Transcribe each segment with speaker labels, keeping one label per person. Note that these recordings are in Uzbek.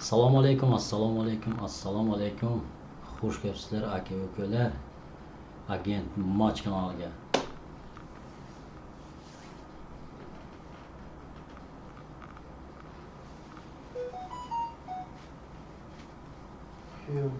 Speaker 1: Assalomu alaykum, assalomu alaykum, assalomu alaykum. Xush kelibsizlar aka ukalar. Agent Match kanaliga.
Speaker 2: Yo'q.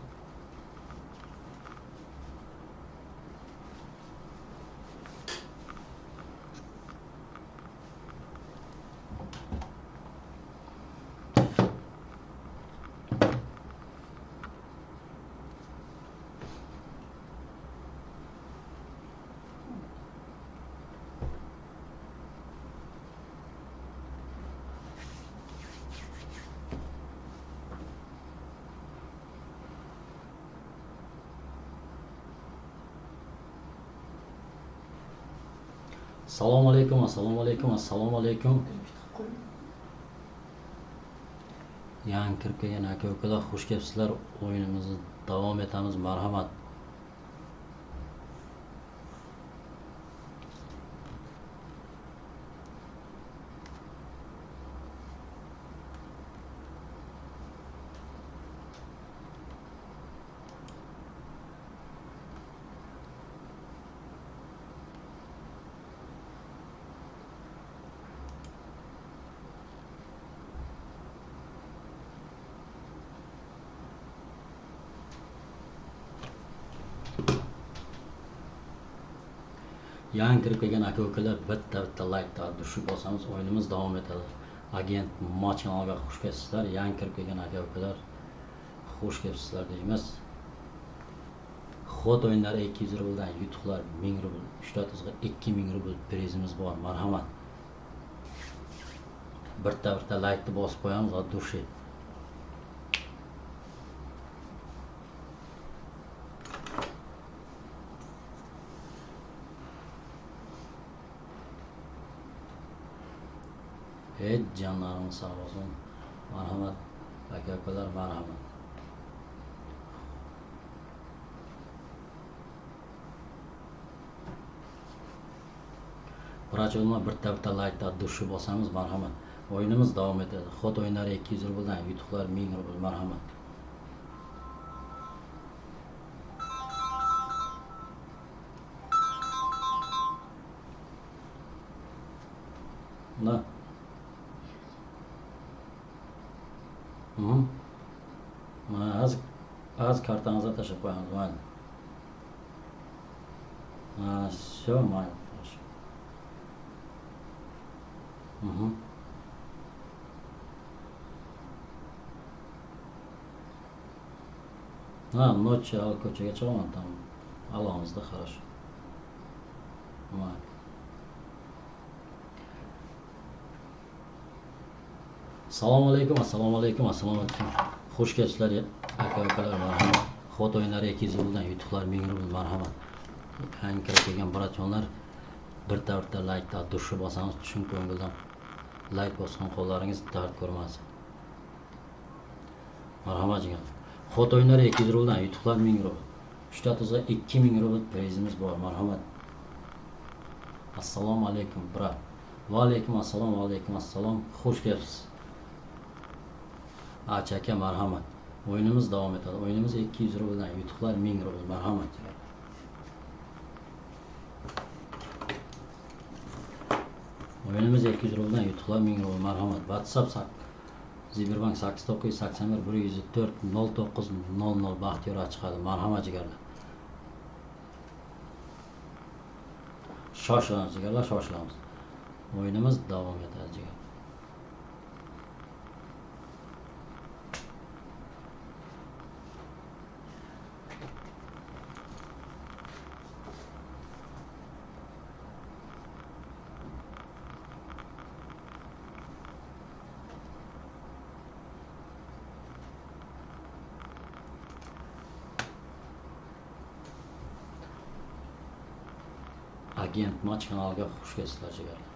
Speaker 1: Assalomu alaykum, assalomu alaykum, assalomu alaykum. Yangi kirib kelgan aka ukalar, xush kelibsizlar. O'yinimizni davom etamiz, marhamat. Yangi kirib kelgan aka ukalar bitta-bitta like dushib bosamiz, o'yinimiz davom etadi. Agent Match kanaliga xush kelibsizlar. Yangi kirib kelgan aka ukalar xush kelibsizlar deymiz. Xod o'yinlari 200 rubldan, yutuqlar 1000 rubl, 3 tuzga 2000 rubl prizimiz bor. Marhamat. Bitta-bitta like bosib qo'yamiz от души. Hech jonlaringiz sog' bo'lsin. Marhamat aka ukalar, marhamat. Vrachlar bitta-bitta like dushi bosamiz, marhamat. O'yinimiz davom etadi. Xod o'yinlari 200 rubldan, yutuqlar 1000 rubl, marhamat. Na. Mana az kartangizga tashlab qo'yamiz, mayli. Ha, всё, mayli. Ha, ночью al ko'chaga chiqaman, там alamizda хорошо. Mayli. Assalomu alaykum, assalomu alaykum, assalomu alaykum. Xush kelibsizlar aka ukalar, marhamat. Xod o'yinlari 200 rubldan, yutuqlar 1000 rubl, marhamat. Yangi kirib kelgan bratjonlar bitta-bitta like dushi bosamiz, chin ko'ngildan like bosgan qo'llaringiz dard ko'rmasin. Marhamat jigarlar. Xod o'yinlari 200 rubldan, yutuqlar 1000 rubl. 3 tuzga 2000 rubl prizimiz bor, marhamat. Assalomu alaykum, brat. Va alaykum assalom, va alaykum assalom. Xush kelibsiz. Acha aka, marhamat. O'yinimiz davom etadi. O'yinimiz 200 rubldan, yutuqlar 1000 rubl, marhamat. O'yinimiz 200 rubldan, yutuqlar 1000 rubl, marhamat. WhatsApp Ziberbank 8981 104 09 00 Baxtiyor chiqadi. Marhamat jigarlar. Shoshilamiz jigarlar, shoshilamiz. O'yinimiz davom etadi jigarlar. Agent Match kanaliga xush kelibsizlar jigarlar.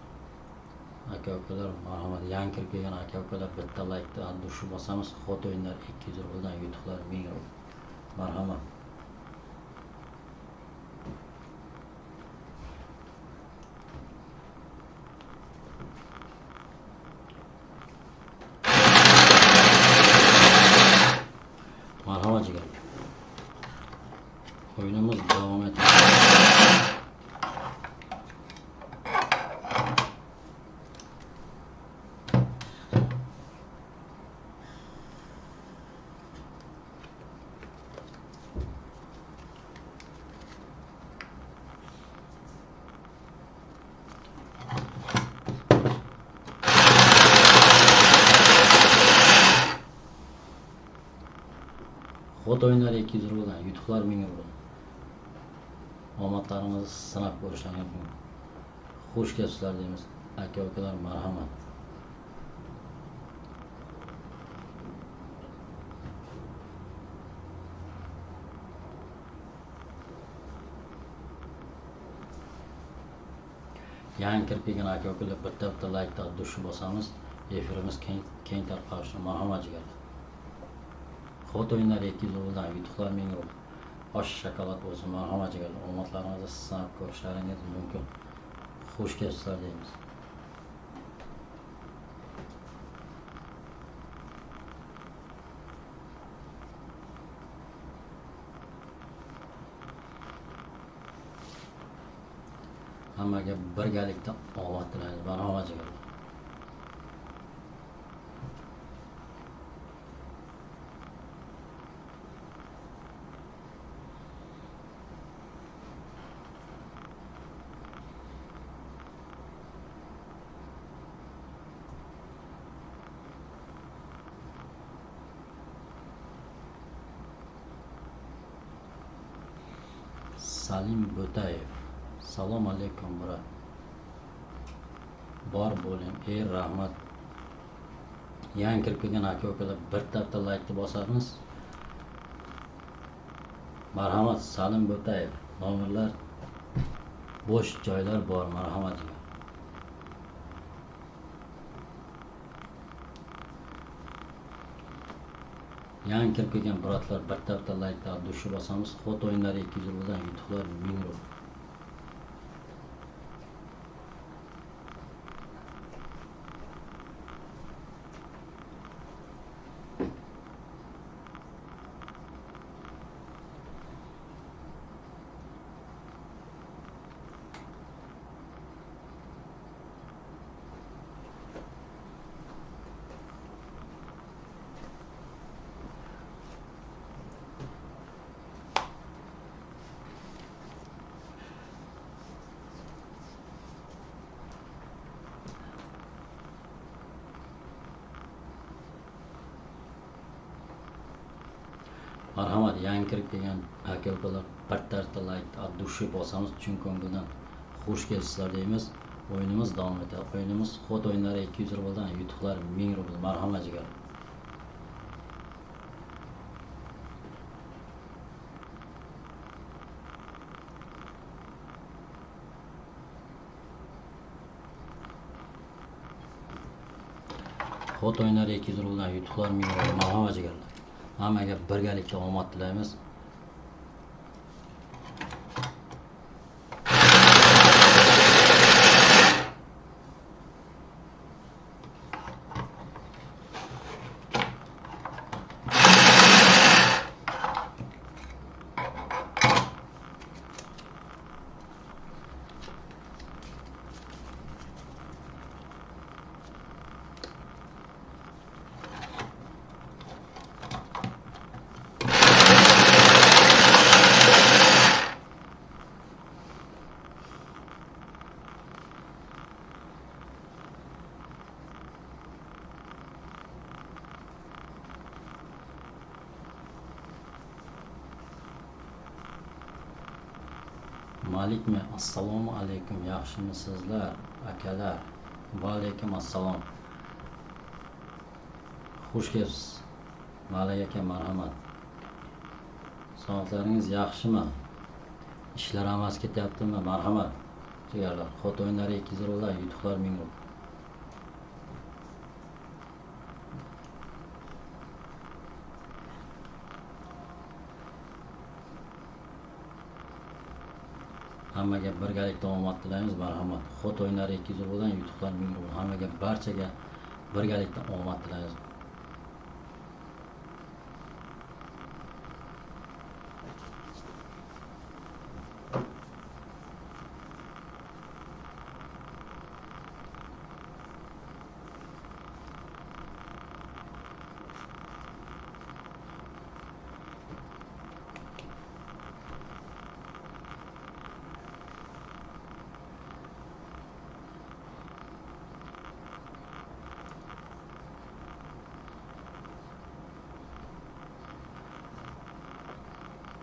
Speaker 1: Aka ukalar, marhamat. Yangi kirib kelgan aka ukalar bitta like dushi bosamiz. Xod o'yinlar 200 rubldan, yutuqlar 1000 rubl. Marhamat. O'yinimiz davom etadi. Xot o'yinlari 200 rubldan, yutuqlar 1000 rubl. Omadlaringizni sinab ko'rishlaringiz mumkin. Xush kelibsizlar deymiz. Aka-ukalar, marhamat. Yangi kirib kelgan aka-ukalar bitta-bitta like dushi bosamiz. Efirimiz keng tarqalishi. Marhamat jigarlar. Xot o'yinlari 200 rubldan, yutuqlar 1000 rubl. Osh shokolad bo'lsin, marhamat jigarlar. Omadlaringizni sinab ko'rishlaringiz mumkin. Xush kelibsizlar deymiz. Hammaga birgalikda omad tilaymiz. Marhamat jigarlar. Salim Bo'tayev. Salom alaykum brat. Bor bo'ling, ey rahmat. Yangi kirib kelgan aka-ukalar bitta-bitta like-ni bosamiz. Marhamat Salim Bo'tayev. Nomerlar bo'sh joylar bor, marhamat. Yangi kirib kelgan bratlar bitta-bitta like-ni dushi bosamiz. Xot o'yinlari 200 rubldan, yutuqlar 1000 rubl. Marhamat, yangi kirib kelgan aka-ukalar bitta-bitta like от души bosamiz, chunki ko'ngildan xush kelibsizlar deymiz. O'yinimiz davom etadi. O'yinimiz xot o'yinlari 200 rubldan, yutuqlar 1000 rubl. Marhamat jigar. Xot o'yinlari 200 rubldan, yutuqlar 1000 rubl. Marhamat jigarlar. Hammaga birgalikda omad tilaymiz. Malikmi? Assalomu alaykum. Yaxshimisizlar akalar? Va alaykum assalom. Xush kelibsiz. Malik aka, marhamat. Sog'liqlaringiz yaxshimi? Ishlar hammasi ketyaptimi? Marhamat. Jigarlar, xot o'yinlari 200 rubldan, yutuqlar 1000 rubl. Hammaga birgalikda omad tilaymiz, marhamat. Xot o'yinlari 200 rubldan, yutuqlar 1000 rubl. Hammaga, barchaga birgalikda omad tilaymiz.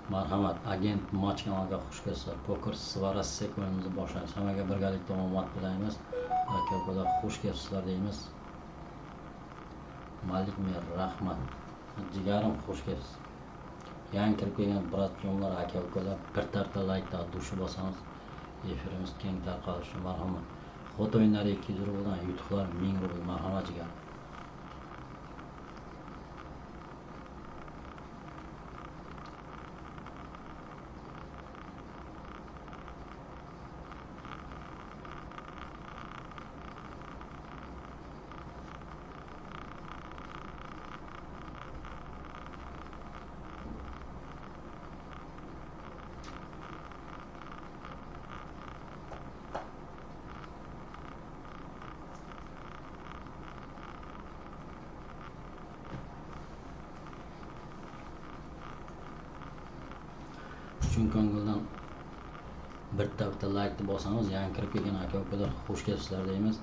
Speaker 1: Marhamat, Agent Match kanaliga xush kelibsizlar. Poker Svara Sek o'yinimizni boshlaymiz. Hammaga birgalikda omad tilaymiz. Aka ukalar, xush kelibsizlar deymiz. Malikmer, rahmat. Jigarim, xush kelibsiz. Yangi kirib kelgan bratjonlar, aka ukalar, bir tarta laykda dushi bosamiz. Efirimiz keng tarqalishi uchun marhamat. Xot o'yinlari 200 rubldan, yutuqlar 1000 rubl. Marhamat jigarim. Chun ko'ngildan bitta bitta laykni bosamiz. Yangi kirib kelgan aka ukalar, xush kelibsizlar deymiz.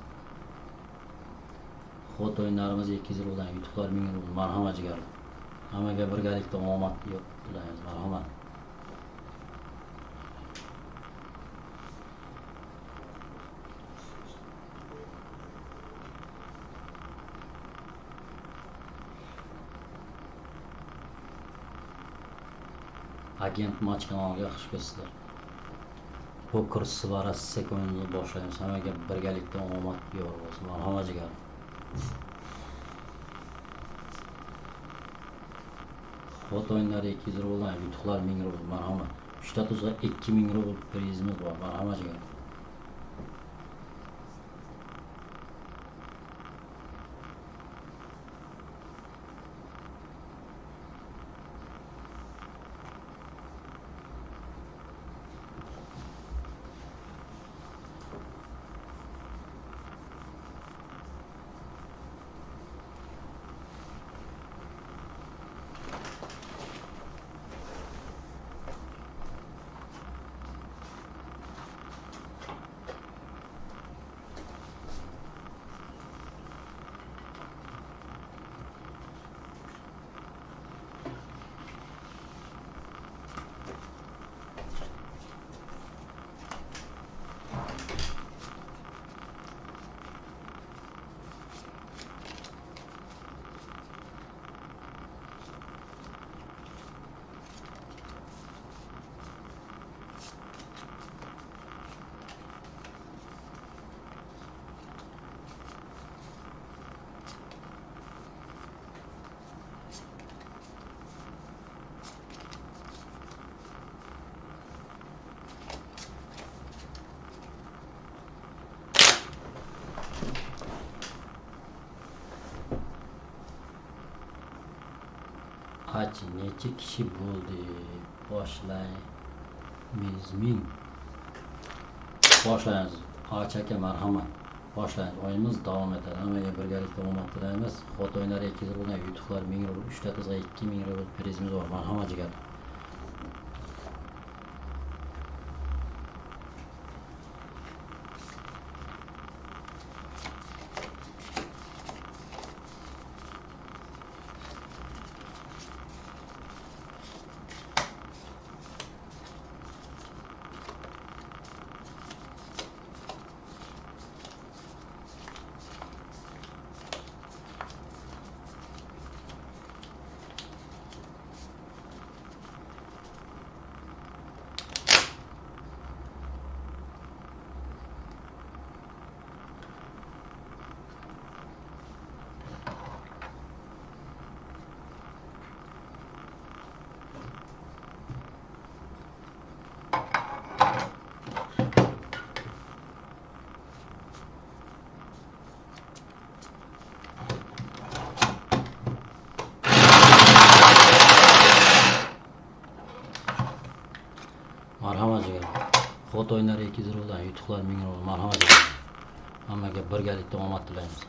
Speaker 1: Xot o'yinlarimiz 200 rubldan, yutuqlar 1000 rubl. Marhamat jigarlar. Hammaga birgalikda omad tilaymiz. Marhamat. Agent Match kanaliga xush kelibsizlar. Poker Svara Sek o'yinini boshlaymiz. Hammaga birgalikda omad yor bo'lsin. Marhamat jigarim. Xot o'yinlari 200 rubldan, yutuqlar 1000 rubl. Marhamat. 3 ta tuzga 2000 rubl prizimiz bor. Marhamat jigarim. Aç necha kishi bo'ldi? Boshlaymizmi? Boshlaymiz. Ach aka, marhamat. Boshlaymiz. O'yinimiz davom etadi. Hammaga birgalikda omad tilaymiz. Xot o'yinlari 200 rubldan, yutuqlar 1000 rubl, 3 ta qizga 2000 rubl prizimiz bor. Marhamat jigarlar. Marhamat jigarlar. Xot o'yinlari 200 rubldan, yutuqlar 1000 rubl. Marhamat jigarlar. Hammaga birgalikda omad tilaymiz.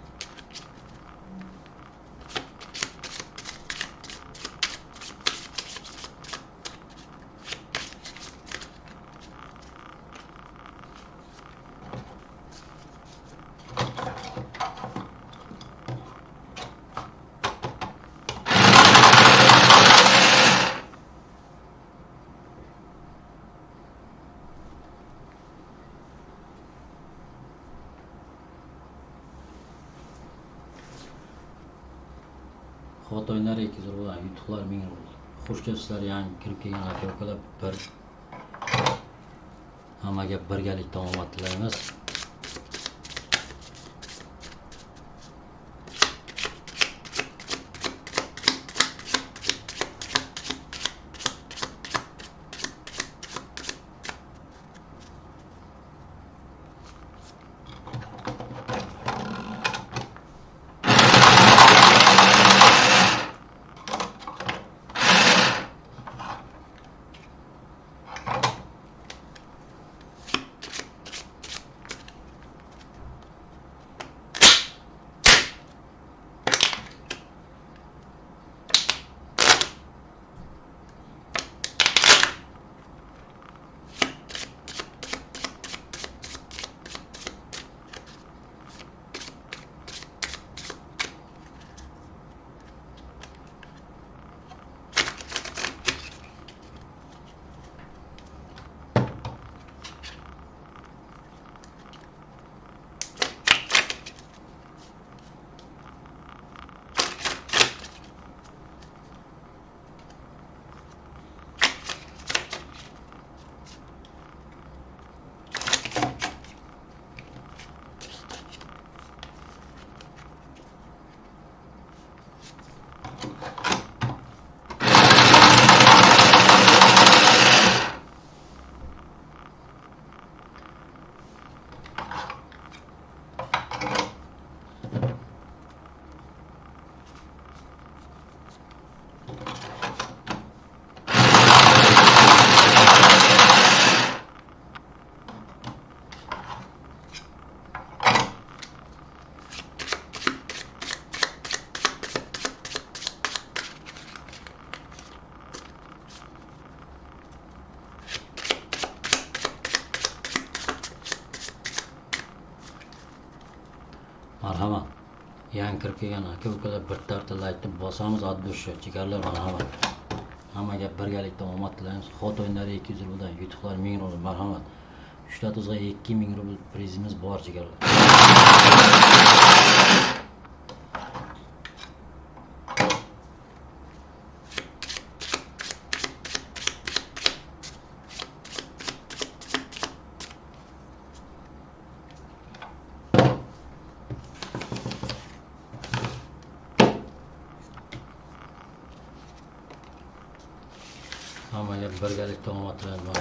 Speaker 1: o'yinlari 200 rubl, yutuqlar 1000 rubl. Xush kelibsizlar, yangi kirib kelgan aka-ukalar, bir hammaga birgalikda omad tilaymiz. Marhamat. Yangi kirib kelgan aka-ukalar bitta laykni bosamiz, addushi jigarlar, marhamat. Hammaga birgalikda omad tilaymiz. Xot o'yinlari 200 rubldan, yutuqlar 1000 rubl, marhamat. 3 ta tuzga 2000 rubl prizimiz bor jigarlar. Hammaga birgalikda omad tilaymiz.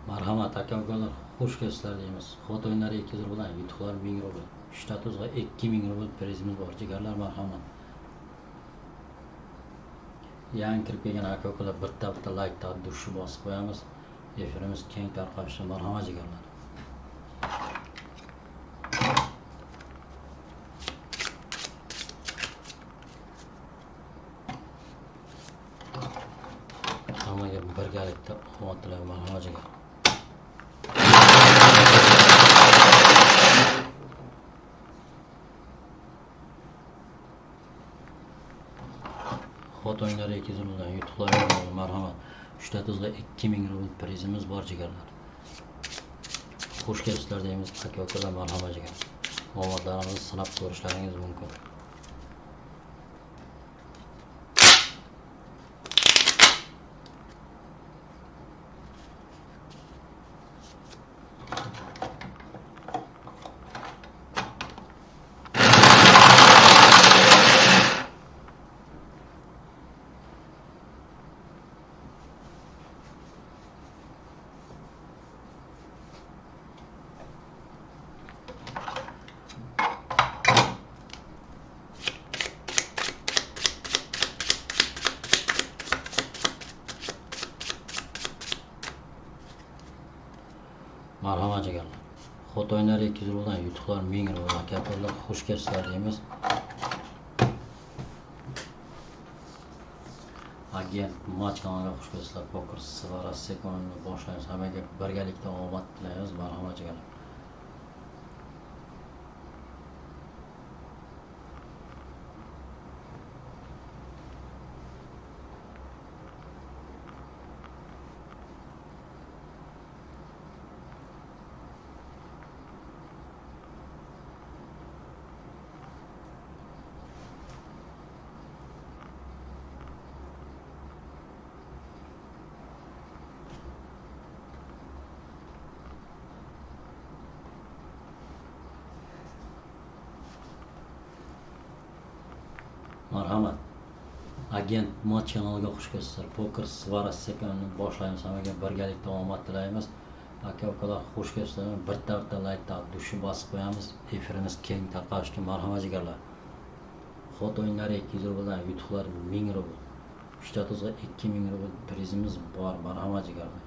Speaker 1: Marhamat aka-ukalar, xush kelibsizlar deymiz. Xot o'yinlari 200 rubldan, yutuqlar 1000 rubl. 3 ta tuzga 2000 rubl prizimiz bor jigarlar, marhamat. Yangi kirib kelgan aka-ukalar bitta laykni dushi bosib qo'yamiz. Efirimiz keng tarqalishi, marhamat jigarlar. Birgalikda omad tilayman, marhamat jigar. Xot o'yinlari 200 rubldan yutuqlar marhamat. 3 ta tuzga 2000 rubl prizimiz bor jigarlar. Xush kelibsizlar deymiz aka ukalar, marhamat jigar. Omadlarimizni sinab ko'rishlaringiz mumkin. Marhamat jigarlar. Xot o'yinlari 200 rubldan yutuqlar 1000 rubl. Aka ukalar, xush kelibsizlar deymiz. Agent Match kanaliga xush kelibsizlar. Poker Svara sekundni boshlaymiz. Hammaga birgalikda omad tilaymiz. Marhamat jigarlar. Marhamat. Agent Match kanaliga xush kelibsizlar. Poker Svara sekundni boshlaymiz. Hammaga birgalikda omad tilaymiz. Aka ukalar, xush kelibsizlar. Bitta bitta laykni dushi bosib qo'yamiz. Efirimiz keng tarqalishi uchun marhamat jigarlar. Xot o'yinlari 200 rubldan yutuqlar 1000 rubl. 3 ta tuzga 2000 rubl prizimiz bor. Marhamat jigarlar.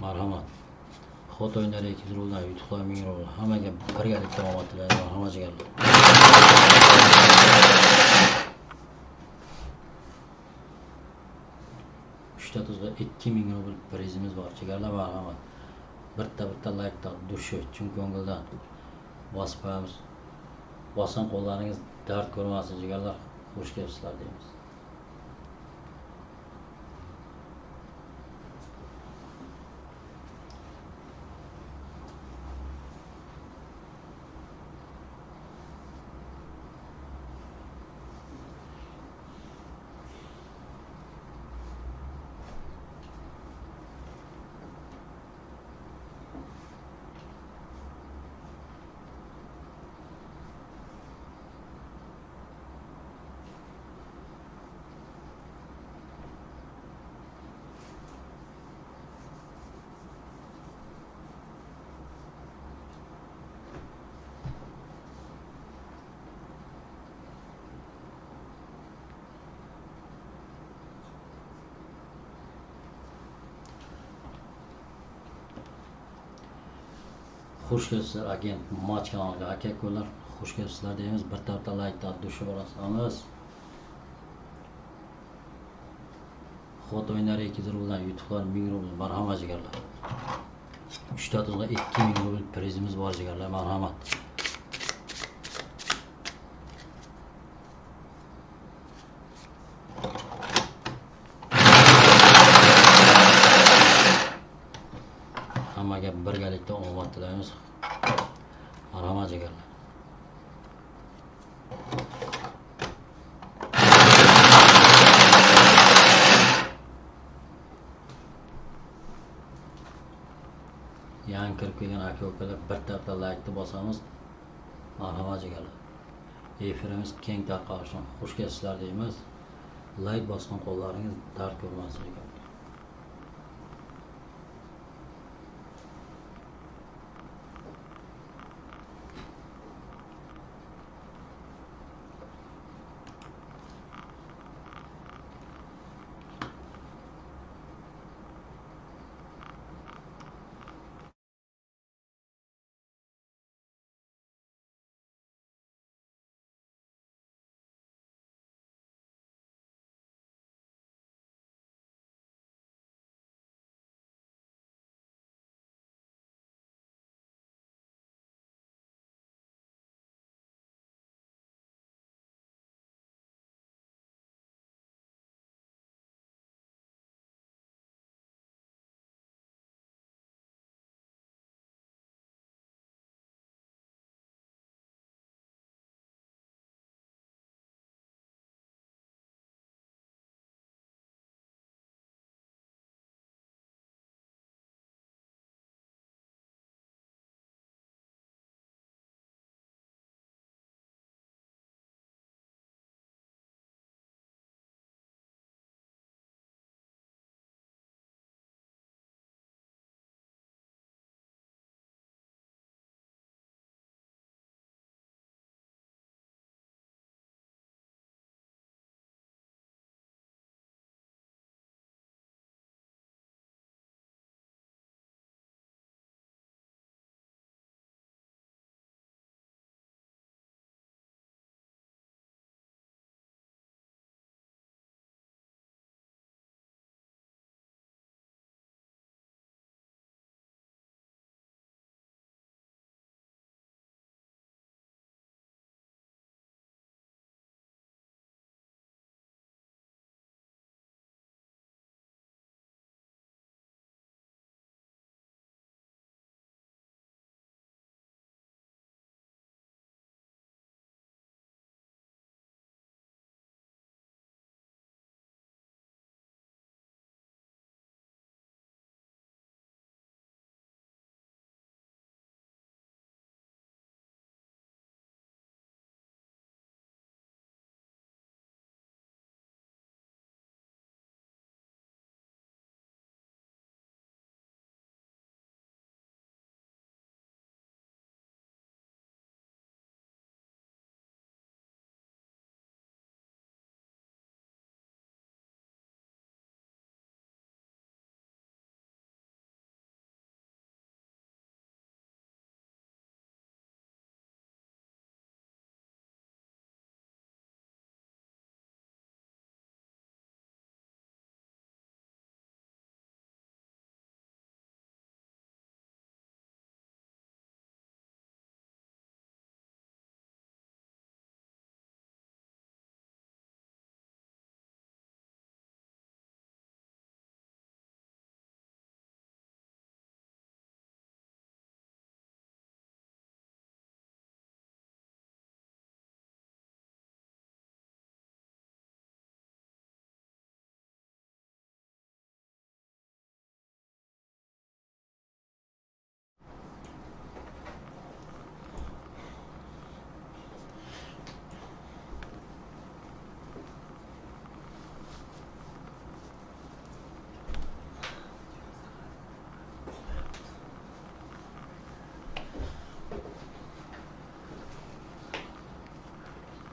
Speaker 1: Marhamat. Xot o'yinlari 200 rubldan yutuqlar 1000 rubl. Hammaga birgalikda omad tilayman. Marhamat jigarlar. Uchta tuzga 2000 rubl prizimiz bor. Jigarlar, marhamat. Bitta bitta laykni dushi chin ko'ngildan bosib qo'yamiz. Bosgan qo'llaringiz dard ko'rmasin jigarlar. Xush kelibsizlar deymiz. Xush kelibsizlar Agent Match kanaliga. Aka ukalar, xush kelibsizlar deymiz. Bitta bitta laykni dushi bosamiz. Xot o'yinlari 200 rubldan yutuqlar 1000 rubl. Marhamat jigarlar. 3 ta tuzga 2000 rubl prizimiz bor jigarlar. Marhamat. Hammaga birgalikda omad tilaymiz. Marhamat jigarlar. Yangi kirib kelgan aka ukalar bitta bitta laykni bosamiz. Marhamat jigarlar. Efirimiz keng tarqalishi uchun xush kelibsizlar deymiz. Layk bosgan qo'llaringiz dard ko'rmasin ekan.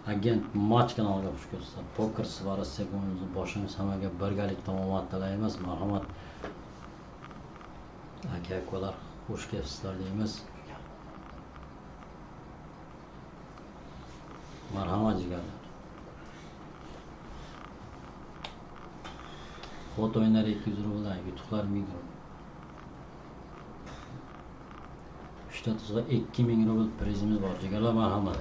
Speaker 1: Agent Match kanaliga xush kelibsizlar. Poker Svara segmentimizni boshlaymiz. Hammaga birgalikda omad tilaymiz. Marhamat. Aka ukalar, xush kelibsizlar deymiz. Marhamat jigarlar. Xot o'yinlari 200 rubldan, yutuqlar 1000 rubl. 3 ta tuzga 2000 rubl prizimiz bor. Jigarlar, marhamat.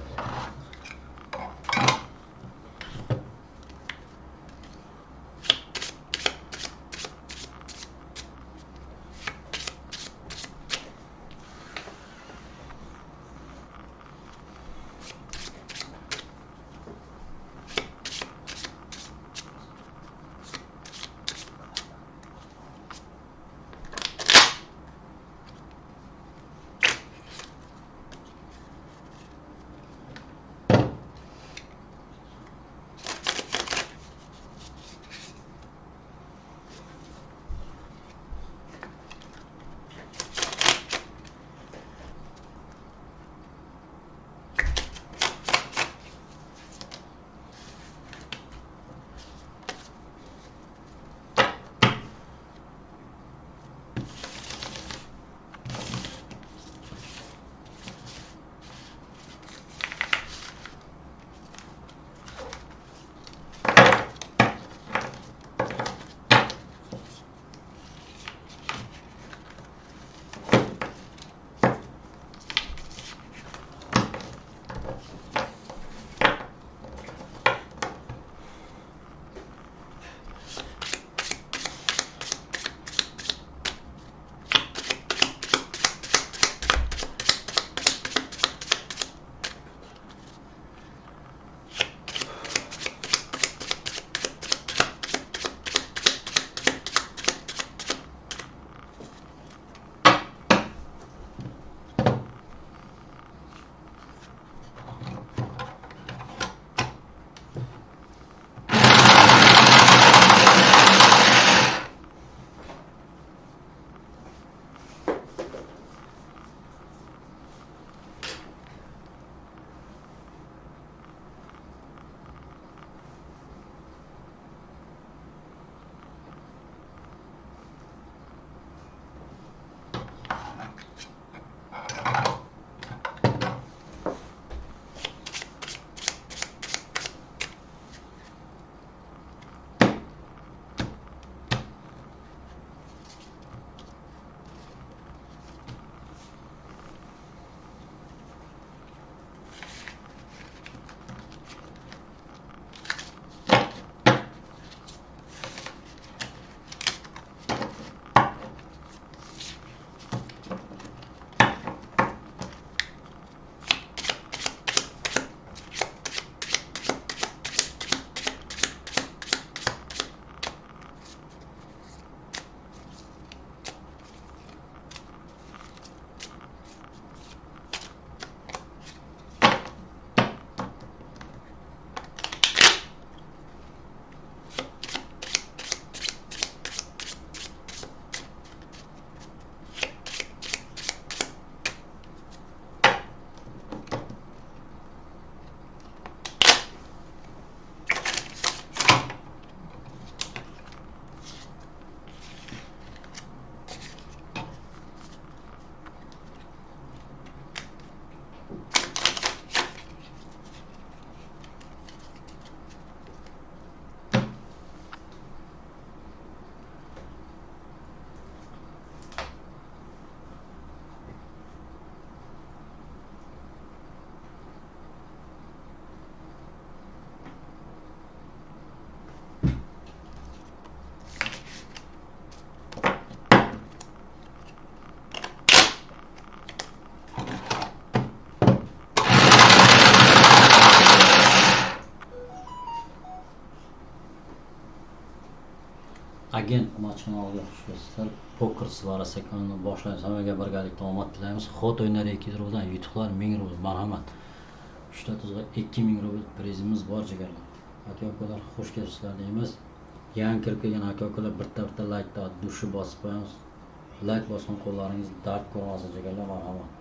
Speaker 1: Agent kanaliga xush kelibsizlar. Poker svarasi kanalini boshlaymiz. Hammaga birgalikda omad tilaymiz. Xot o'yinlari 200 rubldan, yutuqlar 1000 rubl. Marhamat. 3 ta tuzga 2000 rubl prizimiz bor jigarlar. Aka-ukalar xush kelibsizlar deymiz. Yangi kirib kelgan aka-ukalar bitta-bitta like dushi bosib qo'yamiz. Like bosgan qo'llaringiz dard ko'rmasin jigarlar, marhamat.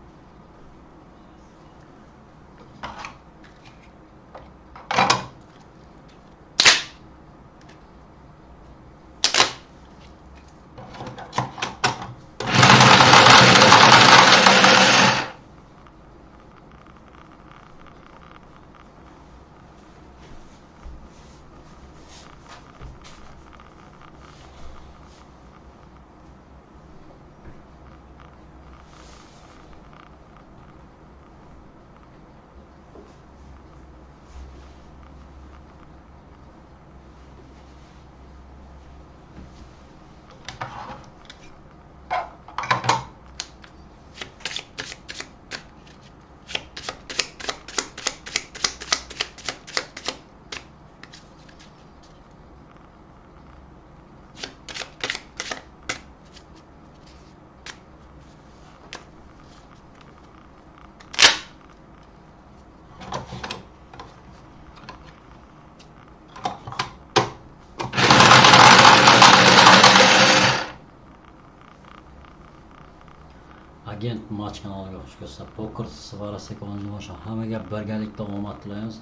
Speaker 1: Agent Match kanaliga xush kelibsizlar. Poker svarasi kanalini boshlaymiz. Hammaga birgalikda omad tilaymiz.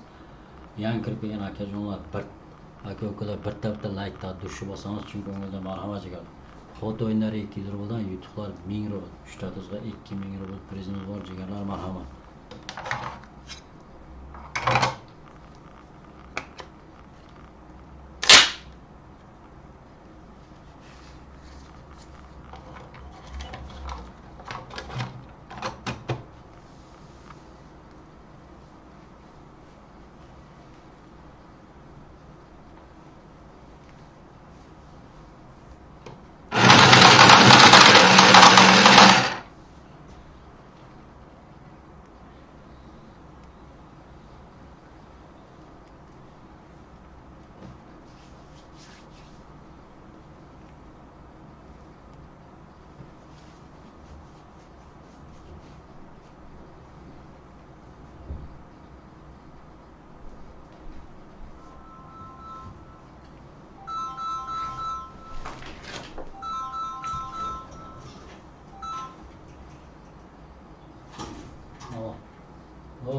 Speaker 1: Yangi kirib kelgan akajonlar, bir aka-ukalar bitta-bitta like dushi bosamiz, chunki o'ngizda marhamat jigarlar. Xot o'yinlari 200 rubldan, yutuqlar 1000 rubl. 3 ta tuzga 2000 rubl prizimiz bor, jigarlar, marhamat.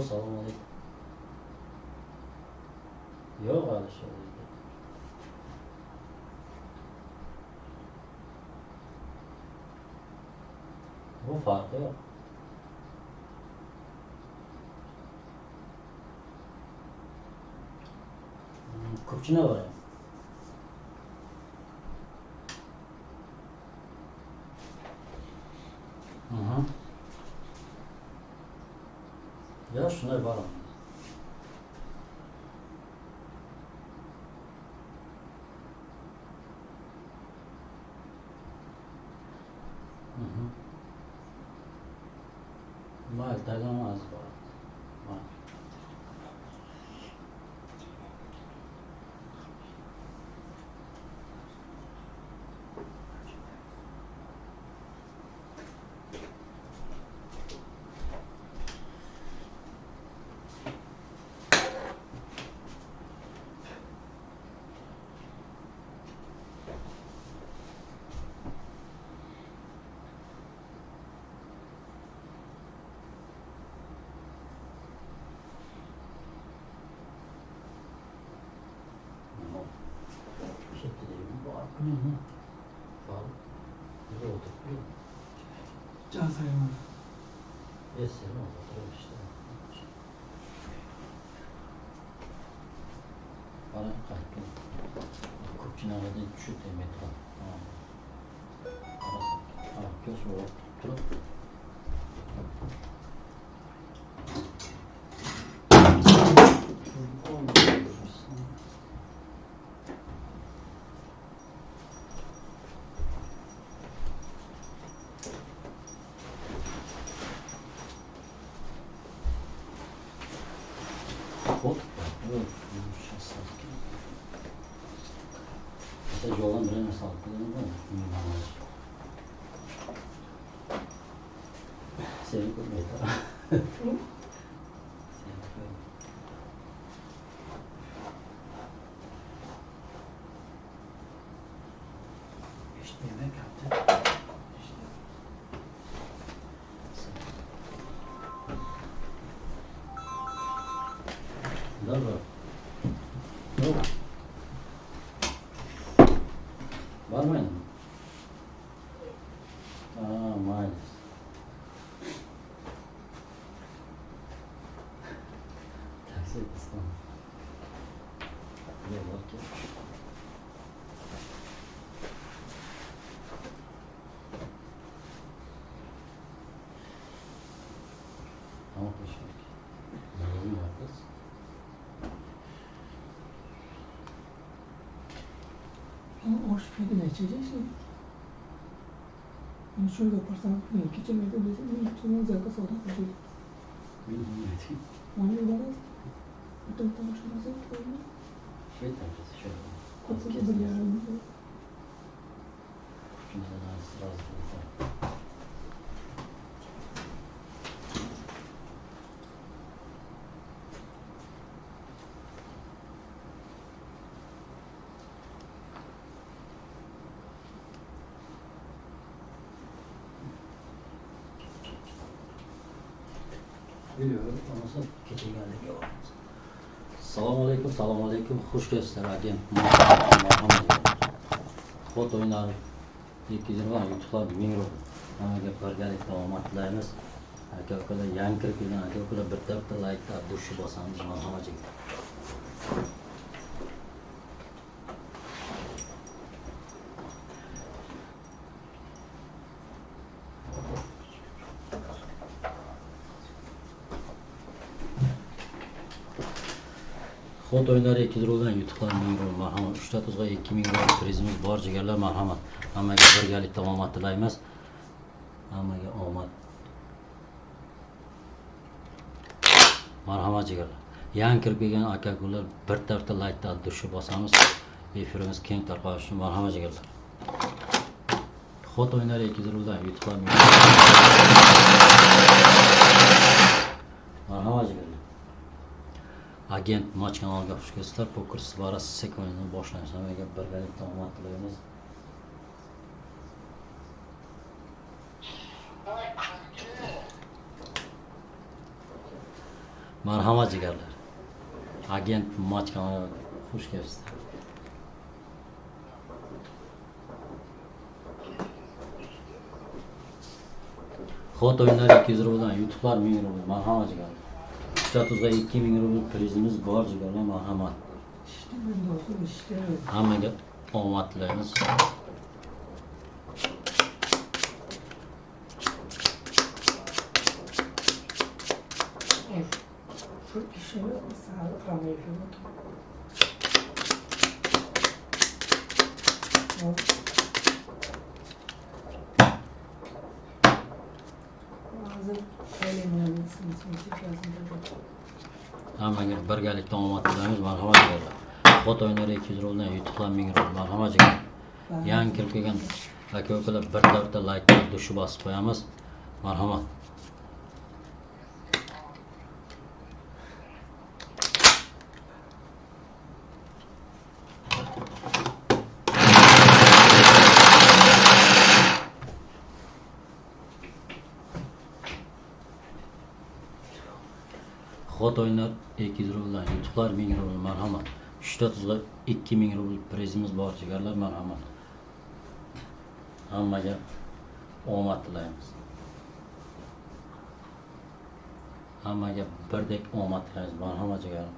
Speaker 1: Assalomu alaykum. Yo'q, hali shu. Bu farqi yo'q. Ko'pchina bor. Ya shunday bor. Mayli, taydan az bor.
Speaker 2: Osh fidi nechaga? Shu gapirsam, kecha men zakaz oldim.
Speaker 1: Assalomu alaykum, assalomu alaykum. Xush kelibsizlar, agent. Xot o'yinlari 200 rubl yutuqlar 1000 rubl. Hammaga birgalikda omad tilaymiz. Aka ukalar, yangi kirib kelgan aka ukalar bitta bitta laykni dushi bosamiz, marhamat. Xod o'yinlari 200 rubldan yutuqlar 1000 rubl, marhamat. 3 ta tuzga 2000 rubl prizimiz bor jigarlar, marhamat. Hammaga birgalikda omad tilaymiz. Hammaga omad. Marhamat jigarlar. Yangi kirib kelgan aka-ukalar bitta bitta laykni dushi bosamiz. Efirimiz keng tarqalishi uchun marhamat jigarlar. Xod o'yinlari 200 rubldan yutuqlar 1000 rubl. Marhamat jigarlar. Agent Match kanaliga xush kelibsizlar. Poker Svara sek o'yinini boshlaymiz. Hammaga birgalikda omad tilaymiz. Marhamat jigarlar. Agent Match kanaliga xush kelibsizlar. Xod o'yinlari 200 rubldan, yutuqlar 1000 rubl. Marhamat jigarlar. 3 ta tuzga 2000 rubl prizimiz bor jigarlar, marhamat. Hammaga omad tilaymiz.
Speaker 2: Shu ishini sal qanday bo'ldi? Hozir
Speaker 1: Hammaga birgalikda omad tilaymiz, marhamat jigarlar. Xod o'yinlari 200 rubldan, yutuqlar 1000 rubl, marhamat jigarlar. Yangi kirib kelgan aka ukalar bitta bitta laykni dushi bosib qo'yamiz. Marhamat. Xod o'yinlar 200 rubldan, yutuqlar 1000 rubl, marhamat. 3 ta tuzga 2000 rubl prizimiz bor jigarlar, marhamat. Hammaga omad tilaymiz. Hammaga birdek omad tilaymiz, marhamat jigarlar.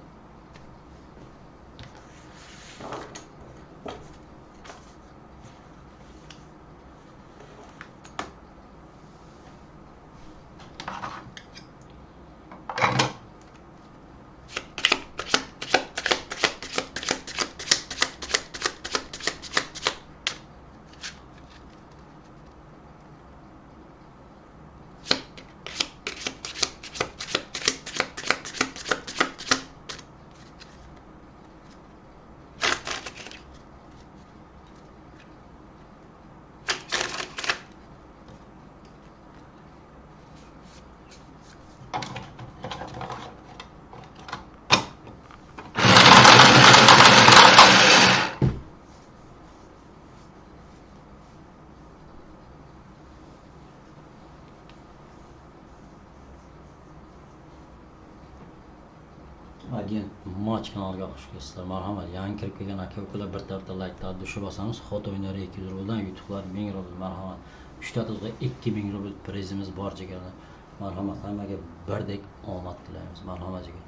Speaker 1: Agent Match kanaliga xush kelibsizlar, marhamat. Yangi kirib kelgan aka ukalar bitta bitta laykni dushi bosamiz. Xod o'yinlari 200 rubldan, yutuqlar 1000 rubl, marhamat. 3 ta tuzga 2000 rubl prizimiz bor jigarlar. Marhamat, hammaga birdek omad tilaymiz, marhamat jigar.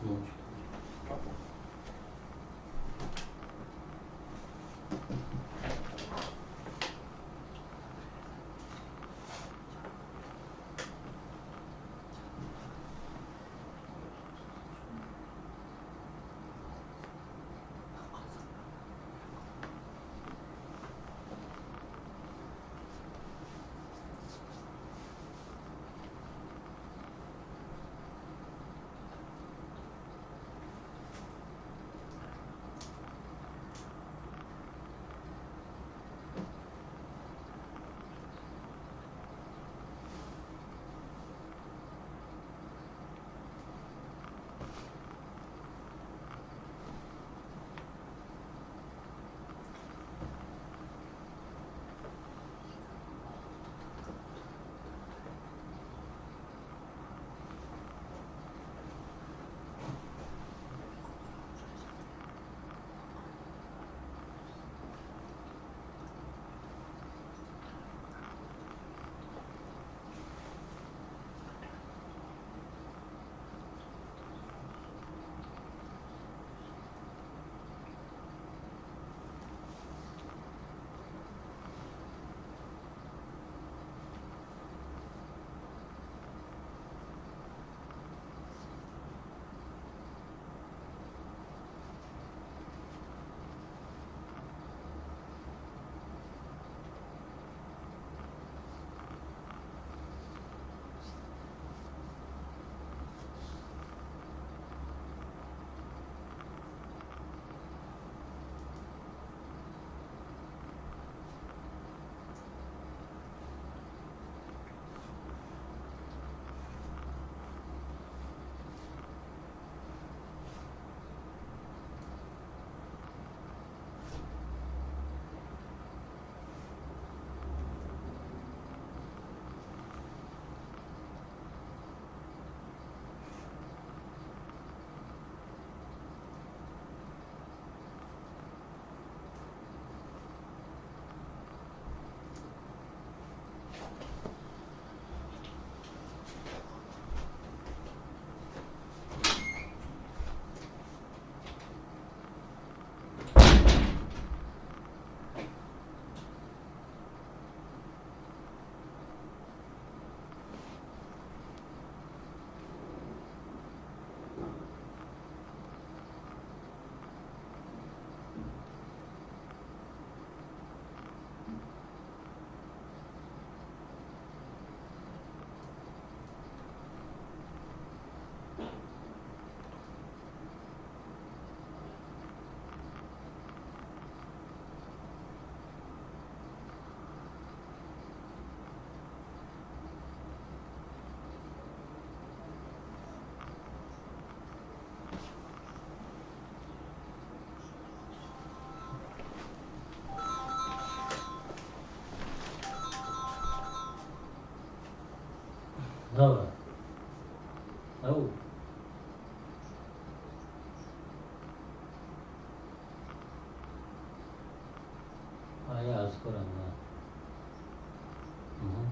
Speaker 1: Добре. Ау. А я скоро, да. Угу.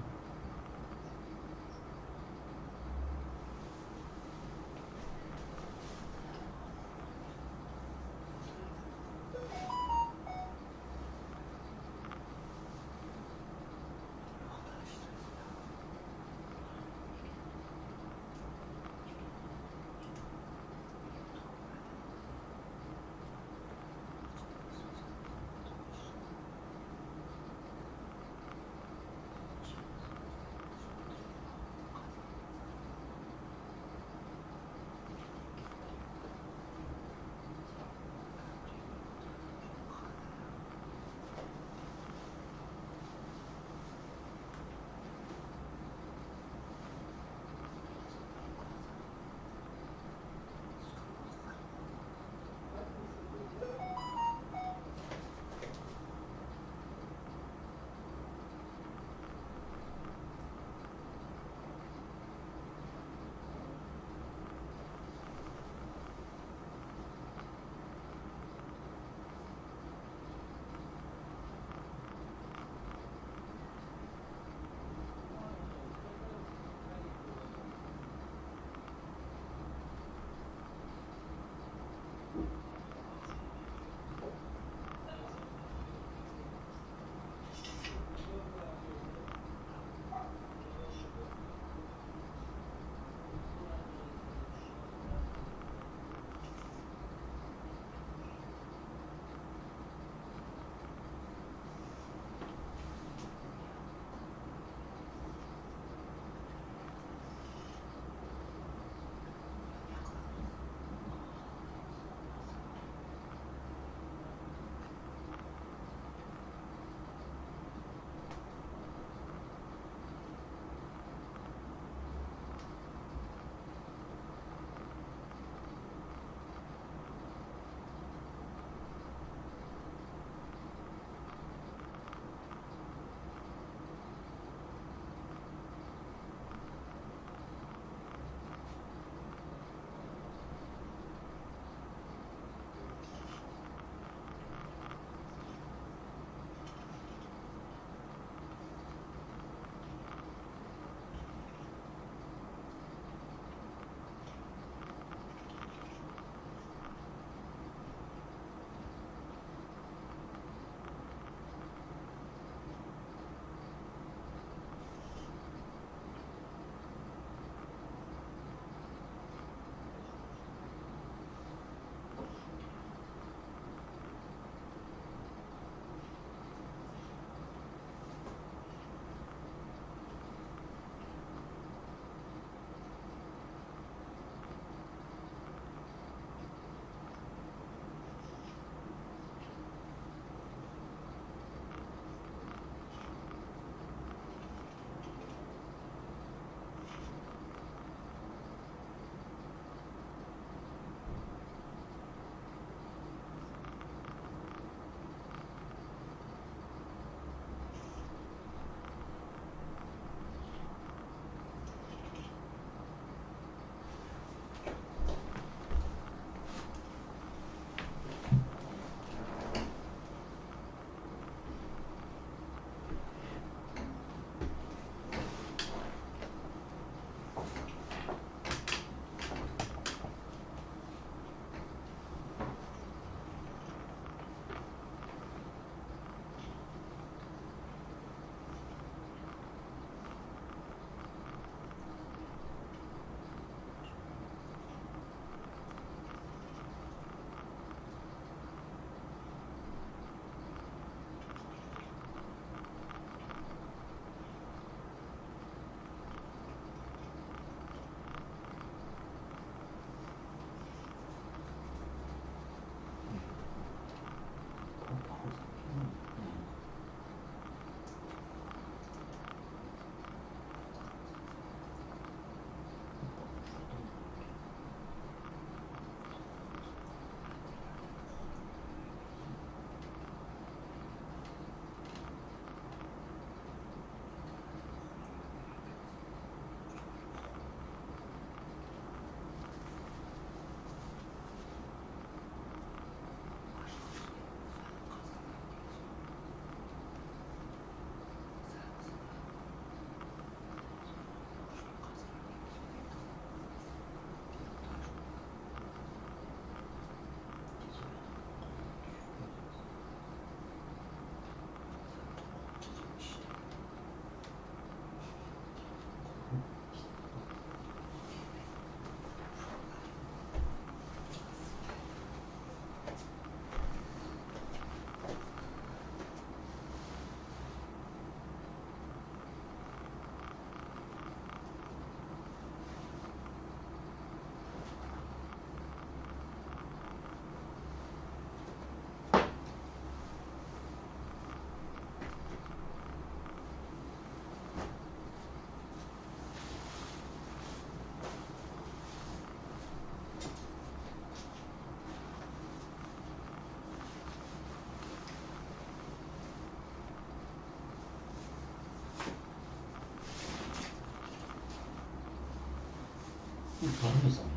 Speaker 1: Бармайсың,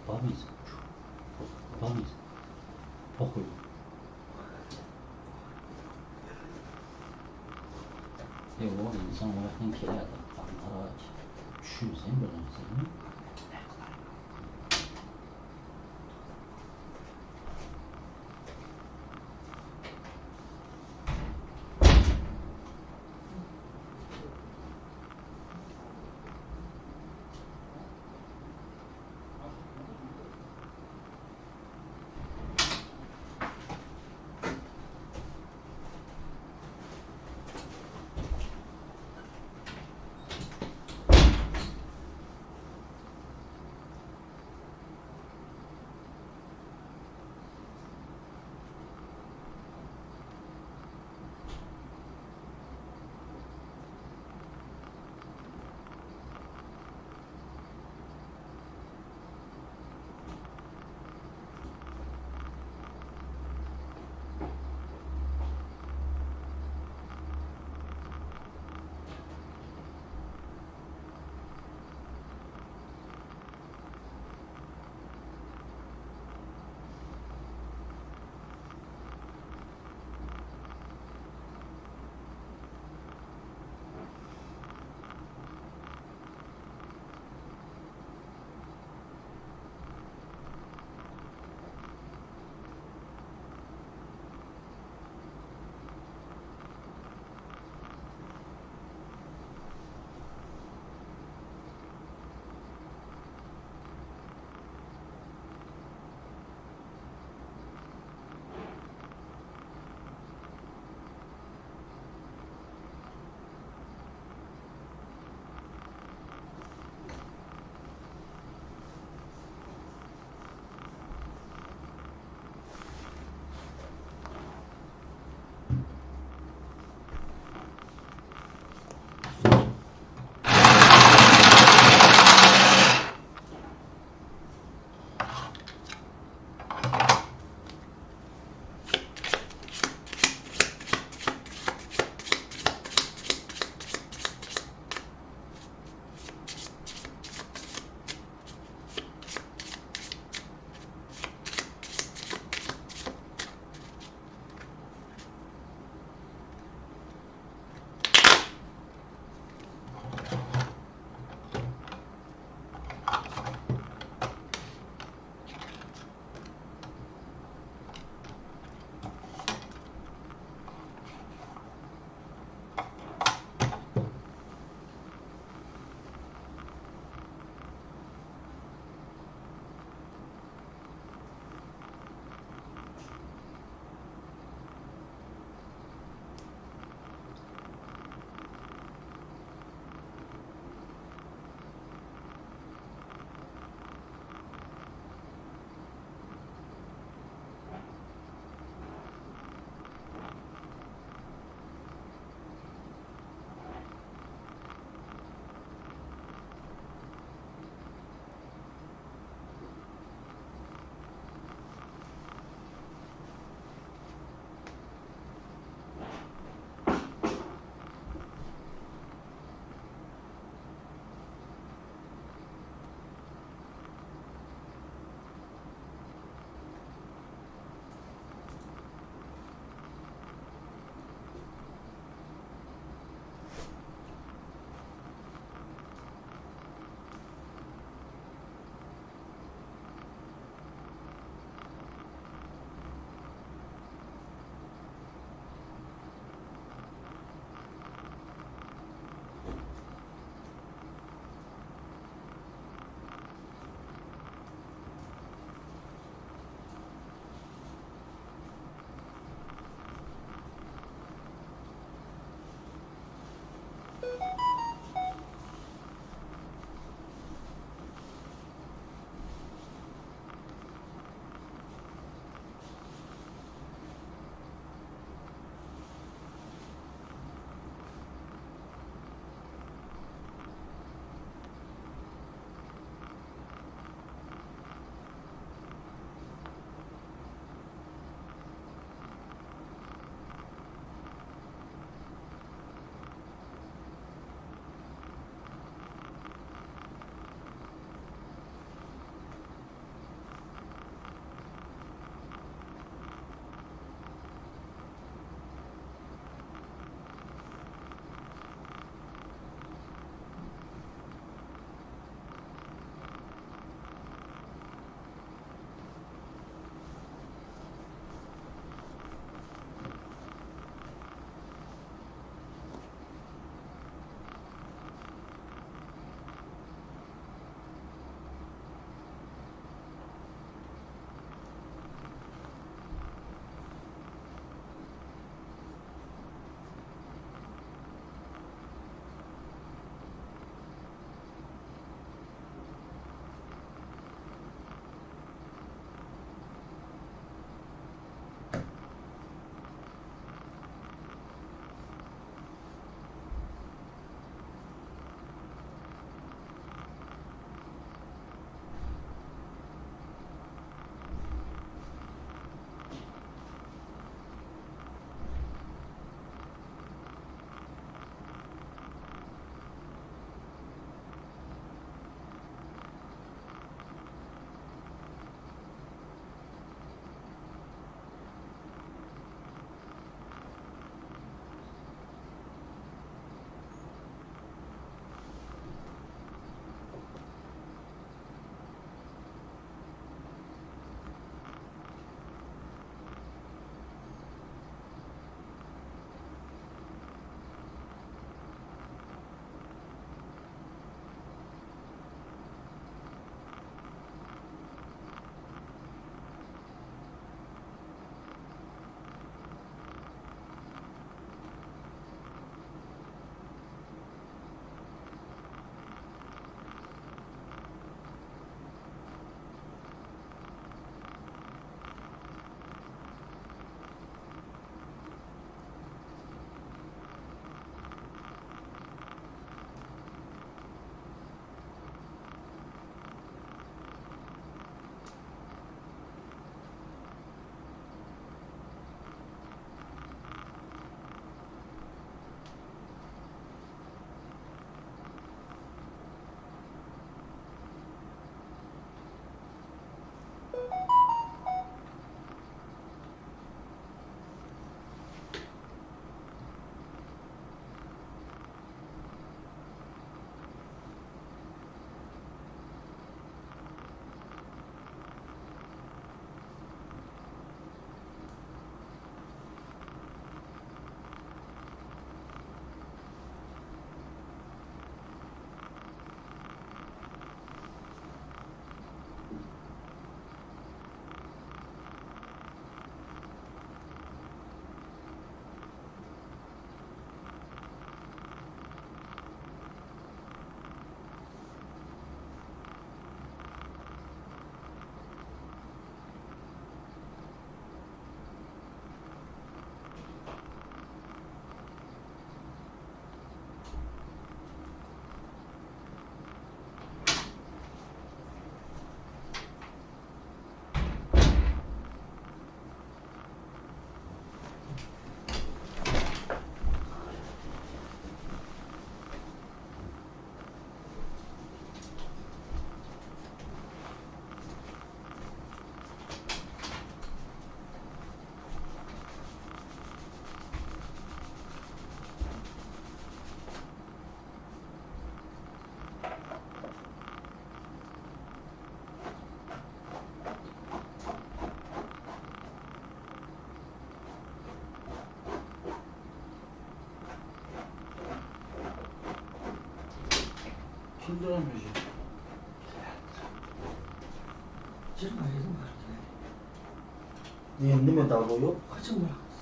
Speaker 1: бармайсың, бармайсың. Похуй. E o inson oyoqdan keladi. Tushunsang bir narsani.
Speaker 3: Bildiremeyeceğim. Endi nima dalbo yo'q?
Speaker 2: Qachon boramiz?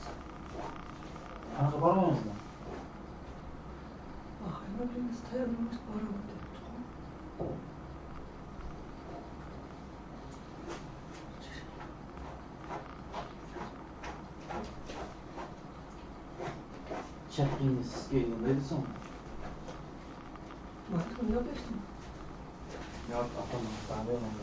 Speaker 3: Qanaqa bormaymizmi?
Speaker 2: Biz tayyorlanib boraman debdi.
Speaker 3: Chapingiz sizga desam.
Speaker 2: Nima berdim?
Speaker 3: Yo'q, atam tabiiyman.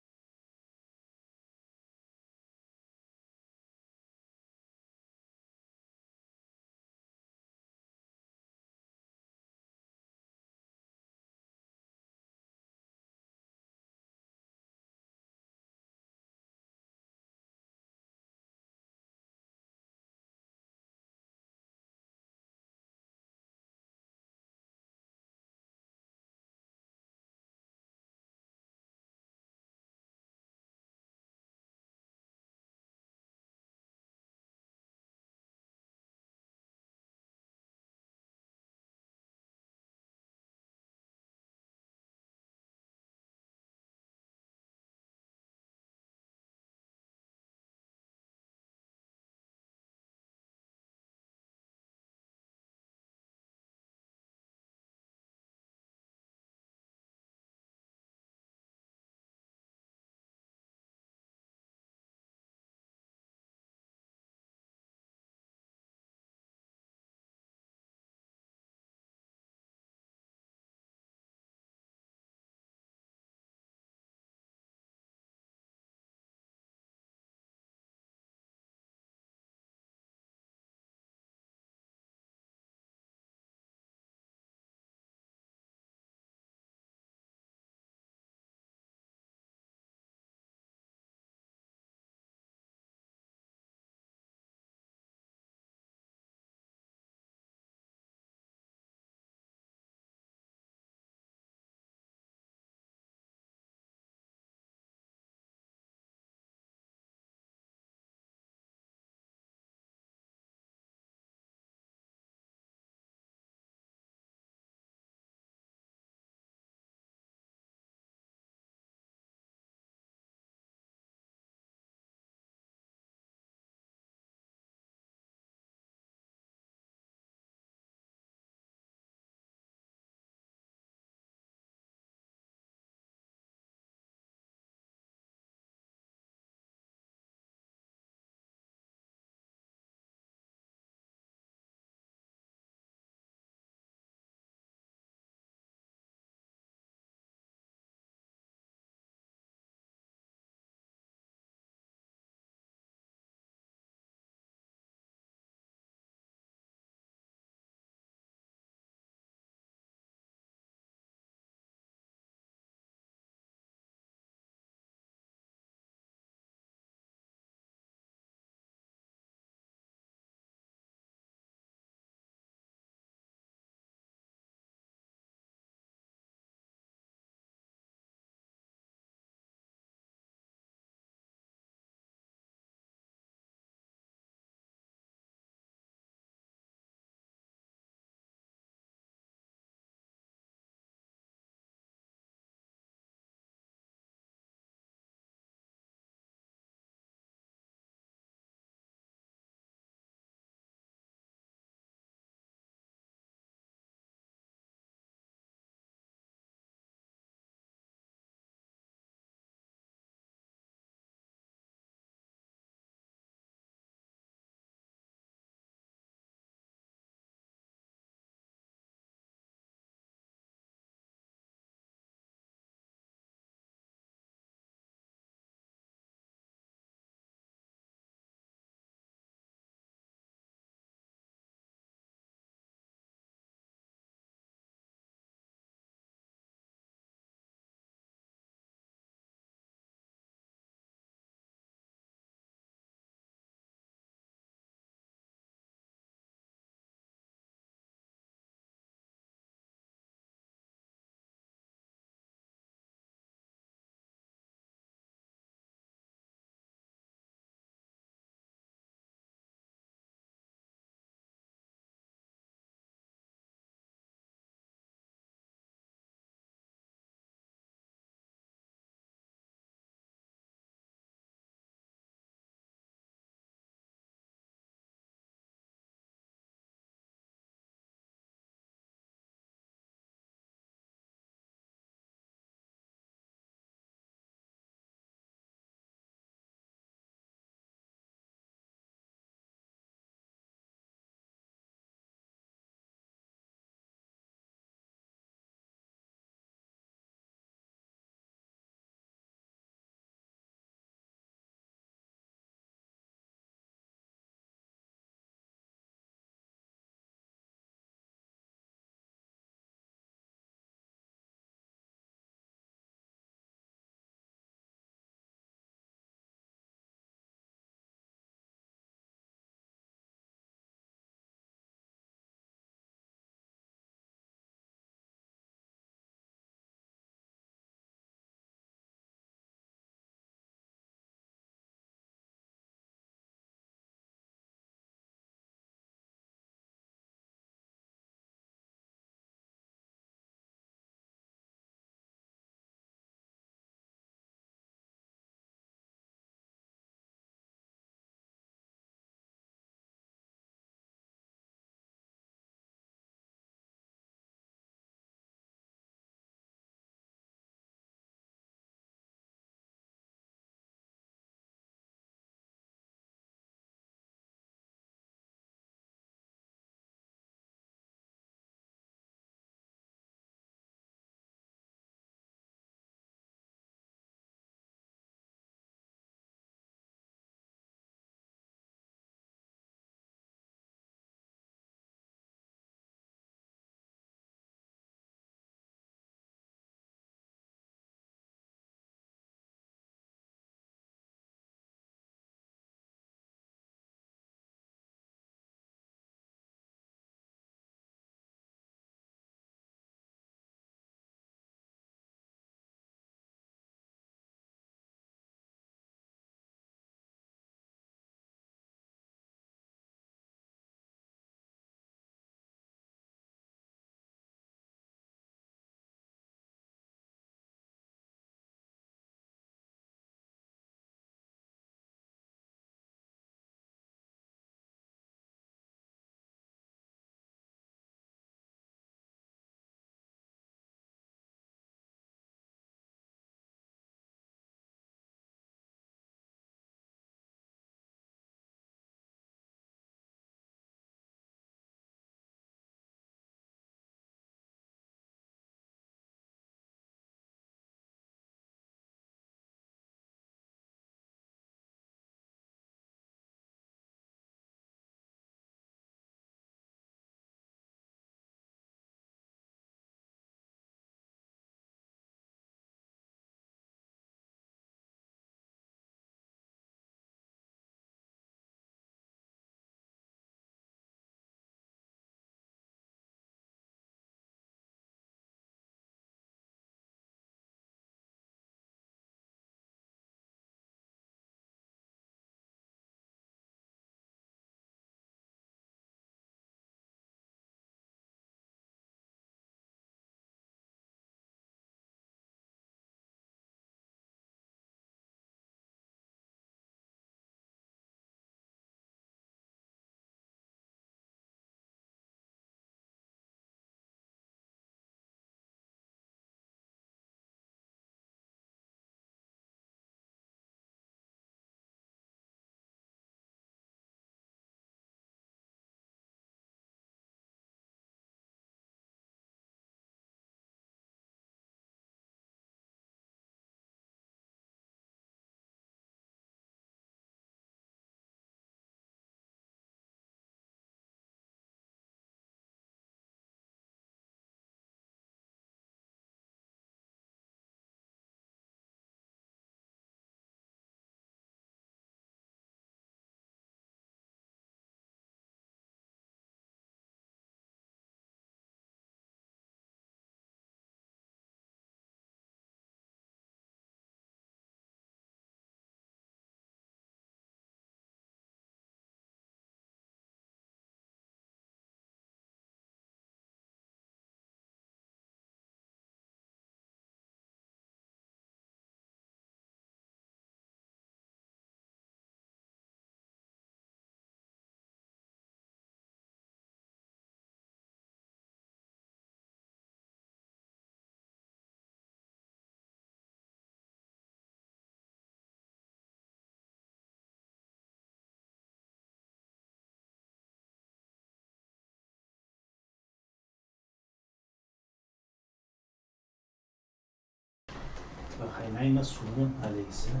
Speaker 3: Qaynayma suvni haligisini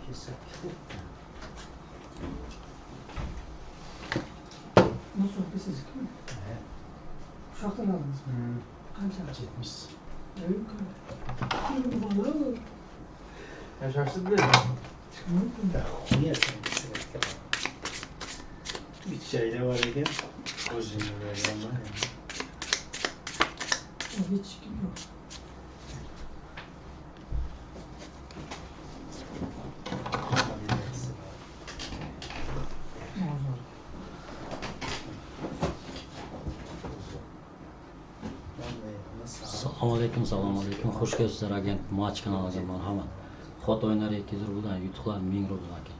Speaker 3: kesib ketdi.
Speaker 2: Nasıl sizki?
Speaker 3: Evet.
Speaker 2: Uşaqdan aldınız mı? Qancha?
Speaker 3: 70.
Speaker 2: Evet.
Speaker 3: Ya şaşırdı değil mi? Bir şeyle var iken kocaman var ya.
Speaker 2: Hiç kim yok.
Speaker 1: Assalomu alaykum, assalomu alaykum. Xush kelibsizlar agent match kanaliga marhamat. Xot o'yinlari 200 rubldan, yutuqlar 1000 rubl aka.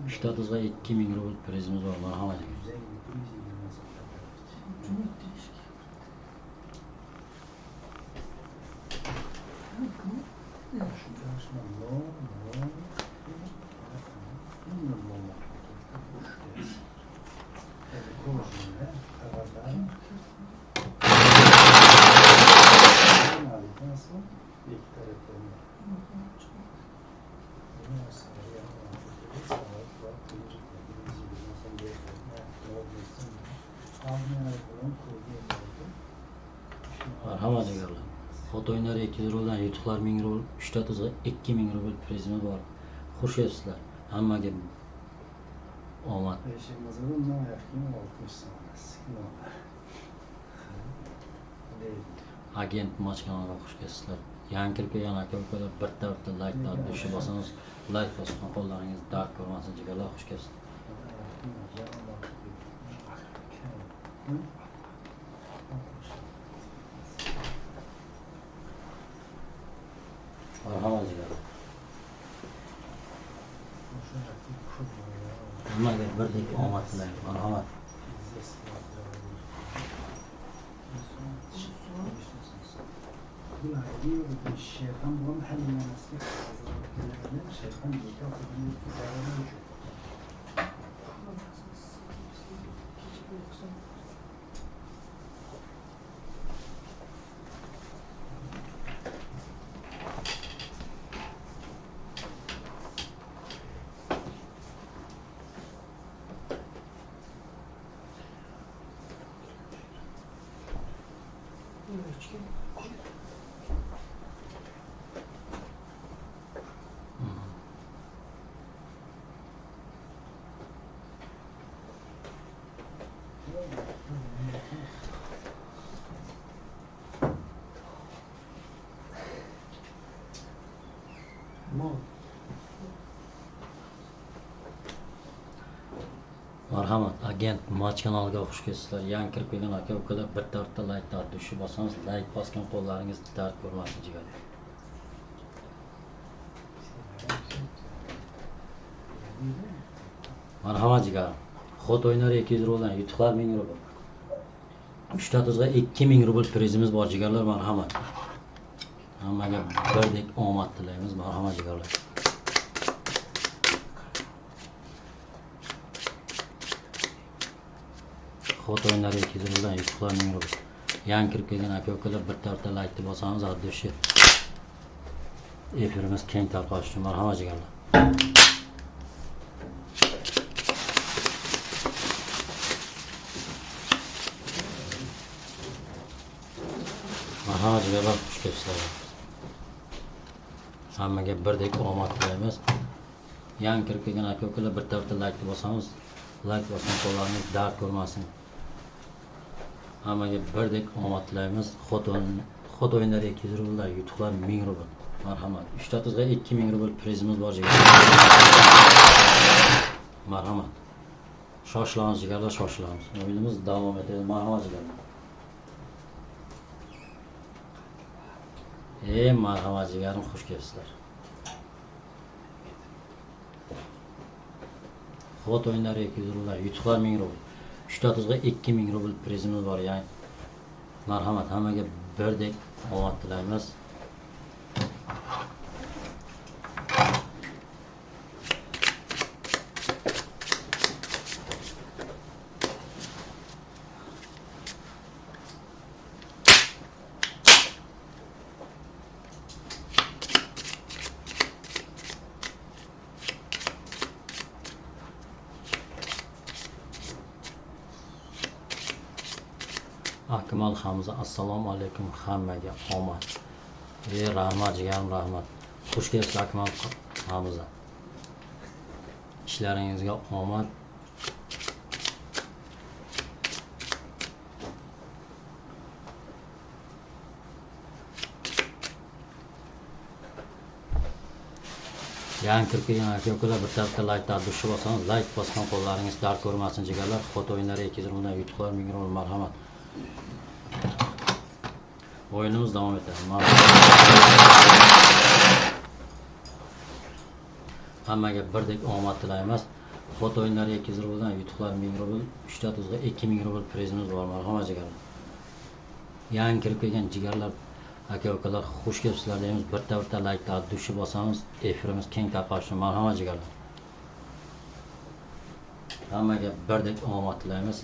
Speaker 1: Uchta tuzga 2000 rubl prizimiz bor, marhamat. Marhamat jigarlar. Xot o'yinlari 200 rubldan, yutuqlar 1000 rubl, uchta tuzga 2000 rubl prizimiz bor. Xush kelibsizlar. Hammaga omad. Agent match kanaliga xush kelibsizlar. Yangi kirib kelgan aka ukalar bitta like dushi bosamiz. Like bosgan qo'llaringiz dard ko'rmasin jigarlar, xush kelibsizlar. Marhamat jigarlar. Hammaga birdek omad tilayman. Marhamat. Marhamat, agent match kanaliga xush kelibsizlar. Yangi kirib kelgan aka ukalar bitta like dushi bosamiz. Like bosgan qo'llaringiz dard ko'rmasin jigarlar. Marhamat jigarim. Xot o'yinlari 200 rubldan, yutuqlar 1000 rubl. Uchta tuzga 2000 rubl prizimiz bor jigarlar, marhamat. Hammaga birdek omad tilaymiz, marhamat jigarlar. Xot o'yinlari 200 rubldan, yutuqlar 1000 rubl. Yangi kirib kelgan aka ukalar bitta like bosamiz, addushi efirimiz keng tarqalishi uchun marhamat jigarlar. Marhamat jigarlar, xush kelibsizlar. Hammaga birdek omad tilaymiz. Yangi kirib kelgan aka ukalar bitta like bosamiz. Like bosgan qo'llaringiz dard ko'rmasin. Hammaga birdek omad tilaymiz. Xot o'yinlari 200 rubldan, yutuqlar 1000 rubl. Marhamat. Uchta tuzga 2000 rubl prizimiz bor jigarlar. Marhamat. Shoshilamiz jigarlar, shoshilamiz. O'yinimiz davom etadi. Marhamat jigarlar. Marhamat jigarim, xush kelibsizlar. Xot o'yinlari 200 rubldan, yutuqlar 1000 rubl. Uchta tuzga 2000 rubl prizimiz bor. Ya'ni marhamat, hammaga birdek omad tilaymiz. Akmal Hamza, assalomu alaykum, hammaga omad. Rahmat jigarim, rahmat. Xush kelibsiz Akmal Hamza. Ishlaringizga omad. Yangi kirib kelgan aka-ukalar bitta bitta laykni dushib bosamiz. Layk bosgan qo'llaringiz dard ko'rmasin jigarlar. Xot o'yinlari 200 rubl yutuqlar 1000 rubl, marhamat. O'yinimiz davom etadi. Hammaga birdek omad tilaymiz. Xot o'yinlari 200 rubldan yutuqlar 1000 rubl, 3 ta tuzga 2000 rubl prizimiz bor, marhamat jigarlar. Yangi kirib kelgan jigarlar, aka-ukalar xush kelibsizlar deymiz. Bitta bitta laykni dushib bosamiz. Efirimiz keng tarqalsin, marhamat jigarlar. Hammaga birdek omad tilaymiz.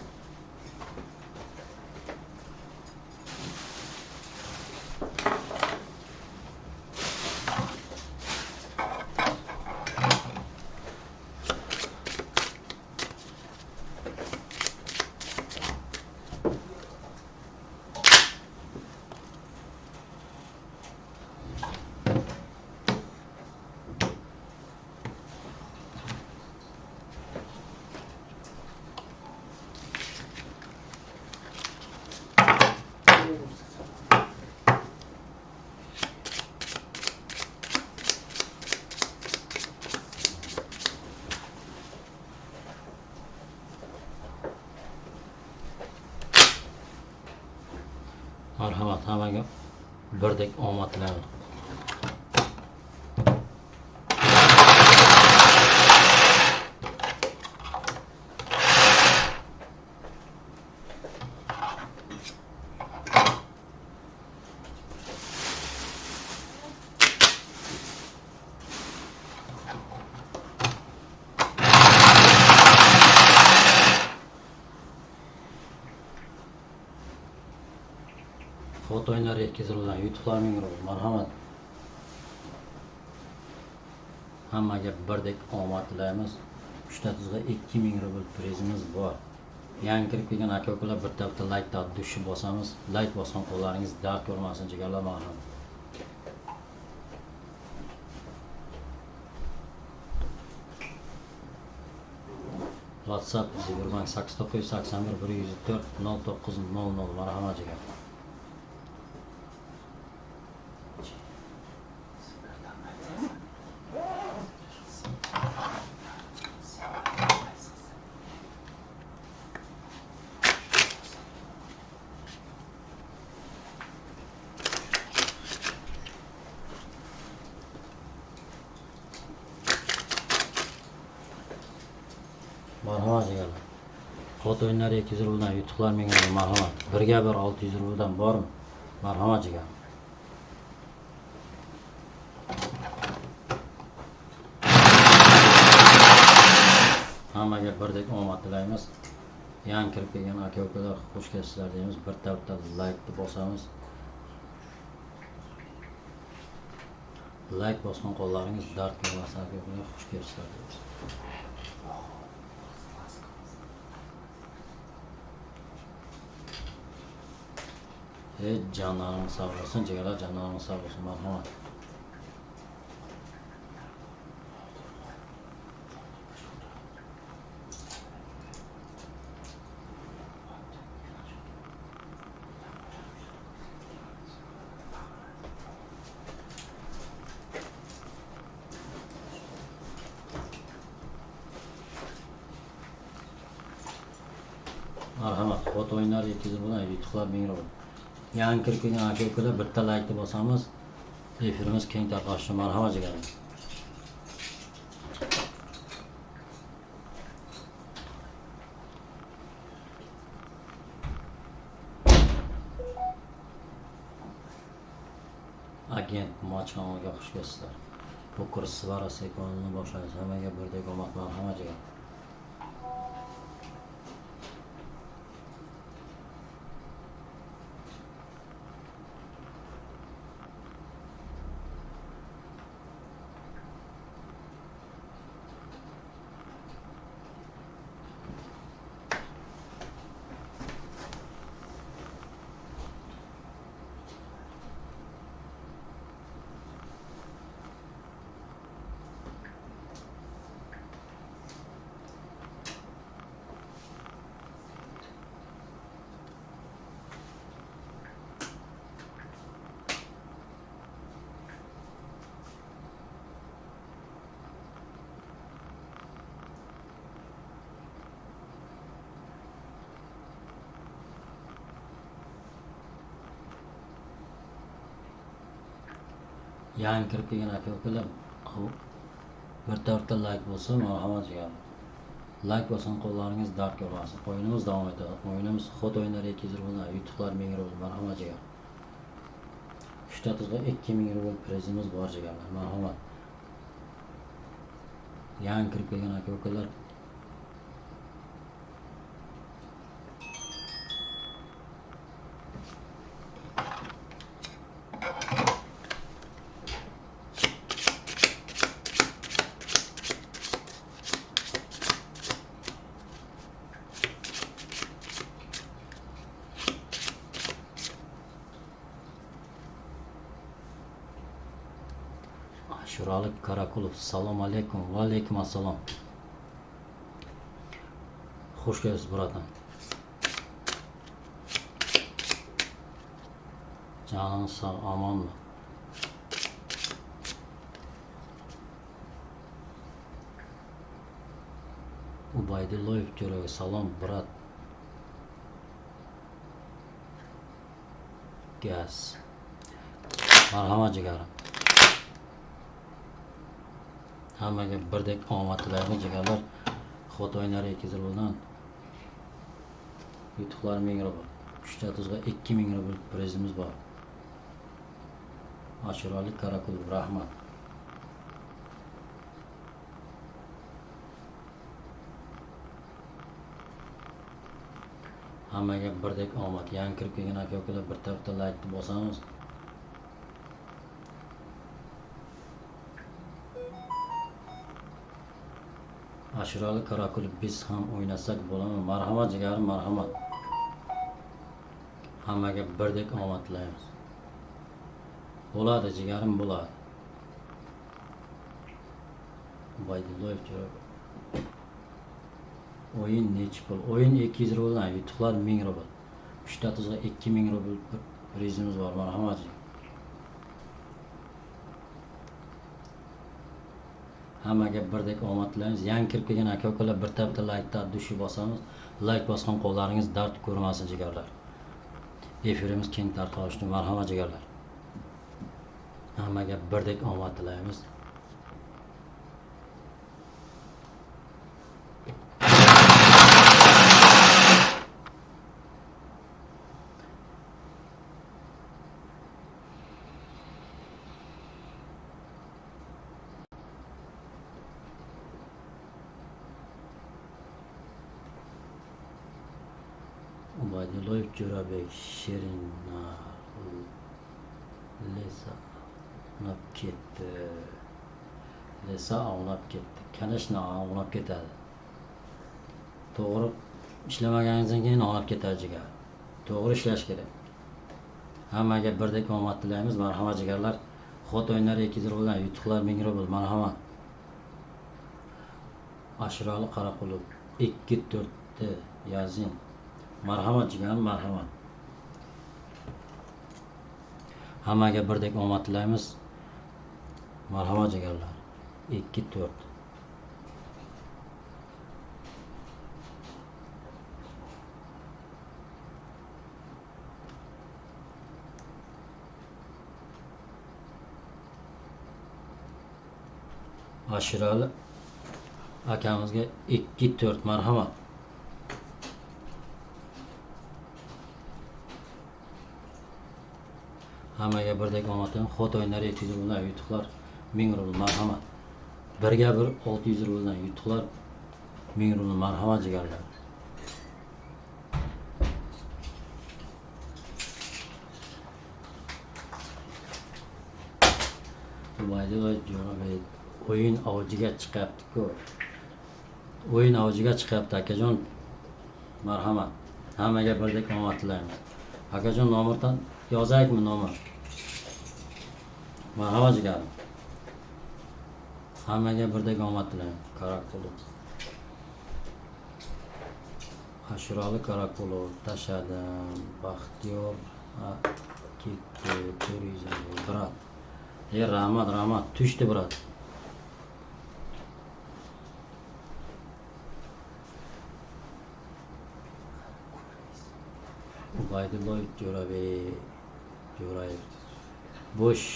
Speaker 1: Marhamat, hammaga birdek omad tilayman. Xot o'yinlari 200 rubldan yutuqlar 1000 rubl, marhamat. Hammaga birdek omad tilaymiz. 3 ta tuzga 2000 rubl prizimiz bor. Yangi kirib kelgan aka-ukalar bitta bitta laykni dushib bosamiz. Layk bosgan qo'llaringiz dard ko'rmasin jigarlar, marhamat. WhatsApp 08981 104 0900, marhamat jigar. Marhamat jigarlar. Xot o'yinlari 200 rubldan yutuqlar 1000 rubl, marhamat. Birga bir 600 rubldan bormi? Marhamat jigar. Hammaga birdek omad tilaymiz. Yangi kirib kelgan aka-ukalar xush kelibsizlar deymiz. Bitta bitta laykni bosamiz. Layk bosgan qo'llaringiz dard ko'rmasin aka-ukalar, xush kelibsizlar deymiz. Canlarınız sağ olsun, ciğerler canlarınız sağ olsun, marhamat. Marhamat, xot o'yinlari 200 rubldan yutuqlar 1000 rubl. Yangi kirib kelgan aka-ukalar bitta laykni bosamiz. Efirimiz keng tarqalsin, marhamat jigarlar. Agent Machonga xush kelibsizlar. Poker Svara sekonini boshlaymiz. Hammaga birdek omad, marhamat jigarlar. Yangi kirib kelgan aka ukalar bitta like bo'lsa marhamat jigarlar. Like bosgan qo'llaringiz dard ko'rmasin. O'yinimiz davom etadi. O'yinimiz xod o'yinlari 200 rubldan, yutuqlar 1000 rubl. Marhamat jigar. 3 ta tuzga 2000 rubl prizimiz bor jigarlar. Marhamat. Yangi kirib kelgan aka ukalar Ashurali Karakulov, salom alaykum. Va alaykum assalom. Xush kelibsiz, bratan. Joningiz sog', omonmi? Ubaydulloyev Jo'rabek, salom, brat. Gaz. Marhamat jigarim. Hammaga birdek omad tilaymiz jigarlar. Xod o'yinlari 200 rubldan, yutuqlar 1000 rubl. 3 ta tuzga 2000 rubl prizimiz bor. Ashurali Karakulov, rahmat. Hammaga birdek omad. Yangi kirib kelgan aka ukalar bitta like bosamiz. Ashurali Karakulov, biz ham o'ynasak bo'ladimi? Marhamat jigarim, marhamat. Hammaga birdek omad tilaymiz. Bo'ladi jigarim, bo'ladi. Ubaydulloyev Jo'rabek. O'yin nechi pul? O'yin 200 rubldan, yutuqlar 1000 rubl. 3 ta tuzga 2000 rubl prizimiz bor. Marhamat. Hammaga birdek omad tilaymiz. Yangi kirib kelgan aka ukalar bitta like dushi bosamiz. Like bosgan qo'llaringiz dard ko'rmasin jigarlar. Efirimiz keng tarqalishi uchun marhamat jigarlar. Hammaga birdek omad tilaymiz. Ubaydulloyev Jo'rabek, Shirin Lesa ovlab ketdi. Lesa ovlab ketdi. Конечно, ovlab ketadi. To'g'ri ishlamaganingizdan keyin ovlab ketadi jigar. To'g'ri ishlash kerak. Hammaga birdek omad tilaymiz. Marhamat jigarlar. Xod o'yinlari 200 rubldan, yutuqlar 1000 rubl. Marhamat. Ashurali Qaraqulov 2 4 yazing. Marhamat jigarim, marhamat. Hammaga birdek omad tilaymiz. Marhamat jigarlar. 2 4. Ashurali akamizga 2 4 marhamat. Hammaga birdek omad tilaymiz. Xod o'yinlari 200 rubldan, yutuqlar 1000 rubl. Marhamat. Birga bir 600 rubldan, yutuqlar 1000 rubl. Marhamat jigarlar. Ubaydulloyev Jo'rabek o'yin avjiga chiqyapti-ku. O'yin avjiga chiqyapti akajon. Marhamat. Hammaga birdek omad tilaymiz. Akajon, nomerdan yozaylikmi nomer? Marhamat jigarim. Hammaga birdek omad tilayman. Karakulov. Ashurali Karakulov tashladim. Baxtiyor ketdi 400 rubl brat. Rahmat, rahmat. Tushdi brat. Ubaydulloyev Jo'rabek Jo'rayev. Bo'sh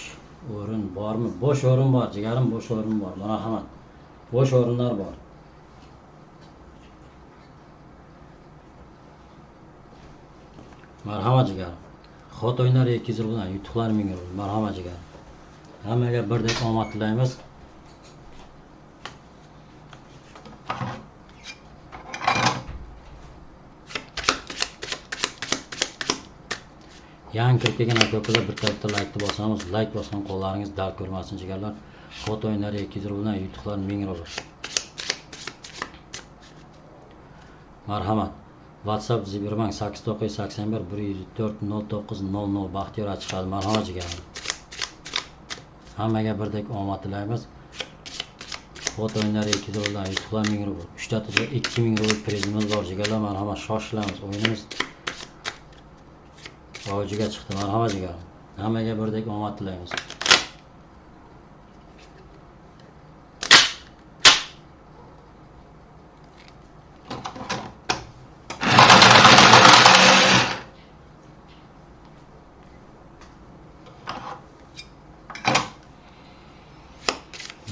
Speaker 1: O'rin bormi? Bo'sh o'rin bor, jigarim, bo'sh o'rin bor. Marhamat. Bo'sh o'rinlar bor. Marhamat jigarim. Xot o'yinlari 200 rubldan, yutuqlar 1000 rubl. Marhamat jigarim. Hammaga birdek omad tilaymiz. Yangi kirib kelgan aka-ukalar bitta laykni bosamiz. Layk bosgan qo'llaringiz dard ko'rmasin jigarlar. Xot o'yinlari 200 rubldan, yutuqlar 1000 rubl. Marhamat. WhatsApp Sberbank 8981 104 09 00 Baxtiyor chiqadi. Marhamat jigarim. Hammaga birdek omad tilaymiz. Xot o'yinlari 200 rubldan, yutuqlar 1000 rubl. 3 ta tuzga 2000 rubl prizimiz bor jigarlar. Marhamat, shoshilamiz. O'yinimiz avjiga chiqdi. Marhamat jigarim. Hammaga birdek omad tilaymiz.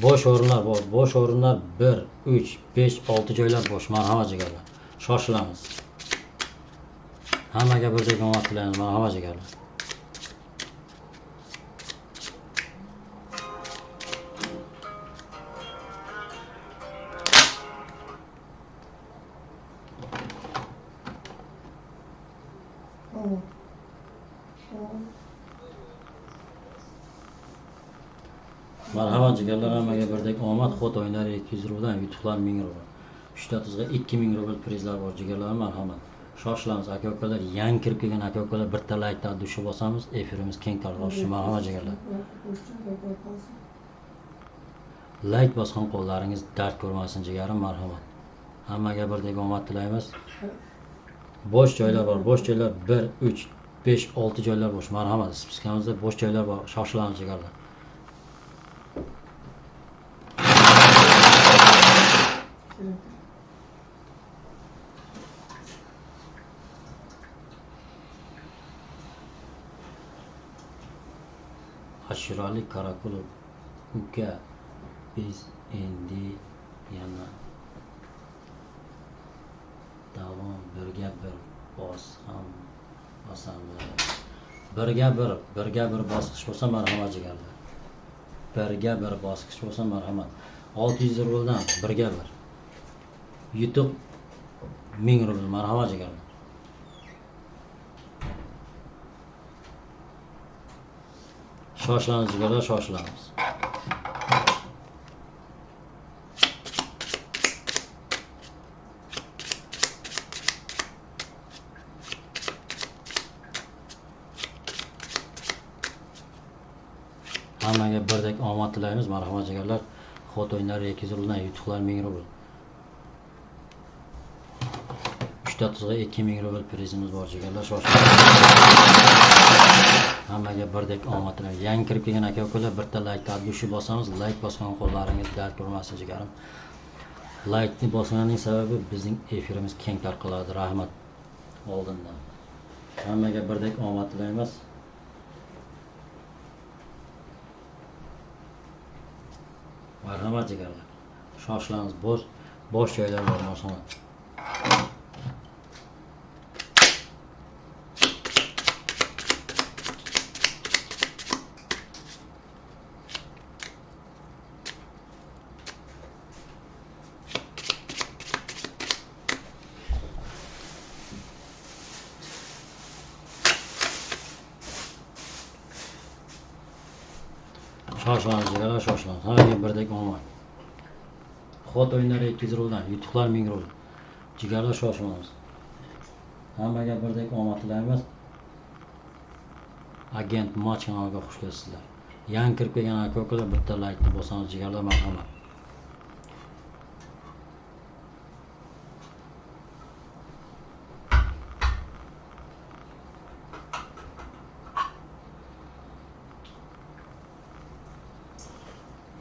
Speaker 1: Bo'sh o'rinlar bor. Bo'sh o'rinlar 1, 3, 5, 6 joylar bo'sh. Marhamat jigarlar. Shoshilamiz. Hammaga birdek omad tilaymiz. Marhamat jigarlar. Marhamat jigarlar, hammaga birdek omad. Xot o'yinlari 200 rubldan, yutuqlar 1000 rubl. 3 ta tuzga 2000 rubl prizlar bor jigarlar. Marhamat. Shoshilamiz aka-ukalar. Yangi kirib kelgan aka-ukalar bitta laykdan dushi bosamiz, efirimiz keng tarqalshi. Marhamat jigarlar. Layk bosgan qo'llaringiz dard ko'rmasin jigarim. Marhamat. Hammaga birdek omad tilaymiz. Bo'sh joylar bor. Bo'sh joylar 1, 3, 5, 6 joylar bo'sh. Marhamat. Spiskamizda bo'sh joylar bor. Shoshilamiz jigarlar. Ashirali Karakulov uka, biz endi yana davom birga bir bos ham bosamiz. Birga bir bosqich bo'lsa marhamat jigarlar. Birga bir bosqich bo'lsa marhamat. 600 rubldan birga bir. Yutuq 1000 rubl. Marhamat jigarlar. Shoshilamiz jigarlar, shoshilamiz. Hammaga birdek omad tilaymiz. Marhamat jigarlar. Xot o'yinlari 200 rubldan, yutuqlar 1000 rubl. 3 ta tuzga 2000 rubl prizimiz bor jigarlar. Shoshilamiz. Hammaga birdek omad tilaymiz. Yangi kirib kelgan aka-ukalar bitta laykni dushi bosamiz. Layk bosgan qo'llaringiz dard ko'rmasin jigarim. Laykni bosganining sababi bizning efirimiz keng tarqaladi. Rahmat oldindan. Hammaga birdek omad tilaymiz. Marhamat jigarlar. Shoshilamiz. Bo'sh joylar bor, marhamat. Shoshilamiz jigarlar, shoshilamiz. Hammaga birdek omad. Xot o'yinlari 200 rubldan, yutuqlar 1000 rubl. Jigarlar, shoshilamiz. Hammaga birdek omad tilaymiz. Agent Match kanaliga xush kelibsizlar. Yangi kirib kelgan aka-ukalar bitta laykni bosamiz jigarlar, marhamat.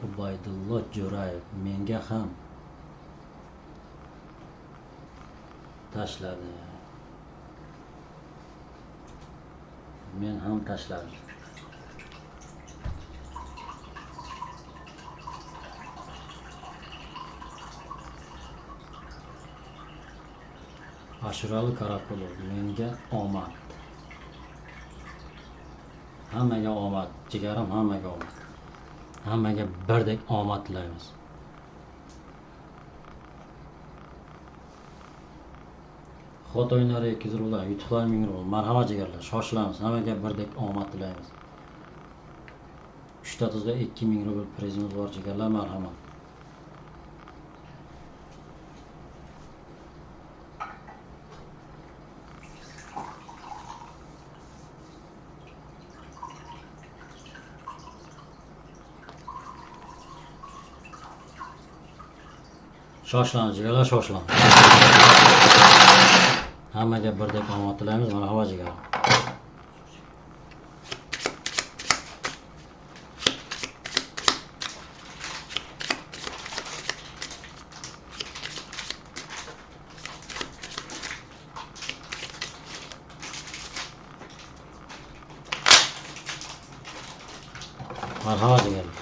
Speaker 1: Ubaydullo Jo'rayev menga ham tashladi. Men ham tashladim. Ashurali Karakulov, menga omad. Hammaga omad, jigarim, hammaga omad. Hammaga birdek omad tilaymiz. Xot o'yinlari 200 rubl, yutuqlar 1000 rubl. Marhamat jigarlar, shoshilamiz. Hammaga birdek omad tilaymiz. 3 ta tuzda 2000 rubl prizimiz bor jigarlar, marhamat. Shoshilamiz jigarlar, shoshilamiz. Hammaga birdek omad tilaymiz, marhamat jigarlar. Marhamat jigarlar.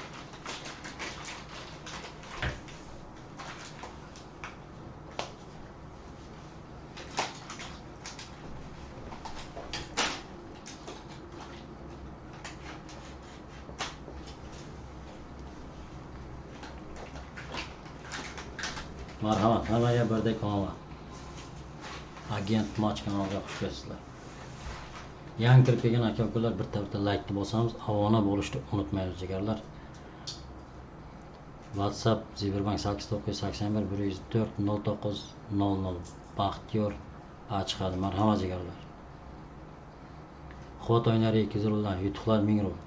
Speaker 1: Marhamat, hammaga birdek omad. Agent Match kanaliga xush kelibsizlar. Yangi kirib kelgan aka-ukalar bitta-bitta like bosamiz, obuna bo'lishni unutmaymiz jigarlar. WhatsApp Ziberbank 8981 104 09 00 Baxtiyor chiqadi. Marhamat jigarlar. Xot o'yinlari 200 rubldan, yutuqlar 1000 rubl.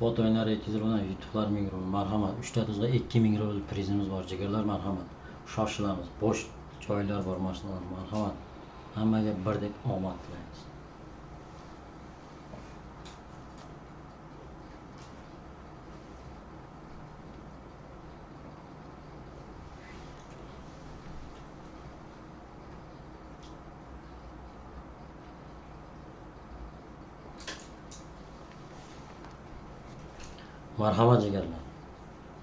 Speaker 1: Xot o'yinlari 200 rubldan, yutuqlar 1000 rubl. Marhamat. 3 ta tuzda 2000 rubl prizimiz bor jigarlar, marhamat. Shoshilamiz. Bo'sh joylar bor, mashinalar, marhamat. Hammaga birdek omad tilaymiz. Marhamat jigarlar.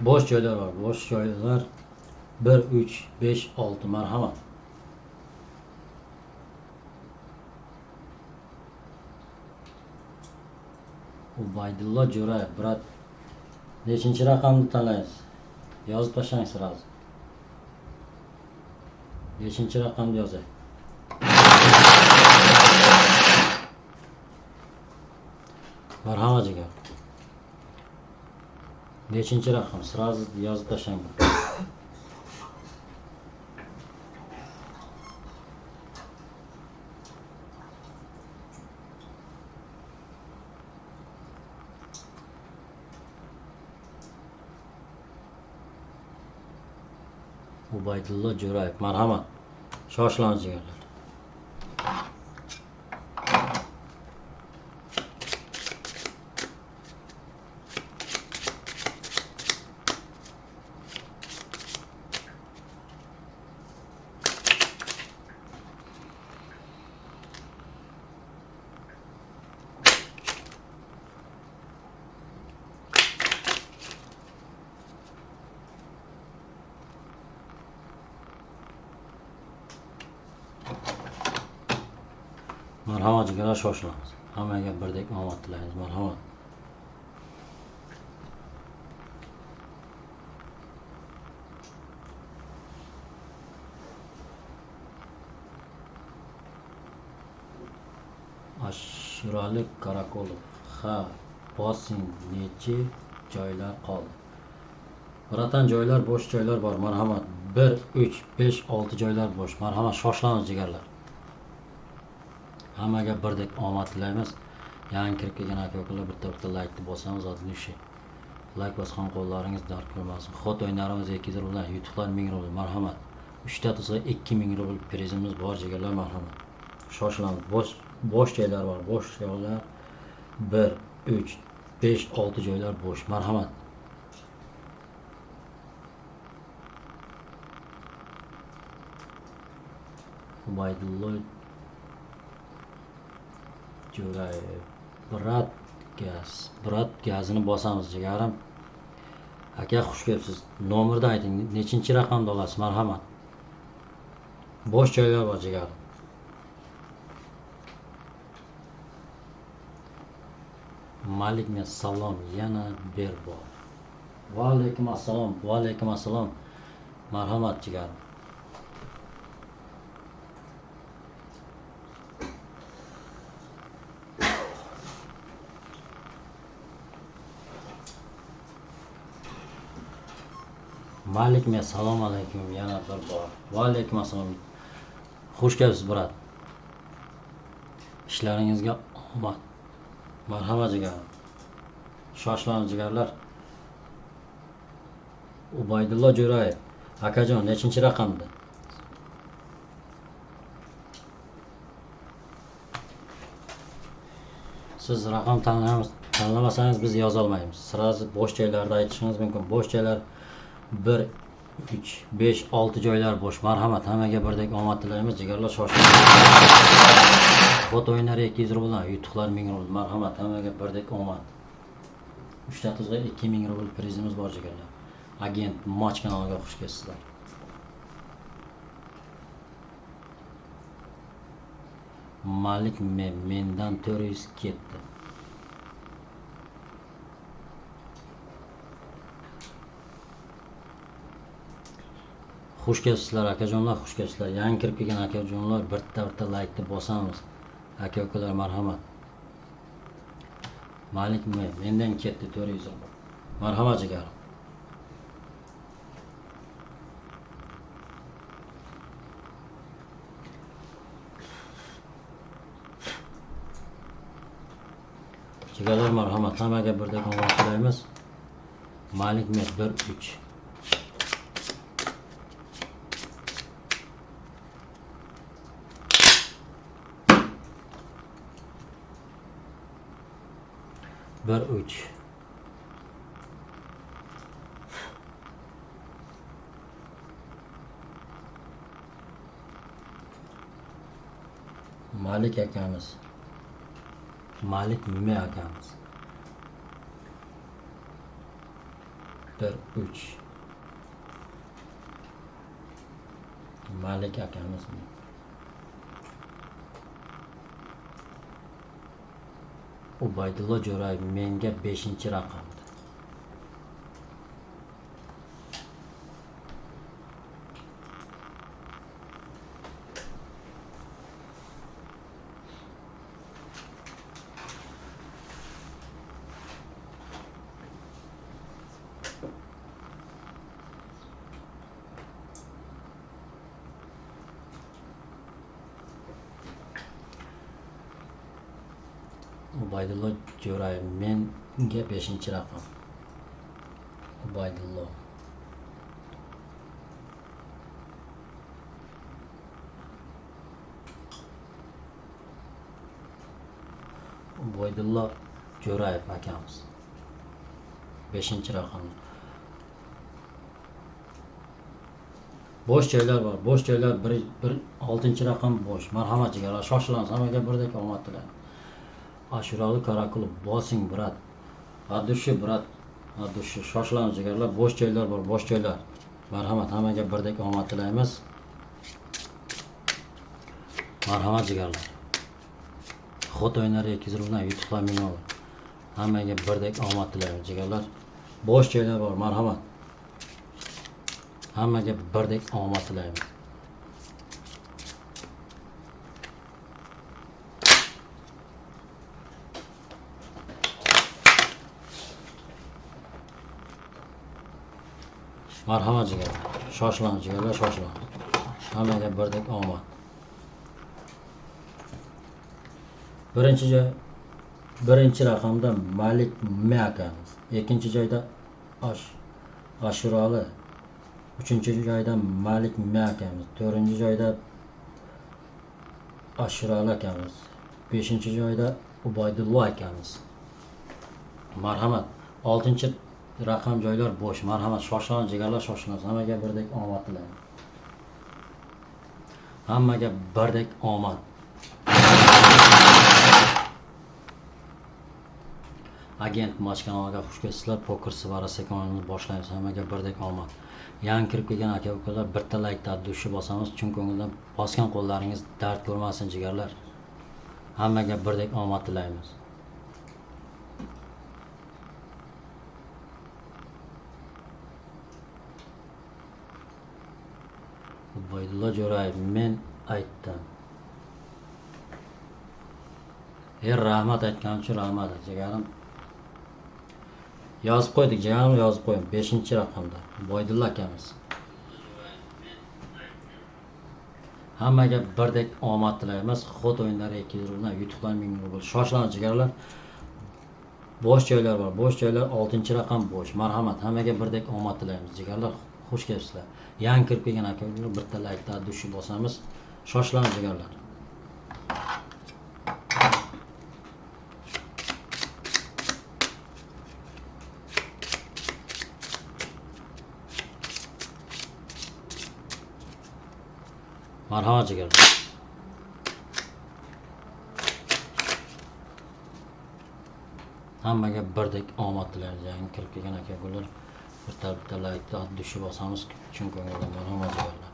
Speaker 1: Bo'sh joylar bor. Bo'sh joylar 1 3 5 6. Marhamat. Ubaydulla Jo'rayev, brat, nechinchi raqamni tanlaysiz? Yozib tashlang sразу. Nechinchi raqamni yozay? Marhamat jigar. Nechinchi raqam? Sразу yozib tashlang. Ubaydulla Jo'rayev, marhamat. Shoshilamiz jigarlar. Marhamat jigarlar, shoshilamiz. Hammaga birdek omad tilaymiz. Marhamat. Ashurali Karakolov. Ha, bosing, nechi joylar qoldi? Bratan, joylar bo'sh joylar bor. Marhamat. 1 3 5 6 joylar bo'sh. Marhamat, shoshilamiz jigarlar. Hammaga birdek omad tilaymiz. Yangi kirib kelgan aka-ukalar bitta-bitta laykni bosamiz, oddiy. Layk bosgan qo'llaringiz dard ko'rmasin. Xot o'yinlarimiz 200 rubl, yutuqlar 1000 rubl, marhamat. 3 ta tuzga 2000 rubl prizimiz bor jigarlar, marhamat. Shoshilamiz. Bo'sh joylar bor, bo'sh joylar 1, 3, 5, 6 joylar bo'sh. Marhamat. Ubaydullo Jo'rayev, brat gaz, brat gazini bosamiz jigarim. Aka xush kelibsiz. Nomerni ayting, nechinchi raqamda olasiz, marhamat. Bo'sh joylar bor jigarim. Malikga salom yana berbor. Va alaykum assalom, va alaykum assalom. Marhamat jigarim. Malikga salom alaykum yana bir bor. Va alaykum assalom. Xush kelibsiz, brat. Ishlaringizga omad. Marhamat jigarim. Shoshilamiz jigarlar. Ubaydullo Jo'rayev, akajon, nechinchi raqamda? Siz raqam tanlamasangiz biz yozolmaymiz. Sirazi bo'sh joylarda aytishingiz mumkin. Bo'sh joylar 1, 3, 5, 6 joylar bo'sh. Marhamat, hammaga birdek omad tilaymiz. Jigarlar, shoshilamiz. Xot o'yinlari 200 rubldan, yutuqlar 1000 rubl. Marhamat, hammaga birdek omad. 3 ta tuzga 2000 rubl prizimiz bor jigarlar. Agent Match kanaliga xush kelibsizlar. Malik mendan 400 ketdi. Xush kelibsizlar akajonlar, xush kelibsizlar. Yangi kirib kelgan akajonlar bitta-bitta laykni bosamiz. Aka-ukalar marhamat. Malik mendan ketdi 400 rubl. Marhamat jigarim. Jigarlar marhamat, hammaga birdek omad tilaymiz. Malik 1 3. Bir uch. Malik akamiz. Malik M akamiz. 1 3. Malik akamiz. Ubaydullo Jo'rayev menga 5-raqamda. Ubaydullo Jo'rayev menga 5-raqam. Ubaydullo. Ubaydullo Jo'rayev akamiz. 5-raqam. Bo'sh joylar bor. Bo'sh joylar 1 6-raqam bo'sh. Marhamat jigarlar, shoshilamiz. Hammaga birdek omad tilayman. Ashurali Karakulov, bosing brat. Adushi brat. Adushi, shoshilamiz jigarlar. Bo'sh joylar bor, bo'sh joylar. Marhamat, hammaga birdek omad tilaymiz. Marhamat jigarlar. Xot o'yinlari 200 rubldan, yutuqlar 1000 rubl. Hammaga birdek omad tilaymiz jigarlar. Bo'sh joylar bor, marhamat. Hammaga birdek omad tilaymiz. Marhamat jigarlar. Shoshilamiz jigarlar, shoshilamiz. Hammaga birdek omad. Birinchi joy Birinchi raqamda Malik M akamiz. Ikkinchi joyda Ashurali. Uchinchi joyda Malik M akamiz. To'rtinchi joyda Ashurali akamiz. Beshinchi joyda Ubaydullo akamiz. Marhamat. 6-chi raqam joylar bo'sh. Marhamat, shoshiling jigarlar, shoshiling. Hammaga birdek omad tilayman. Hammaga birdek omad. Agent Match kanaliga xush kelibsizlar. Poker Svara sekonini boshlaymiz. Hammaga birdek omad. Yangi kirib kelgan aka-ukalar bitta like dushi bosamiz. Chunki ko'ngildan bosgan qo'llaringiz dard ko'rmasin jigarlar. Hammaga birdek omad tilaymiz. Ubaydulla Jo'rayev, men aytdim. Rahmat aytganim uchun rahmat jigarim. Yozib qo'ydik jigarim, yozib qo'ying. 5-raqamda Ubaydulla akamiz. Hammaga birdek omad tilaymiz. Xod o'yinlari 200 rubldan yutuqlar 1000 rubl. Shoshiling jigarlar. Bo'sh joylar bor. Bo'sh joylar 6-raqam bo'sh. Marhamat, hammaga birdek omad tilaymiz jigarlar. Xush kelibsizlar. Yangi kirib kelgan akalar bitta like dushi bosamiz. Shoshiling jigarlar. Marhamat jigarlar. Hammaga birdek omad tilaymiz. Yangi kirib kelgan akalar bitta like dushi bosamiz. Chunki ko'ngildan marhamat jigarlar.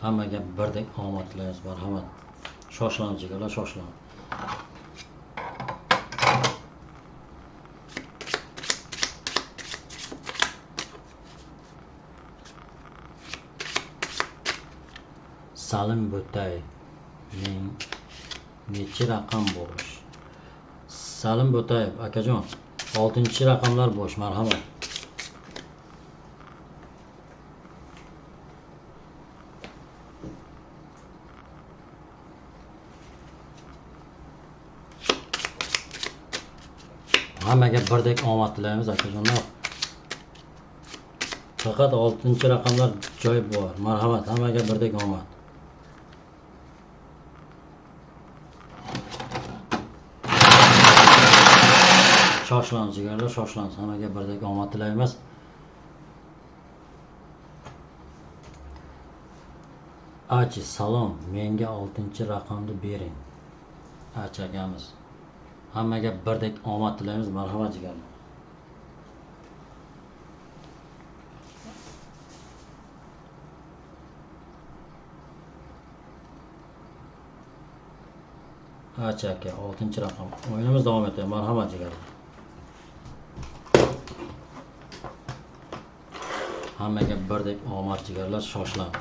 Speaker 1: Hammaga birdek omad tilaymiz. Marhamat. Shoshiling jigarlar, shoshiling. Salim Bo'tayev, nechi raqam bo'sh? Salim Bo'tayev akajon, 6-raqamlar bo'sh, marhamat. Hammaga birdek omad tilaymiz akajonlar. Faqat 6-raqamlar joy bor. Marhamat, hammaga birdek omad. Shoshiling jigarlar, shoshiling. Hammaga birdek omad tilaymiz. Achi, salom, menga 6-raqamni bering. Achi akamiz. Hammaga birdek omad tilaymiz. Marhamat jigarlar. Achi aka, 6-raqam. O'yinimiz davom etadi. Marhamat jigarlar. Hammaga birdek omad jigarlar, shoshiling.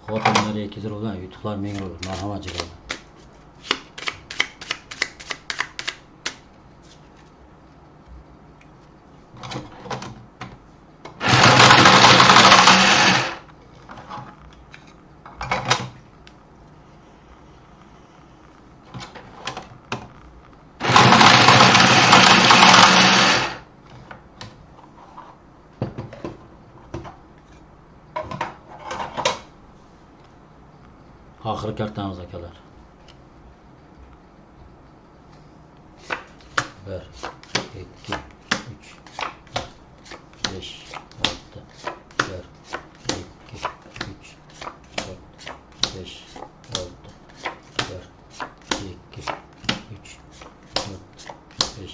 Speaker 1: Xotinlar 200 rubldan, yutuqlar 1000 rubl. Marhamat jigarlar. Oxirgi kartamiz akalar. 1 2 3 5 6 1 2 3 4 5 6 1 2 3 4 5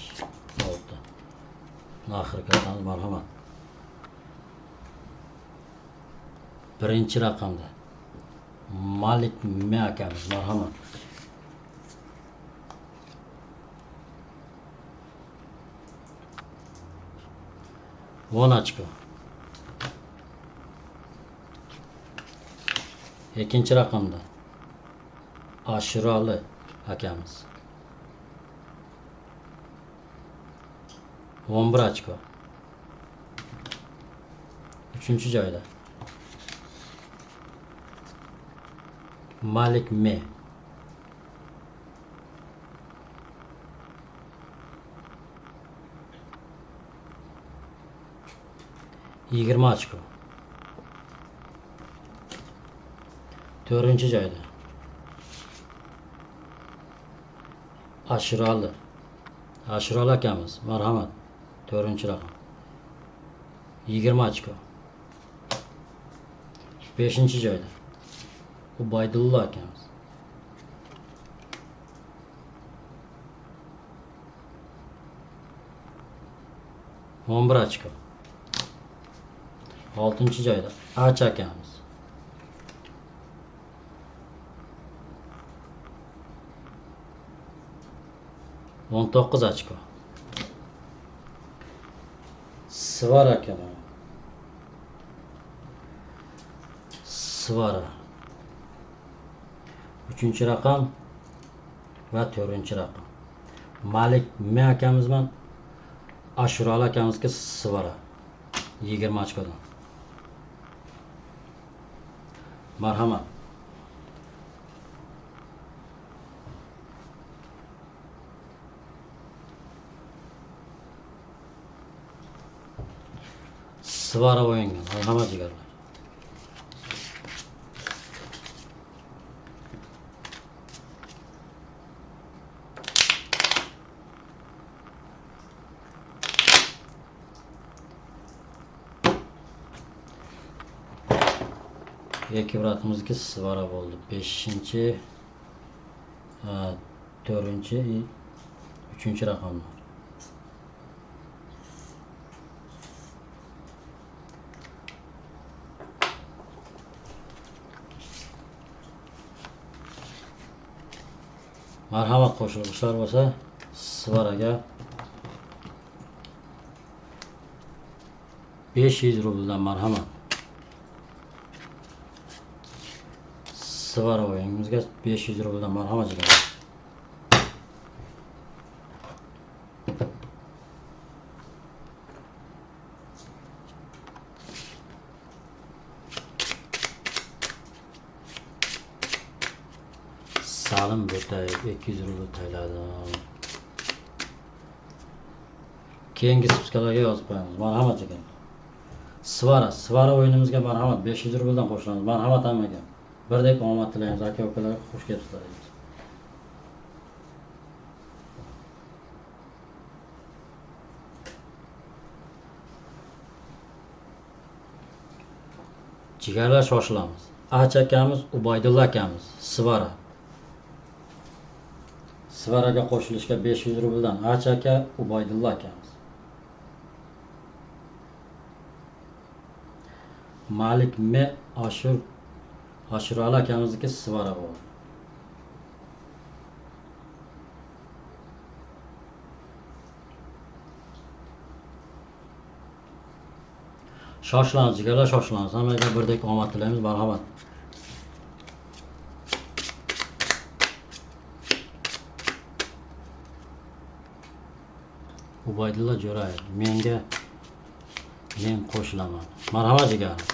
Speaker 1: 6. Oxirgi kartamiz, marhamat. Birinchi raqamda Malik M akamiz, marhamat. Vonaçka. Ikkinchi raqamda Ashurali akamiz. 11 ochko. Uchinchi joyda Malik M. 20 ochko. To'rtinchi joyda Ashurali. Ashurali akamiz, marhamat. To'rtinchi raqam. 20 ochko. 5-chi joyda Ubaydulla akamiz. 11 ochko. 6-chi joyda Ach akamiz. 19 ochko. Svara akamiz. Svara. 3-chi raqam va 4-chi raqam. Malik M akamiz bilan Ashurali akamizga Svara 20 ochkodan. Marhamat. Svara o'yinga marhamat jigarlar. Ikki bratimizga Svara bo'ldi. 5-chi, 4-chi, 3-chi raqamlar. Marhamat, qo'shilishlar bo'lsa Svaraga 500 rubldan marhamat. Svara o'yinimizga 500 rubldan marhamat jigarlar. Salim Bo'tayev 200 rubl tayladim. Keyingi spiskalarga yozib qo'yamiz. Marhamat jigarlar. Svara, Svara o'yinimizga marhamat 500 rubldan qo'shilamiz. Marhamat hammaga. Birdek omad tilaymiz, aka ukalar, xush kelibsizlar deymiz. Jigarlar, shoshilamiz. Ach akamiz, Ubaydulla akamiz, Svara. Svaraga qo'shilishga 500 rubldan Ach aka, Ubaydulla akamiz. Malik M Ashurali akamizniki Svara bo'ldi. Shoshilamiz jigarlar, shoshilamiz. Hammaga birdek omad tilaymiz, marhamat. Ubaydulla Jo'rayev, menga men qo'shilaman. Marhamat jigarim.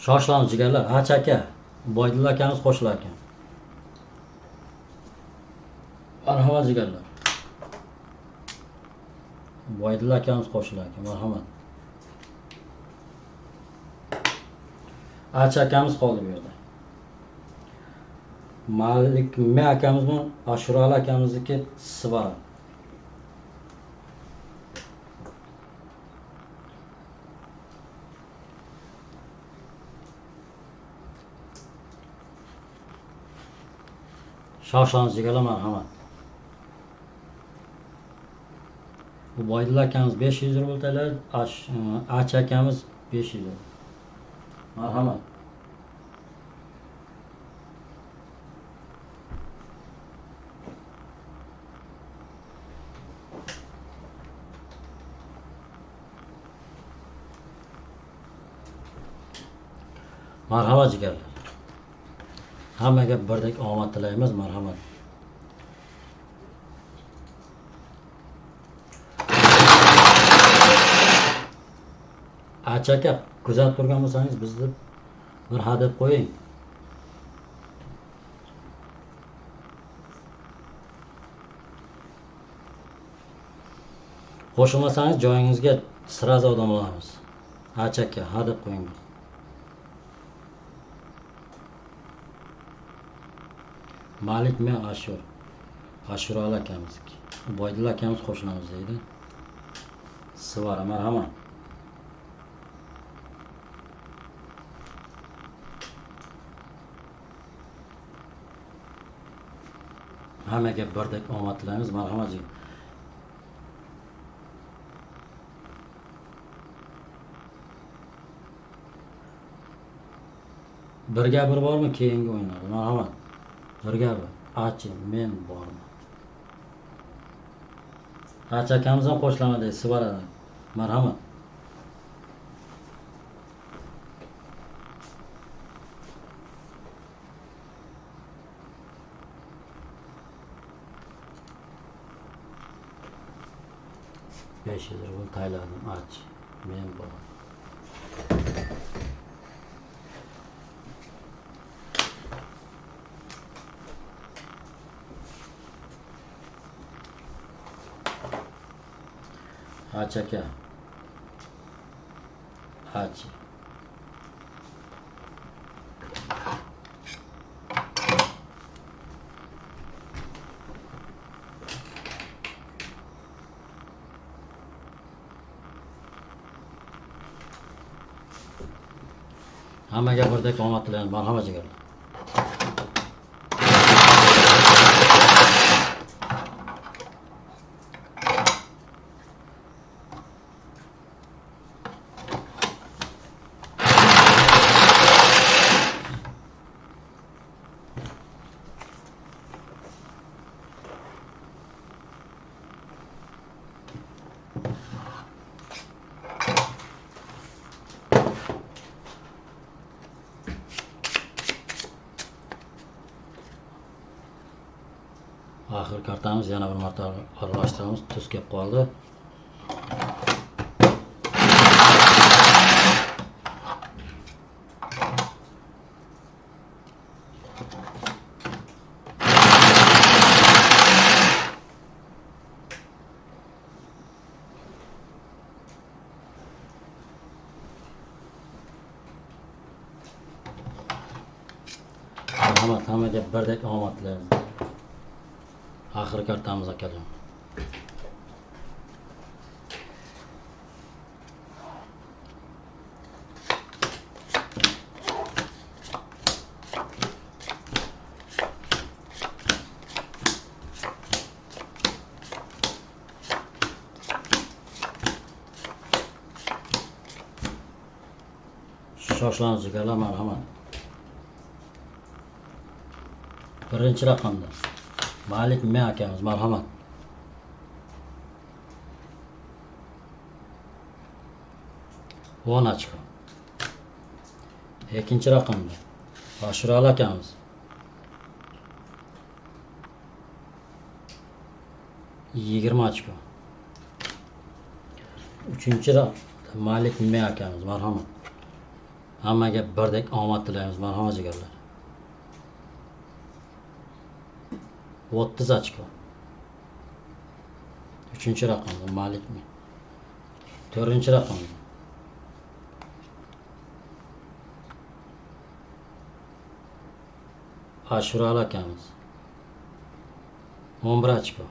Speaker 1: Shoshilamiz jigarlar. Ach aka, Ubaydulla akamiz qo'shilar ekan. Marhamat jigarlar. Ubaydulla akamiz qo'shilar ekan, marhamat. Ach akamiz qoldi bu yerda. Malik M akamiz bilan Ashurali akamizniki Svara. Shoshilamiz jigarlar, marhamat. Ubaydulla akamiz 500 rubl tayladi, Ach akamiz 500 rubl. Marhamat. Marhamat jigarlar. Hammaga birdek omad tilaymiz, marhamat. Ach aka, kuzatib turgan bo'lsangiz bizni bir ha deb qo'ying. Qo'shilmasangiz joyingizga sразу odam olamiz. Ach aka, ha deb qo'ying. Malik men Ashur. Ashurali akamizniki. Ubaydulla akamiz qo'shilamiz deydi. Svara, marhamat. Hammaga birdek omad tilaymiz, marhamat. Birga bir bormi keyingi o'yinlarda? Marhamat. Birga bir. Achi, men bormi? Achi akamiz ham qo'shilaman deydi, Svaradan. Marhamat. $500 rubl tayladim, ach, men bor. Ach aka. Ach. Hammaga birdek omad tilaymiz, marhamat jigarlar. Oxir kartamiz yana bir marta aralashtiramiz, tuz kelib qoldi. Marhamat, hammaga birdek omad tilaymiz. Oxirgi kartamiz akajon. Shoshilamiz jigarlar, marhamat. Birinchi raqamda Malik M akamiz, marhamat. 10 ochko. Ikkinchi raqamda Ashurali akamiz. 20 ochko. Uchinchi raqamda Malik M akamiz, marhamat. Hammaga birdek omad tilaymiz, marhamat jigarlar. 30 ochko. Uchinchi raqamda Malik M. To'rtinchi raqamda Ashurali akamiz. 11 ochko.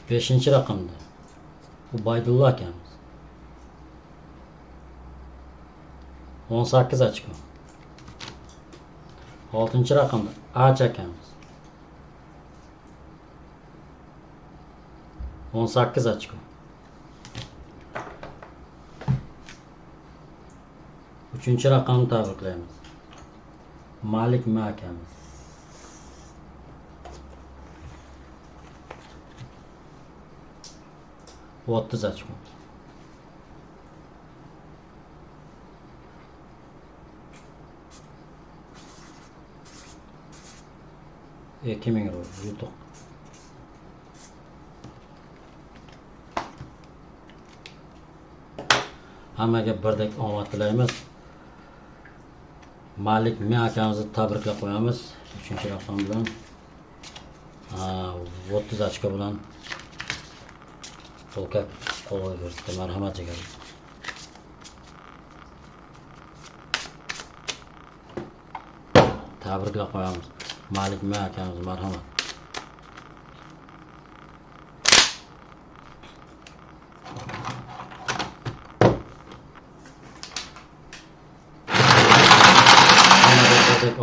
Speaker 1: 5 raqamda Ubaydulla akamiz. 18 ochko. 6 raqamda Ach akamiz. 18 ochko. 3-chi raqamni tabriklaymiz. Malik M akamiz. 30 ochko. 2000 rubl yutuq. Hammaga birdek omad tilaymiz. Malik M akamizni tabriklab qo'yamiz. 3-raqam bilan 30 ochko bilan qo'lga qo'lga kiritdi. Marhamat jigarlar. Tabriklab qo'yamiz. Malik M akamiz, marhamat.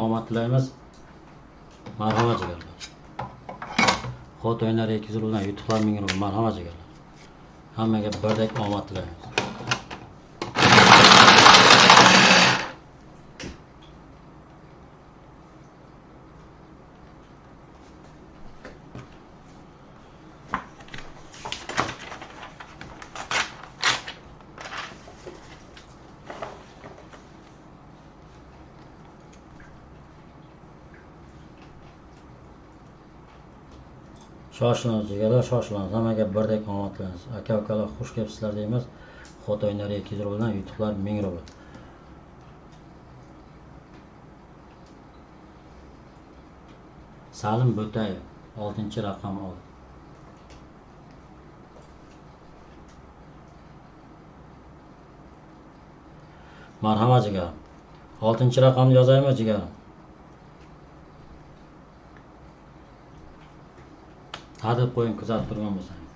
Speaker 1: Omad tilaymiz. Marhamat jigarlar. Xot o'yinlari 200 rubldan yutuqlar 1000 rubl. Marhamat jigarlar. Hammaga birdek omad tilaymiz. Shoshilamiz jigarlar, shoshilamiz. Hammaga birdek omad tilaymiz. Aka ukalar, xush kelibsizlar deymiz. Xot o'yinlari 200 rubldan yutuqlar 1000 rubl. Salim Bo'tayev 6-raqam oldi. Marhamat jigarim. 6-raqamni yozaymi jigarim? Hadeb qo'ying, kuzatib turgan bo'lsangiz.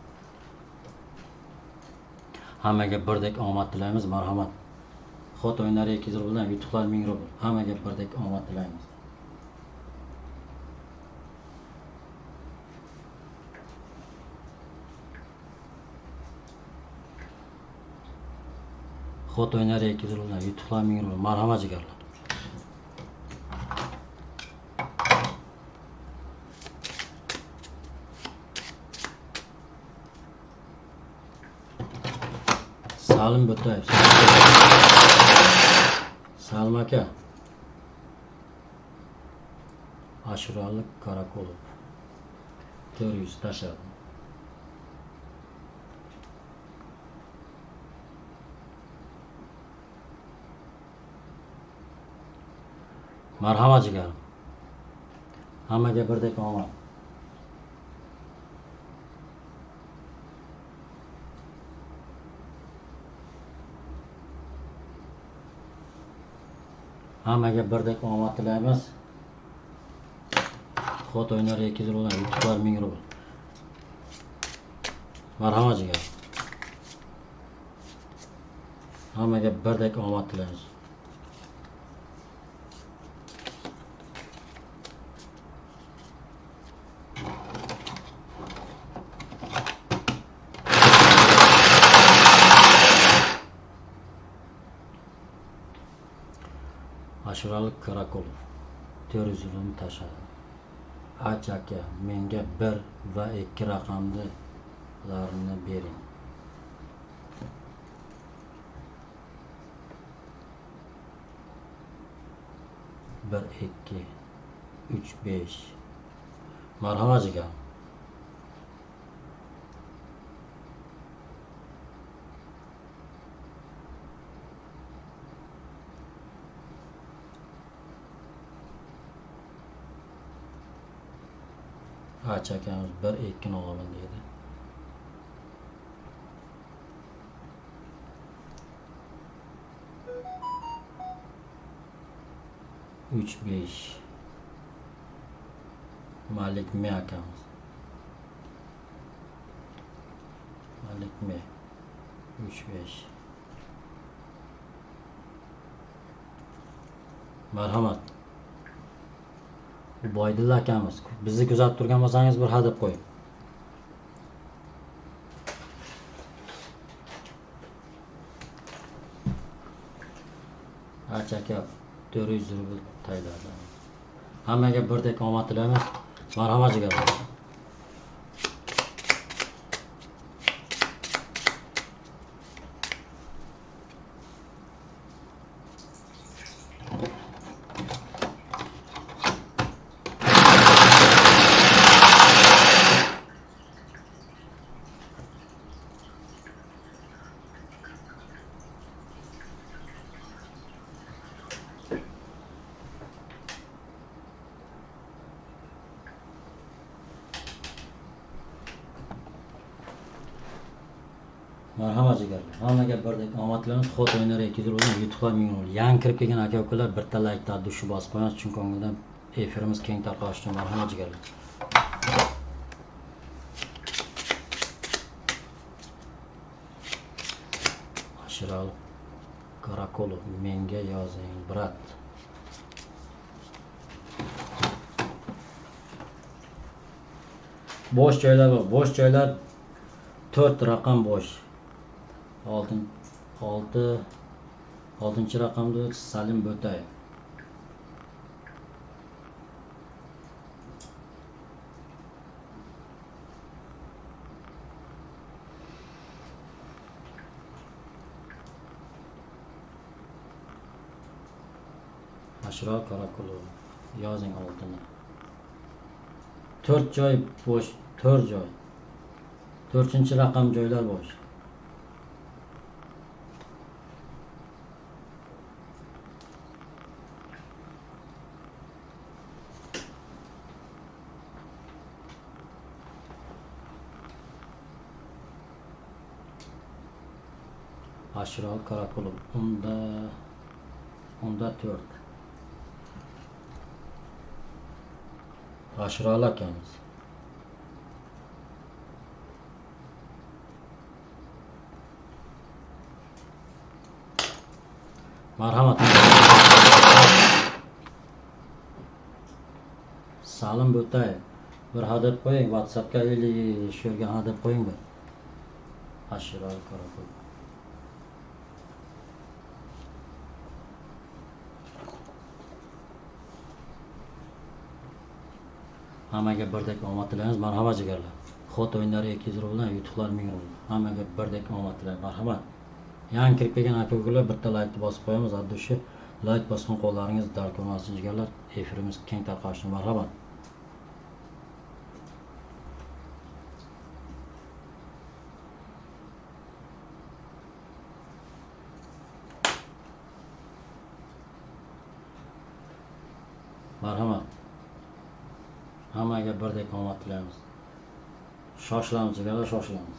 Speaker 1: Hammaga birdek omad tilaymiz, marhamat. Xot o'yinlari 200 rubldan yutuqlar 1000 rubl. Hammaga birdek omad tilaymiz. Xot o'yinlari 200 rubldan yutuqlar 1000 rubl. Marhamat jigarlar. Salim Bo'tayev. Salim aka. Ashurali Karakolov. 400 tashladi. Marhamat jigarim. Hammaga birdek omad. Hammaga birdek omad tilaymiz. Xot o'yinlari 200 rubldan yutuqlar 1000 rubl. Marhamat jigar. Hammaga birdek omad tilaymiz. Ashurali Karakolov 400 rubl tashladi. Ach aka, menga 1 va 2 raqamlarni bering. 1 2 3 5. Marhamat jigar. Ach akamiz 1 2 olaman deydi. 3 5. Malik M akamiz. Malik M 3 5. Marhamat. Ubaydulla akamiz, bizni kuzatib turgan bo'lsangiz bir hadeb qo'ying. Barcha aka 400 rubl tayyorladi. Hammaga birdek omad tilaymiz. Marhamat jigarlar. Marhamat jigarlar. Hammaga birdek omad tilaymiz. Xot o'yinlari 200 rubldan yutuqlar 1000 rubl. Yangi kirib kelgan aka ukalar bitta like dushi bosib qo'yamiz, chunki undan efirimiz keng tarqalishi uchun. Marhamat jigarlar. Ashiral Karakolov menga yozing, brat. Bo'sh joylar bor. Bo'sh joylar 4 raqam bo'sh. 6 raqamda Salim Bo'tayev. Ashraf Karakulov yozing 6ni. 4 joy bo'sh, 4 joy. 4-raqam joylar bo'sh. Ashraf Karakulov onda 4. Ashraf akamiz. Marhamat. Salim Bo'tayev bir hadeb qo'ying, WhatsAppga ili shu yerga hadeb qo'ying bir. Ashraf Karakulov. Hammaga birdek omad tilaymiz. Marhamat jigarlar. Xot o'yinlari 200 rubldan yutuqlar 1000 rubl. Hammaga birdek omad tilaymiz. Marhamat. Yangi kirib kelgan aka ukalar bitta like bosib qo'yamiz. Addushi like bosgan qo'llaringiz dard ko'rmasin jigarlar. Efirimiz keng tarqalishini marhamat. Marhamat. Hammaga birdek omad tilaymiz. Shoshilamiz jigarlar, shoshilamiz.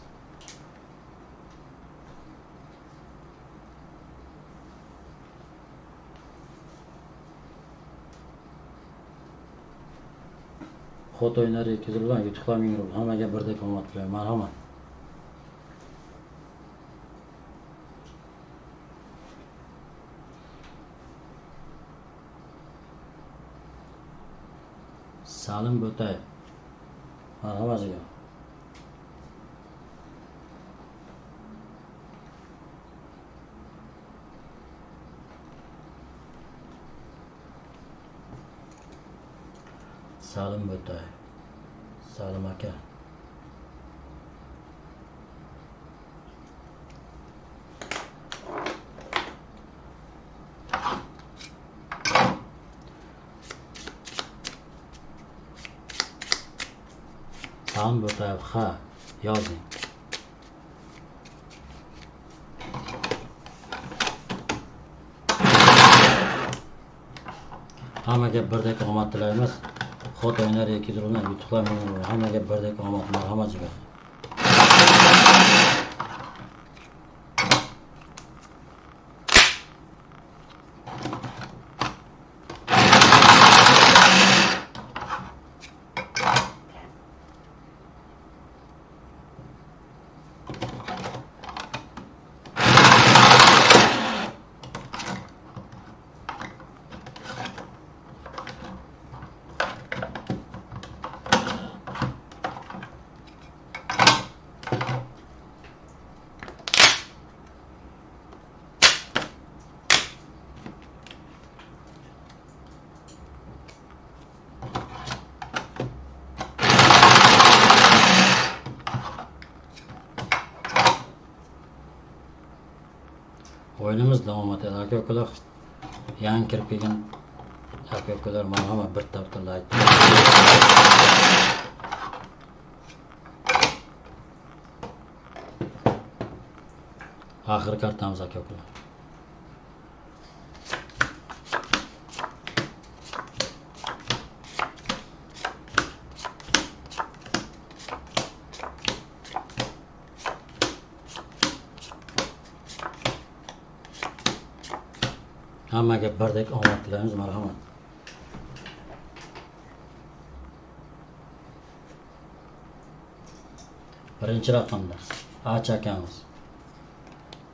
Speaker 1: Xot o'yinlari 200 rubldan yutuqlar 1000 rubl. Hammaga birdek omad tilayman. Marhamat. Salim Bo'tayev. Marhamat jigar. Salim Bo'tayev. Salim aka. Salim Bo'tayev ha yozing. Hammaga birdek omad tilaymiz. Xot o'yinlari 200 rubldan yutuqlar 1000 rubl. Hammaga birdek omad. Marhamat jigar. O'yinimiz davom etadi. Aka-ukalar, yangi kirib kelgan aka-ukalar marhamat, bitta bitta like. Oxirgi kartamiz aka-ukalar. Hammaga birdek omad tilaymiz, marhamat. Birinchi raqamda Ach akamiz.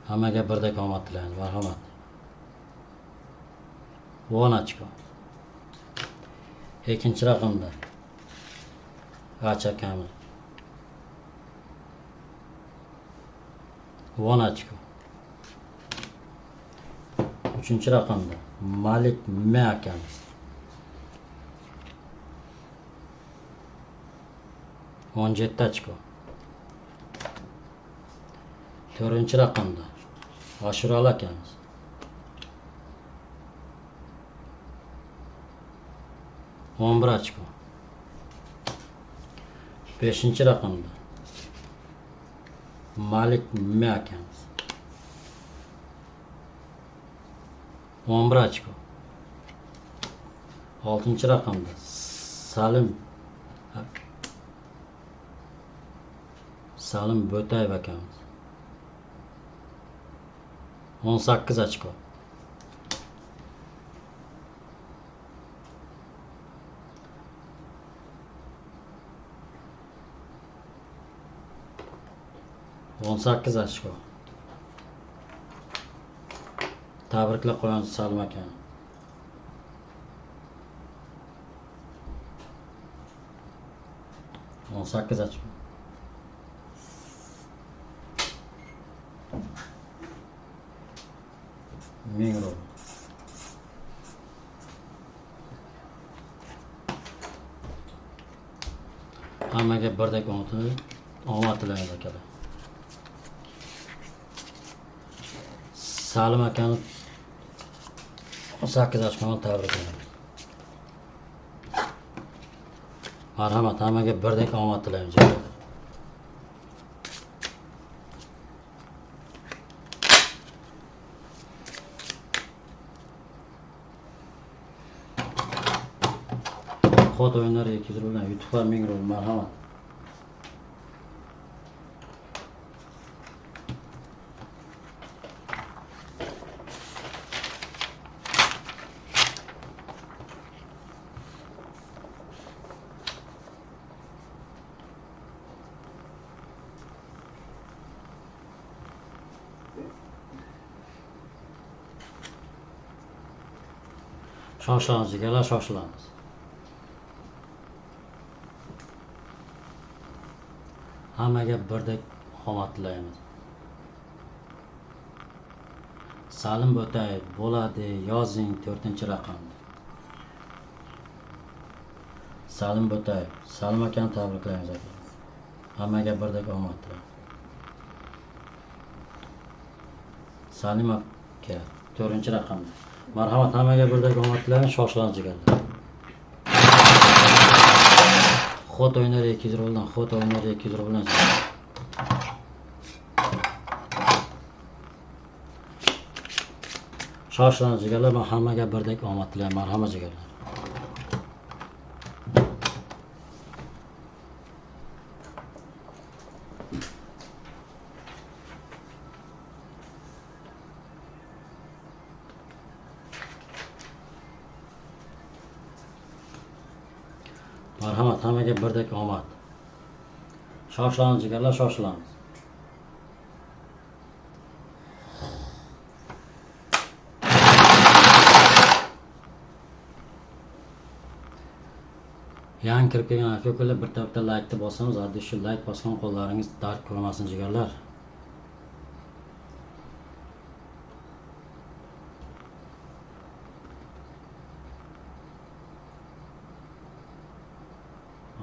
Speaker 1: Hammaga birdek omad tilaymiz, marhamat. 10 ochko. Ikkinchi raqamda Ach akamiz. 10 ochko. Uchinchi raqamda Malik M akamiz. 17 ochko. To'rtinchi raqamda Ashurali akamiz. 11 ochko. Beshinchi raqamda Malik M akamiz. 11 ochko. Oltinchi raqamda Salim Bo'tayev akamiz. 18 ochko. 18 ochko. Tabriklab qo'yamiz Salim akani. 18 ochko. 1000 rubl. Hammaga birdek omad tilaymiz akalar. Salim akani 18 ochkoni tabriklaymiz. Marhamat, hammaga birdek omad tilaymiz. Xod o'yinlari 200 rubldan, yutuqlar 1000 rubl, marhamat. Shoshilamiz jigarlar, shoshilamiz. Hammaga birdek omad tilaymiz. Salim Bo'tayev bo'ladi, yozing 4-raqamda. Salim Bo'tayev, Salim akani tabriklaymiz aka. Hammaga birdek omad tilaymiz. Salim aka 4-raqamda. Marhamat, hammaga birdek omad tilaymiz, shoshilamiz jigarlar. Xod o'yinlari 200 rubldan, xod o'yinlari 200 rubldan. Shoshilamiz jigarlar, men hammaga birdek omad tilayman, marhamat jigarlar. Marhamat, hammaga birdek omad. Shoshilamiz jigarlar, shoshilamiz. Yangi kirib kelgan aka-ukalar bitta bitta like bosamiz. Addi shu like bosgan qo'llaringiz dard ko'rmasin jigarlar.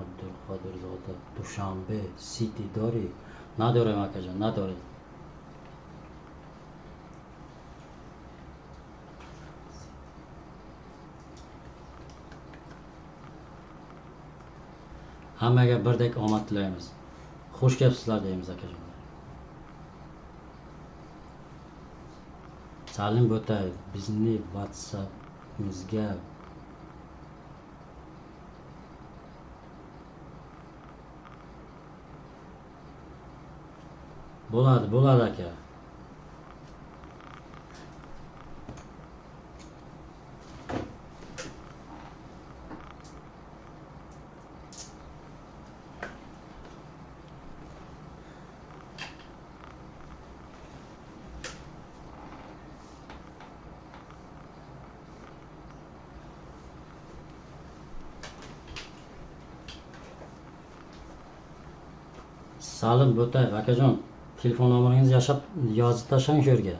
Speaker 1: Abdulqodirzoda Dushanbe City dori. Надорем akajon, надорем. Hammaga birdek omad tilaymiz. Xush kelibsizlar deymiz akajonlar. Salim Bo'tayev bizni WhatsApp'imizga bo'ladi, bo'ladi aka. Salim Bo'tayev akajon, telefon nomeringizni yashab yozib tashlang shu yerga.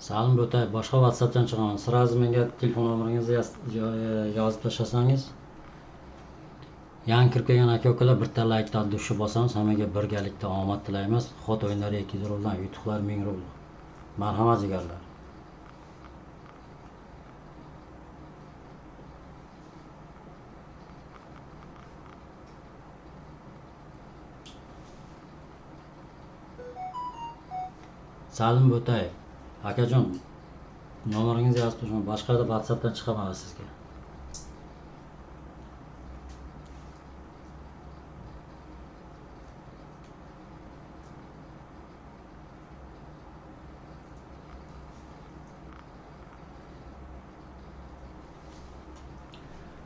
Speaker 1: Salim Bo'tayev, boshqa WhatsAppdan chiqaman. Sразу menga telefon nomeringizni yozib tashlasangiz. Yangi kirib kelgan aka-ukalar bitta like dushi bosamiz. Hammaga birgalikda omad tilaymiz. Xot o'yinlari 200 rubldan, yutuqlar 1000 rubl. Marhamat jigarlar. Salim Bo'tayev akajon, nomeringizni yozib tashlang. Boshqa WhatsAppdan chiqaman sizga.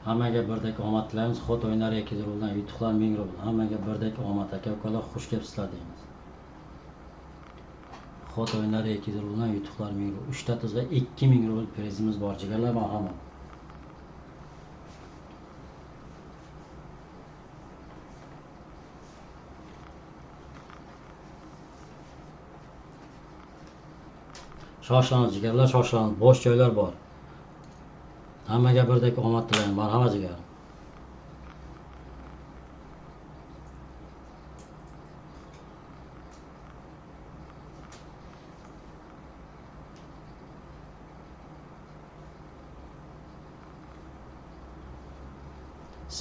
Speaker 1: Hammaga birdek omad tilaymiz. Xot o'yinlari 200 rubldan, yutuqlar 1000 rubl. Hammaga birdek omad aka-ukalar, xush kelibsizlar deymiz. Xot o'yinlari 200 rubldan, yutuqlar 1000 rubl. 3 ta tizga 2000 rubl prizimiz bor jigarlar, marhamat. Shoshilamiz jigarlar, shoshilamiz. Bo'sh joylar bor. Hammaga birdek omad tilayman. Marhamat jigar.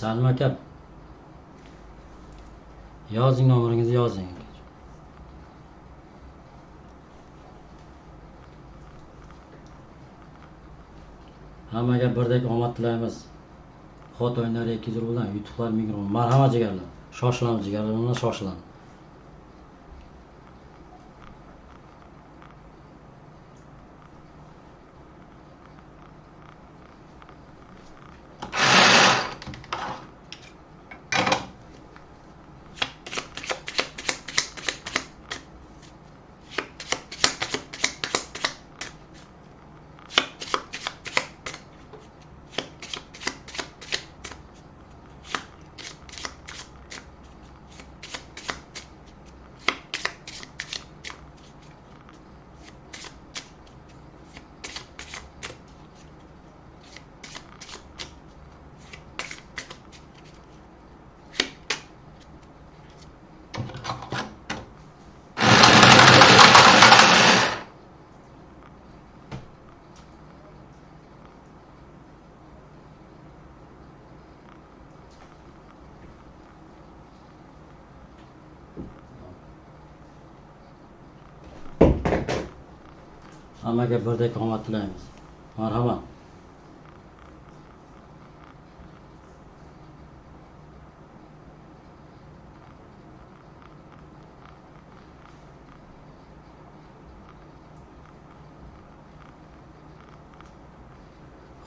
Speaker 1: Salma aka, yozing nomeringizni, yozing. Hammaga birdek omad tilaymiz. Xot o'yinlari 200 rubldan, yutuqlar 1000 rubl. Marhamat jigarlar. Shoshilamiz jigarlar, shoshilamiz. Hammaga birdek omad tilaymiz. Marhamat.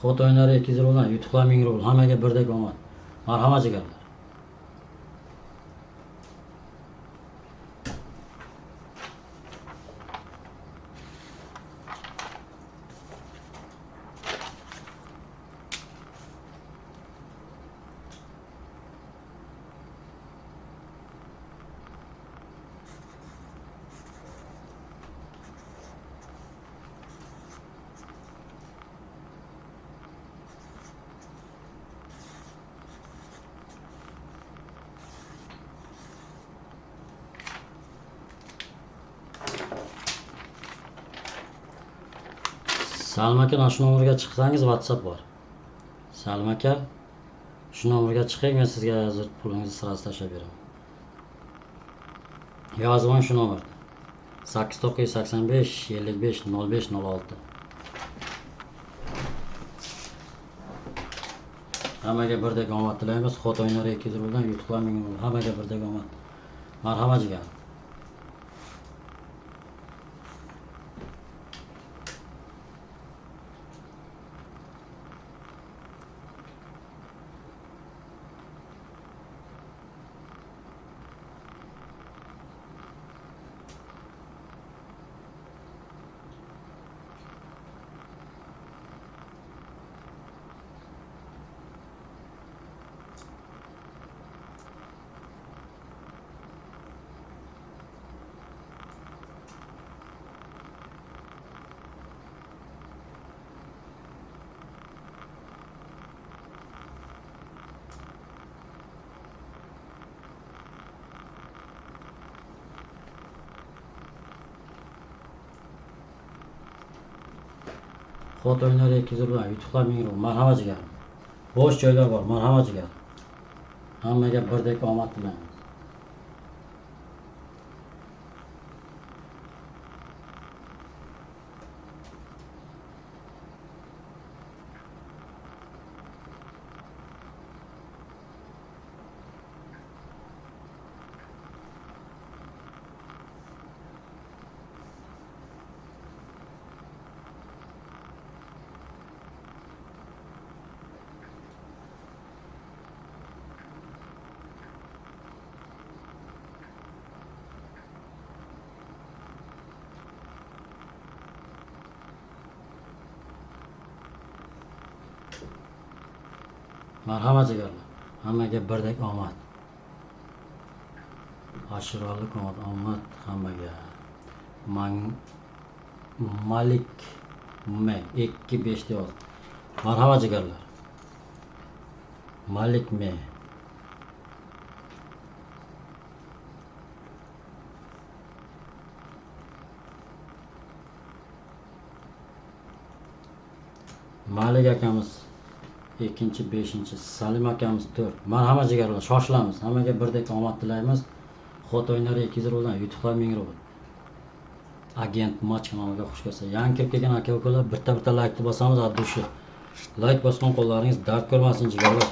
Speaker 1: Xot o'yinlari 200 rubldan, yutuqlar 1000 rubl. Hammaga birdek omad. Marhamat jigarlar. Salim aka, mana shu nomerga chiqsangiz WhatsApp bor. Salim aka, shu nomerga chiqing, men sizga hozir pulingizni sirasi tashlab beraman. Yozib oling shu nomerni. 8985 55 05 06. Hammaga birdek omad tilaymiz. Xot o'yinlari 200 rubldan, yutuqlar 1000 rubl. Hammaga birdek omad. Marhamat jigar. Xot o'yinlari 200 rubl, yutuqlar 1000 rubl. Marhamat jigarim. Bo'sh joylar bor, marhamat jigarim. Hammaga birdek omad tilaymiz. Marhamat jigarlar. Hammaga birdek omad. Ashuralik omad, omad hammaga. Malik M 2 5 yoz. Marhamat jigarlar. Malik M. Malik akamiz 2-chi, 5-chi, Salim akamiz 4. Marhamat jigarlar, shoshilamiz. Hammaga birdek omad tilaymiz. Xot o'yinlari 200 rubldan, yutuqlar 1000 rubl. Agent Match kanaliga xush kelibsiz. Yangi kirib kelgan aka ukalar bitta-bitta laykni bosamiz, addushi. Layk bosgan qo'llaringiz dard ko'rmasin jigarlar.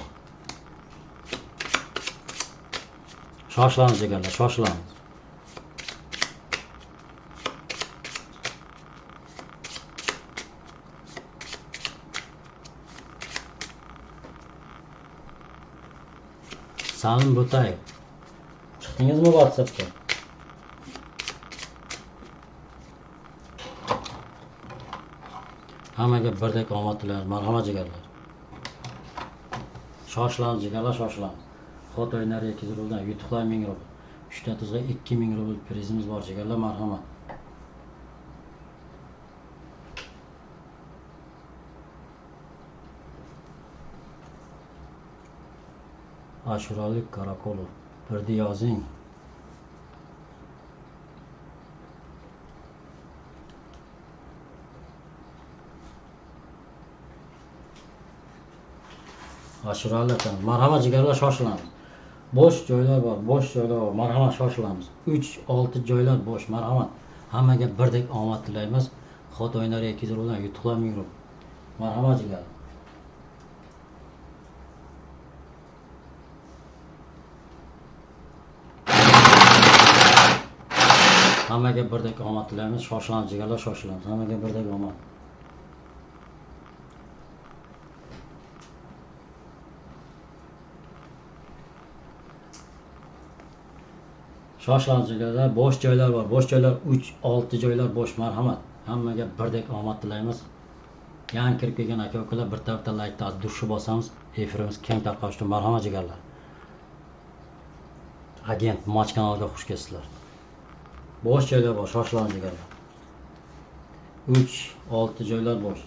Speaker 1: Shoshilamiz jigarlar, shoshilamiz. Salim Bo'tayev. Chiqdingizmi WhatsAppga? Hammaga birdek omad tilaymiz. Marhamat jigarlar. Shoshilamiz jigarlar, shoshilamiz. Xot o'yinlari 200 rubldan, yutuqlar 1000 rubl. 3 ta tuzga 2000 rubl prizimiz bor jigarlar, marhamat. Ashuralik Karakolov. Birni yozing. Ashurali aka, marhamat jigarlar, shoshilamiz. Bo'sh joylar bor, bo'sh joylar bor. Marhamat, shoshilamiz. 3 6 joylar bo'sh, marhamat. Hammaga birdek omad tilaymiz. Xot o'yinlari 200 rubldan, yutuqlar 1000 rubl. Marhamat jigarlar. Hammaga birdek omad tilaymiz. Shoshilamiz jigarlar, shoshilamiz. Hammaga birdek omad. Shoshilamiz jigarlar, bo'sh joylar bor. Bo'sh joylar 3 6 joylar bo'sh, marhamat. Hammaga birdek omad tilaymiz. Yangi kirib kelgan aka ukalar bitta-bitta laykni dushi bosamiz. Efirimiz keng tarqalishi uchun marhamat jigarlar. Agent Match kanaliga xush kelibsizlar. Bo'sh joylar bor, shoshilamiz jigarlar. 3 6 joylar bo'sh.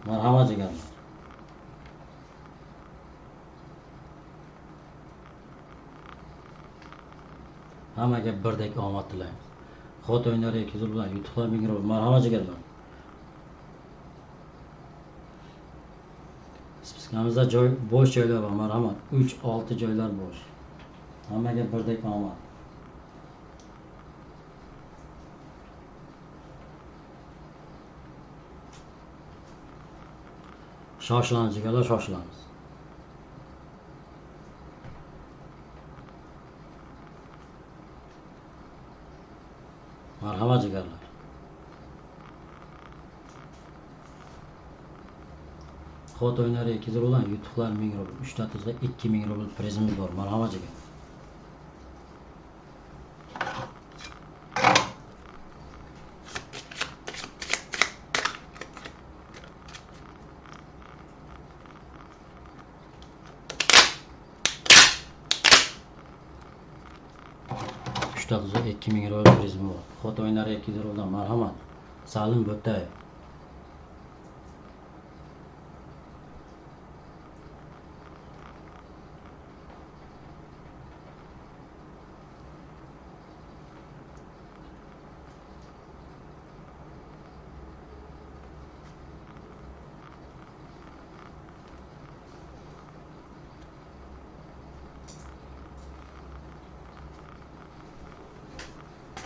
Speaker 1: Marhamat jigarlar. Hammaga birdek omad tilaymiz. Xot o'yinlari 200 bilan yutuqlar 1000 rubl. Marhamat jigarlar. Spiskamizda joy bo'sh joylar bor, marhamat. 3-6 joylar bo'sh. Hammaga birdek omad. Shoshilamiz jigarlar, shoshilamiz. Marhamat jigarlar. Xot o'yinlari 200 rubldan yutuqlar 1000 rubl. 3 ta tuzda 2000 rubl prizimiz bor. Marhamat jigar. Uchta tuzda 2000 rubl prizimiz bor. Xot o'yinlari 200 rubldan marhamat. Salim Bo'tayev.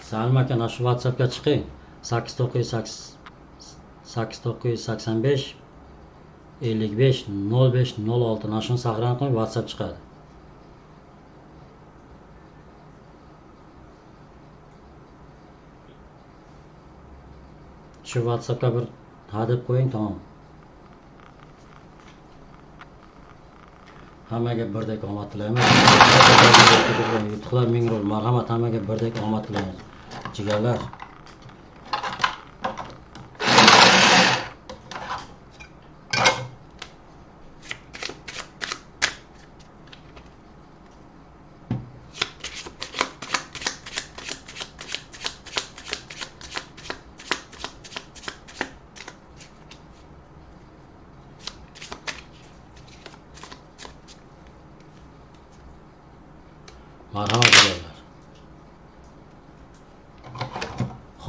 Speaker 1: Salim aka, ana shu WhatsAppga chiqing. 89 8985 55 05 06 ana shuni saqlanib qo'ying, WhatsApp chiqadi. Shu WhatsAppga bir ha deb qo'ying, tamom. Hammaga birdek omad tilaymiz. Yutuqlar 1000 rubl. Marhamat, hammaga birdek omad tilaymiz. Jigarlar. Marhamat jigarlar.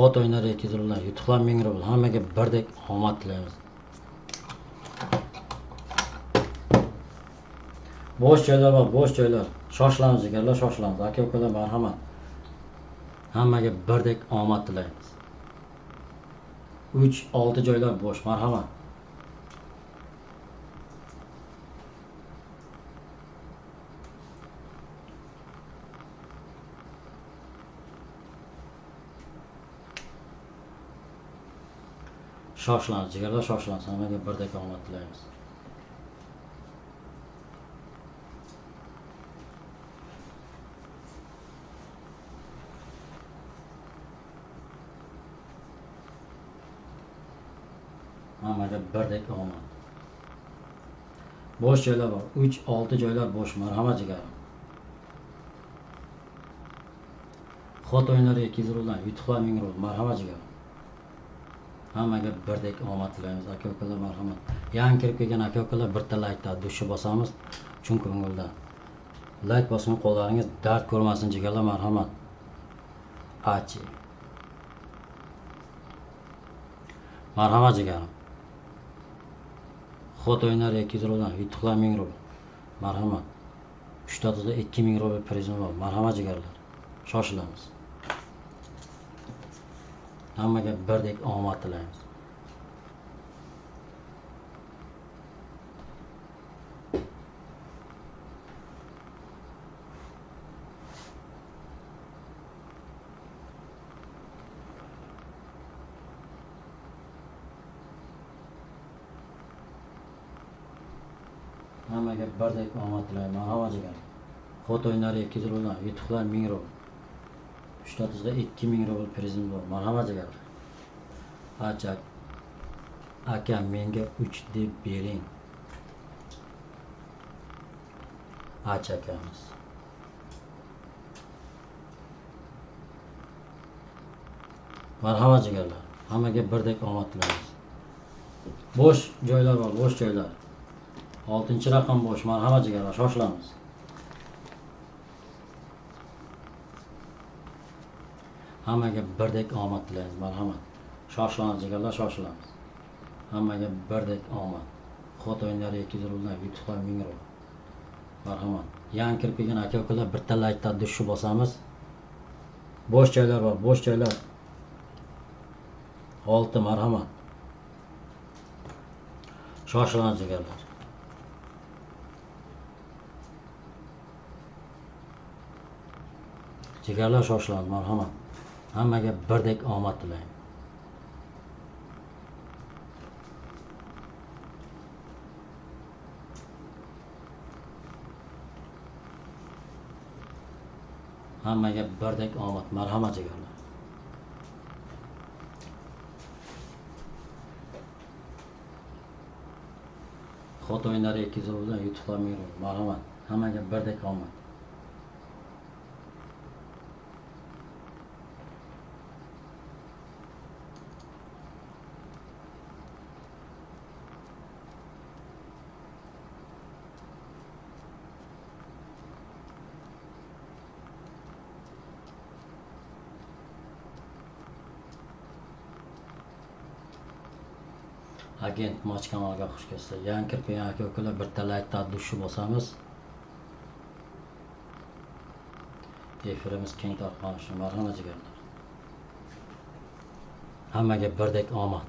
Speaker 1: Xot o'yinlari 200 rubl, yutuqlar 1000 rubl. Hammaga birdek omad tilaymiz. Bo'sh joylar bor, bo'sh joylar. Shoshilamiz jigarlar, shoshilamiz. Aka ukalar marhamat. Hammaga birdek omad tilaymiz. 3-6 joylar bo'sh, marhamat. Shoshilamiz jigarlar, shoshilamiz. Hammaga birdek omad tilaymiz. Hammaga birdek omad. Bo'sh joylar bor. 3-6 joylar bo'sh. Marhamat jigarim. Xot o'yinlari 200 rubldan, yutuqlar 1000 rubl. Marhamat jigarim. Hammaga birdek omad tilaymiz. Aka ukalar marhamat. Yangi kirib kelgan aka ukalar bitta laykda dushi bosamiz. Chunki ko'ngildan layk bosing, qo'llaringiz dard ko'rmasin jigarlar, marhamat. Achi. Marhamat jigarim. Xot o'yinlari 200 rubldan, yutuqlar 1000 rubl. Marhamat. 3 ta tuzda 2000 rubl prizimiz bor. Marhamat jigarlar. Shoshilamiz. Hammaga birdek omad tilaymiz. Hammaga birdek omad tilayman. Marhamat jigar. Xot o'yinlari 200 rubldan, yutuqlar 1000 rubl. 3 ta tuzda 2000 rubl prizimiz bor. Marhamat jigar. Acha aka menga 3 deb bering. Acha akamiz. Marhamat jigarlar. Hammaga birdek omad tilaymiz. Bo'sh joylar bor, bo'sh joylar. 6-raqam bo'sh. Marhamat jigarlar, shoshilamiz. Hammaga birdek omad tilaymiz, marhamat. Shoshilamiz jigarlar, shoshilamiz. Hammaga birdek omad. Xot o'yinlari 200 rubldan, yutuqlar 1000 rubl. Marhamat. Yangi kirib kelgan aka-ukalar bitta laykdan dushib bosamiz. Bo'sh joylar bor, bo'sh joylar. 6 marhamat. Shoshilamiz jigarlar. Jigarlar shoshilamiz, marhamat. Hammaga birdek omad tilayman. Hammaga birdek omad, marhamat jigarlar. Xot o'yinlari 200 rubldan, yutuqlar 1000 rubl. Marhamat. Hammaga birdek omad. Agent Match kanaliga xush kelibsiz. Yangi kirib kelgan aka-ukalar bitta laykdan dushib bosamiz. Efirimiz keng tarqalishi, marhamat jigarlar. Hammaga birdek omad.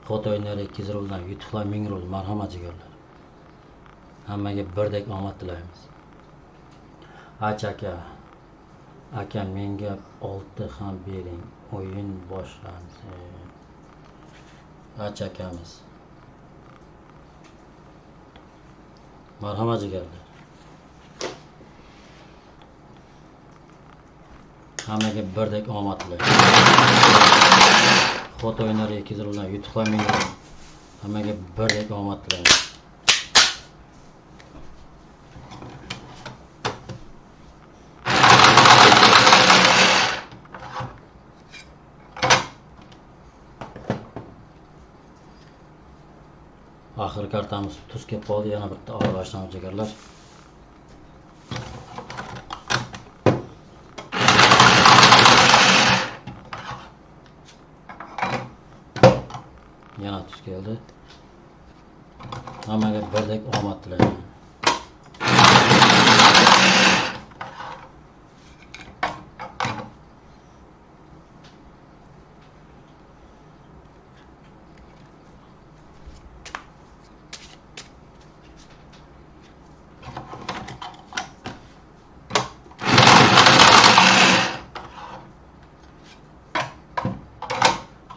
Speaker 1: Xot o'yinlari 200 rubldan, yutuqlar 1000 rubl. Marhamat jigarlar. Hammaga birdek omad tilaymiz. Ach aka, aka menga 6 ham bering. O'yin boshlansin. Ach akamiz. Marhamat jigarlar. Hammaga birdek omad tilaymiz. Xot o'yinlari 200 rubldan, yutuqlar 1000 rubl. Hammaga birdek omad tilaymiz. Oxirgi kartamiz tuz kelib qoldi. Yana bitta og'irlashamiz jigarlar. Yana tuz keldi. Hammaga birdek omad tilayman.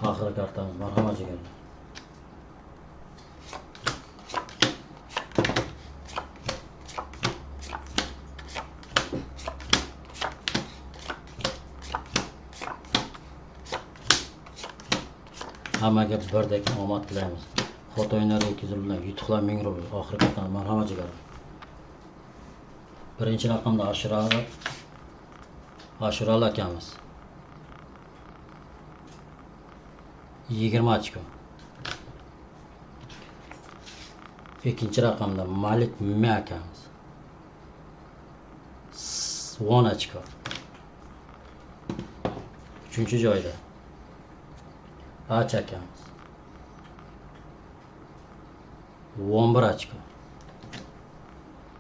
Speaker 1: Oxirgi kartamiz, marhamat jigarlar. Hammaga birdek omad tilaymiz. Xot o'yinlari 200 rubldan, yutuqlar 1000 rubl. Oxirgi kartamiz, marhamat jigarlar. Birinchi raqamda Ashurali akamiz. 20 ochko. Ikkinchi raqamda Malik M akamiz. 10 ochko. Uchinchi joyda Ach akamiz. 11 ochko.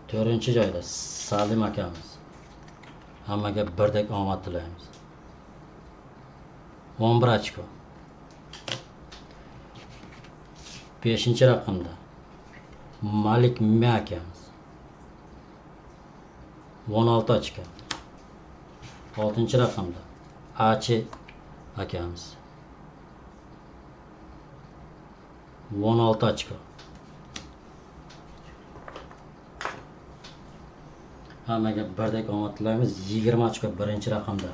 Speaker 1: To'rtinchi joyda Salim akamiz. Hammaga birdek omad tilaymiz. 11 ochko. 5-raqamda Malik M akamiz. 16 ochko. 6-raqamda Achi akamiz. 16 ochko. Hammaga birdek omad tilaymiz. 20 ochko 1-raqamda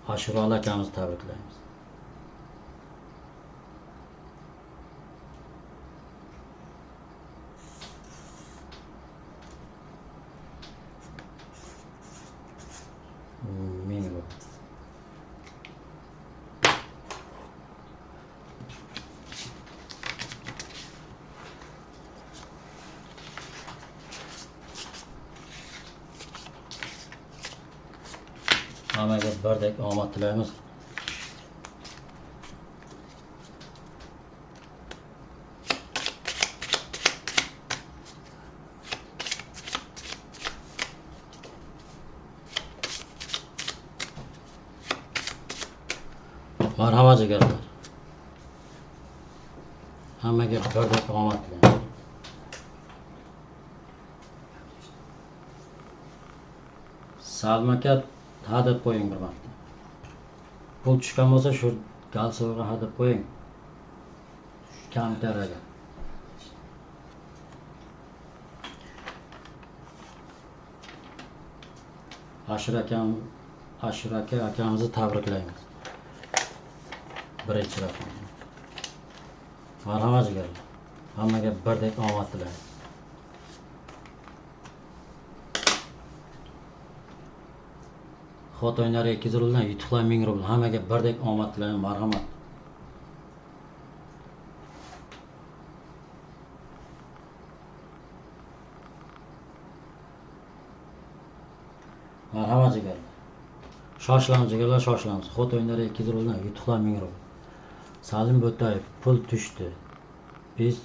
Speaker 1: Ashurali akamizni tabriklaymiz. Ming. Hammaga birdek omad tilaymiz. Marhamat jigarlar. Hammaga birdek omad tilaymiz. Salma aka hadeb qo'ying bir marta. Pul tushgan bo'lsa shu galsovga hadeb qo'ying. Kompyuterga. Ashur akam, Ashur aka akamizni tabriklaymiz. Birinchi raqam. Marhamat jigarlar. Hammaga birdek omad tilaymiz. Xot o'yinlari 200 rubldan, yutuqlar 1000 rubl. Hammaga birdek omad tilayman, marhamat. Marhamat jigarlar. Shoshilamiz jigarlar, shoshilamiz. Xot o'yinlari 200 rubldan, yutuqlar 1000 rubl. Salim Bo'tayev, pul tushdi. Biz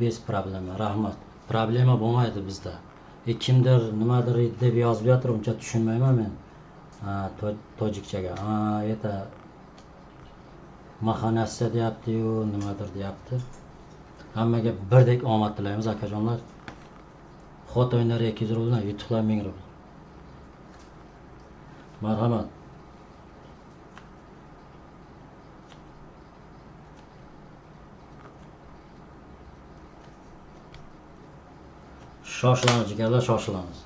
Speaker 1: bez problema, rahmat. Problema bo'lmaydi bizda. Kimdir nimadir deb yozib yotir, uncha tushunmayman men. Tojikchaga. Это mahanassa deyapti-yu, nimadir deyapti. Hammaga birdek omad tilaymiz akajonlar. Xot o'yinlari 200 rubldan, yutuqlar 1000 rubl. Marhamat. Shoshilamiz jigarlar, shoshilamiz.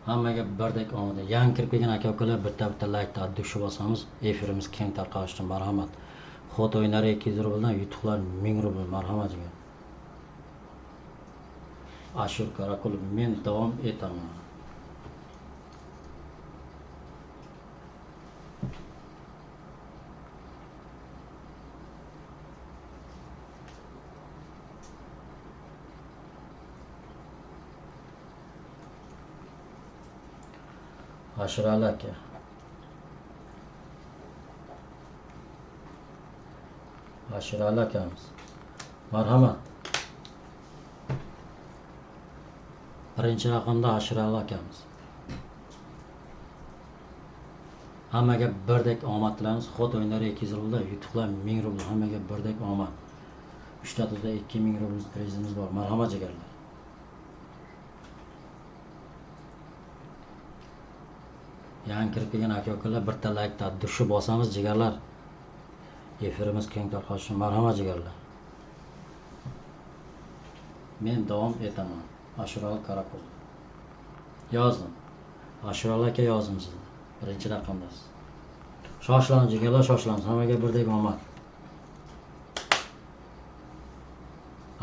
Speaker 1: Hammaga birdek omad. Yangi kirib kelgan aka-ukalar bitta-bitta like dushi bosamiz. Efirimiz keng tarqalishi uchun marhamat. Xot o'yinlari 200 rubldan, yutuqlar 1000 rubl. Marhamat jigar. Ashur Karakulov, men davom etaman. Ashurali aka. Ashurali akamiz. Marhamat. Birinchi raqamda Ashurali akamiz. Hammaga birdek omad tilaymiz. Xot o'yinlari 200 rubldan, yutuqlar 1000 rubl. Hammaga birdek omad. 3 ta tuzda 2000 rubl prizimiz bor. Marhamat jigarlar. Yangi kirib kelgan aka-ukalar bitta like dushi bosamiz jigarlar. Efirimiz keng tarqalishi uchun marhamat jigarlar. Men davom etaman. Ashurali Karakul. Yozdim. Ashurali aka yozdim sizni. Birinchi raqamdasiz. Shoshilamiz jigarlar, shoshilamiz. Hammaga birdek omad.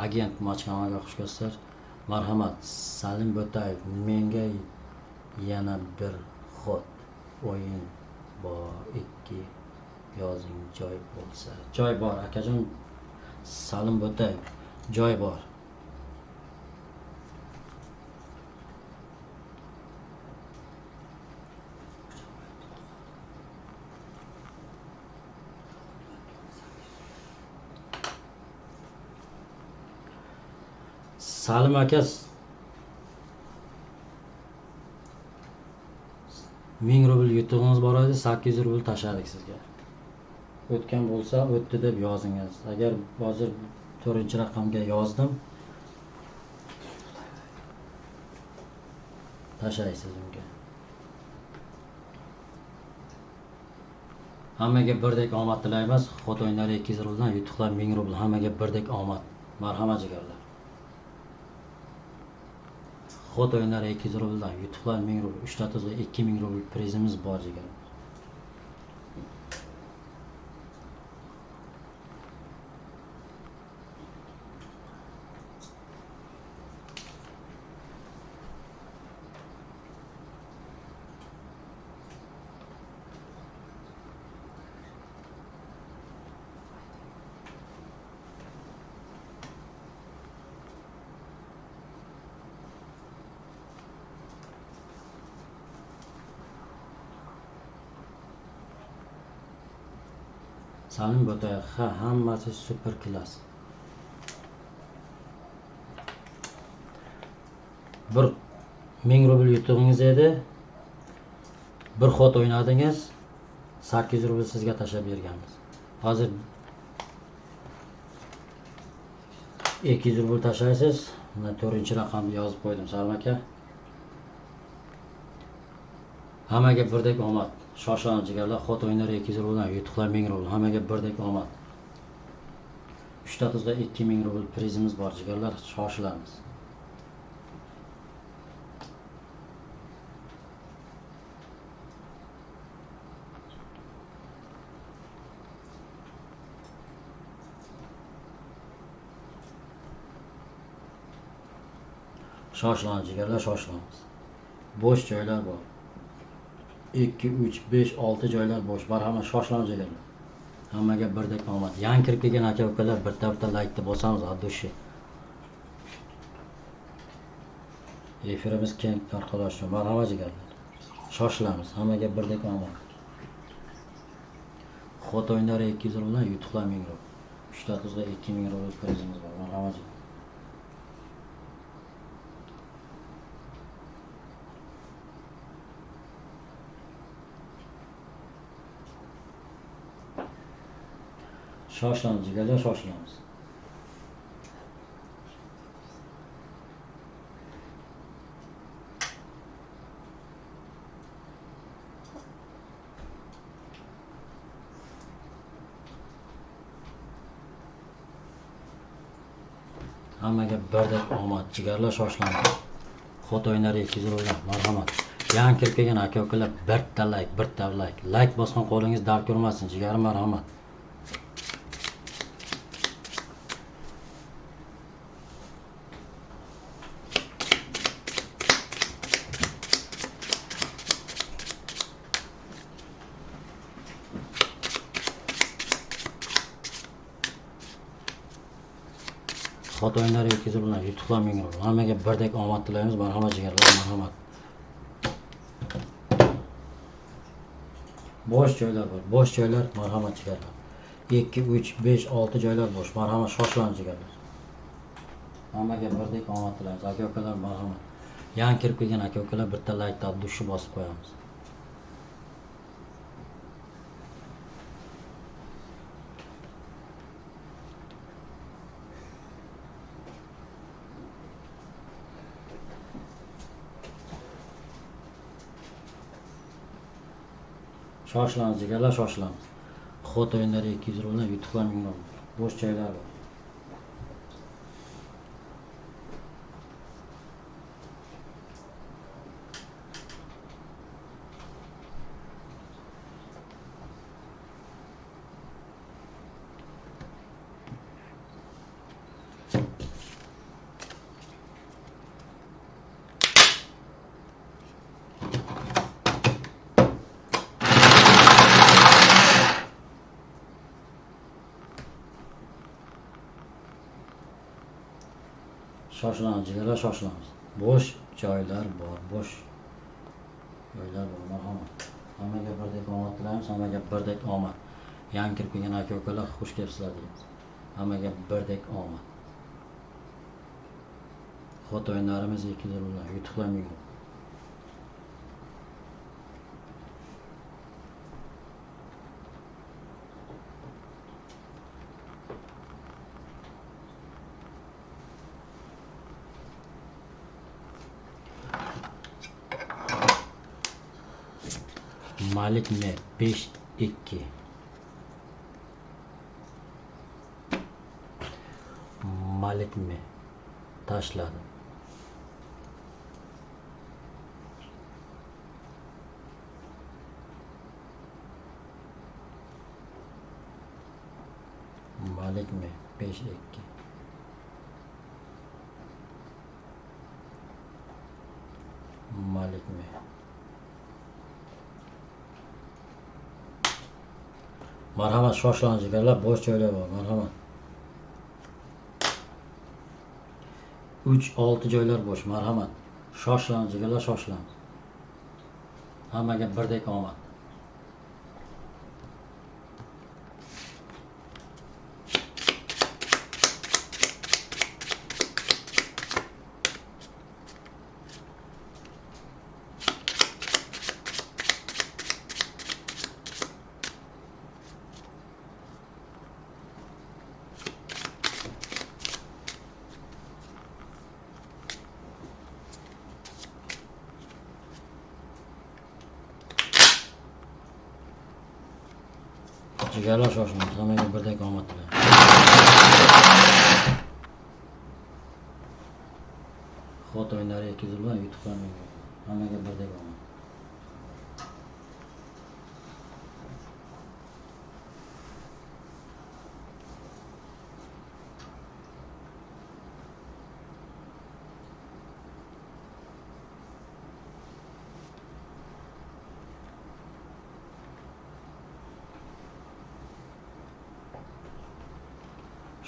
Speaker 1: Agent Machkamaga xush kelibsizlar. Marhamat. Salim Bo'tayev, menga yana bir xot o'yin bor, 2 yozing joy bo'lsa. Joy bor akajon. Salim Bo'tayev, joy bor. Salim aka 1000 rubl yutug'ingiz bor edi, 800 rubl tashladik sizga. O'tgan bo'lsa o'tdi deb yozingiz. Agar hozir 4-raqamga yozdim, tashlaysiz unga. Hammaga birdek omad tilaymiz. Xot o'yinlari 200 rubldan, yutuqlar 1000 rubl. Hammaga birdek omad. Marhamat jigarlar. Xot o'yinlari 200 rubldan, yutuqlar 1000 rubl, 3 ta tuzda 2000 rubl prizimiz bor jigarlar. Salim Botayev, ha, hammasi super klass. 1000 rubl yutug'ingiz edi. Bir xot o'ynadingiz, 800 rubl sizga tashlab berganmiz. Hozir 200 rubl tashlaysiz. Mana 4-raqamni yozib qo'ydim Salim aka. Hammaga birdek omad. Shoshilamiz jigarlar, xot o'yinlari 200 rubldan, yutuqlar 1000 rubl. Hammaga birdek omad. 3 ta tuzda 2000 rubl prizimiz bor jigarlar, shoshilamiz. Shoshilamiz jigarlar, shoshilamiz. Bo'sh joylar bor. 2, 3, 5, 6 joylar bo'sh. Marhamat, shoshilamiz jigarlar. Hammaga birdek omad. Yangi kirib kelgan aka-ukalar bitta-bitta laykni bosamiz от души. Efirimiz keng tarqalishi. Marhamat jigarlar. Shoshilamiz. Hammaga birdek omad. Xot o'yinlari 200 rubldan, yutuqlar 1000 rubl. 3 ta tuzda 2000 rubl prizimiz bor. Marhamat jigarlar. Shoshilamiz jigarlar, shoshilamiz. Hammaga birdek omad jigarlar, shoshilamiz. Xot o'yinlari 200 rubl, marhamat. Yangi kirib kelgan aka-ukalar bitta layk, bitta layk. Layk bosgan qo'lingiz dard ko'rmasin jigarim, marhamat. Xot o'yinlari 200 rubl, yutuqlar 1000 rubl. Hammaga birdek omad tilaymiz. Marhamat jigarlar, marhamat. Bo'sh joylar bor. Bo'sh joylar, marhamat jigarlar. 2, 3, 5, 6 joylar bo'sh. Marhamat, shoshilamiz jigarlar. Hammaga birdek omad tilaymiz. Aka-ukalar, marhamat. Yangi kirib kelgan aka-ukalar bitta laykni от души bosib qo'yamiz. Shoshilamiz jigarlar, shoshilamiz. Xot o'yinlari 200 rubldan, yutuqlar 1000 rubl. Bo'sh joylar bor. Shoshilamiz jigarlar, shoshilamiz. Bo'sh joylar bor, bo'sh joylar bor, marhamat. Hammaga birdek omad tilaymiz, hammaga birdek omad. Yangi kirib kelgan aka-ukalar xush kelibsizlar deymiz. Hammaga birdek omad. Xot o'yinlarimiz 200 rubl, yutuqlar 1000 rubl. Malik M 5 2. Malik M tashladi. Malik M 5 2. Malik M. Marhamat, shoshilamiz jigarlar, bo'sh joylar bor, marhamat. 3, 6 joylar bo'sh, marhamat. Shoshilamiz jigarlar, shoshilamiz. Hammaga birdek omad. Jigarlar, shoshilamiz. Hammaga birdek omad tilaymiz. Xot o'yinlari 200 rubl, yutuqlar 1000 rubl. Hammaga birdek omad.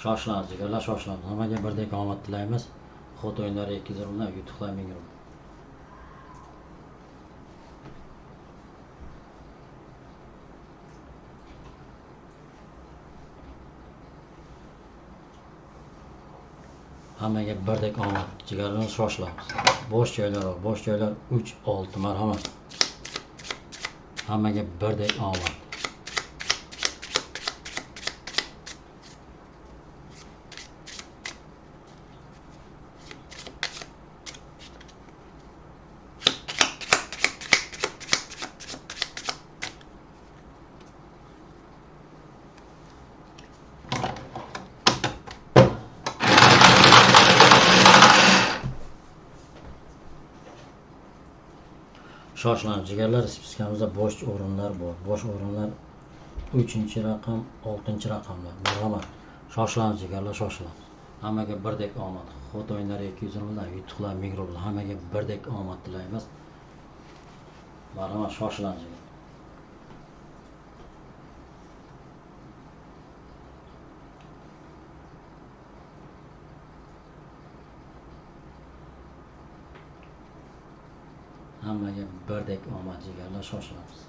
Speaker 1: Shoshilamiz jigarlar, shoshilamiz. Hammaga birdek omad tilaymiz. Xot o'yinlari 200 rubl, yutuqlar 1000 rubl. Hammaga birdek omad. Jigarlar, shoshilamiz. Bo'sh joylar bor. Bo'sh joylar 3, 6, marhamat. Hammaga birdek omad. Shoshilamiz jigarlar, spiskamizda bo'sh o'rinlar bor. Bo'sh o'rinlar 3-raqam, 6-raqamlar. Marhamat. Shoshilamiz jigarlar, shoshilamiz. Hammaga birdek omad. Xot o'yinlari 200 rubl, yutuqlar 1000 rubl. Hammaga birdek omad tilaymiz. Marhamat, shoshilamiz jigarlar. Hammaga birdek omad jigarlar, shoshilamiz.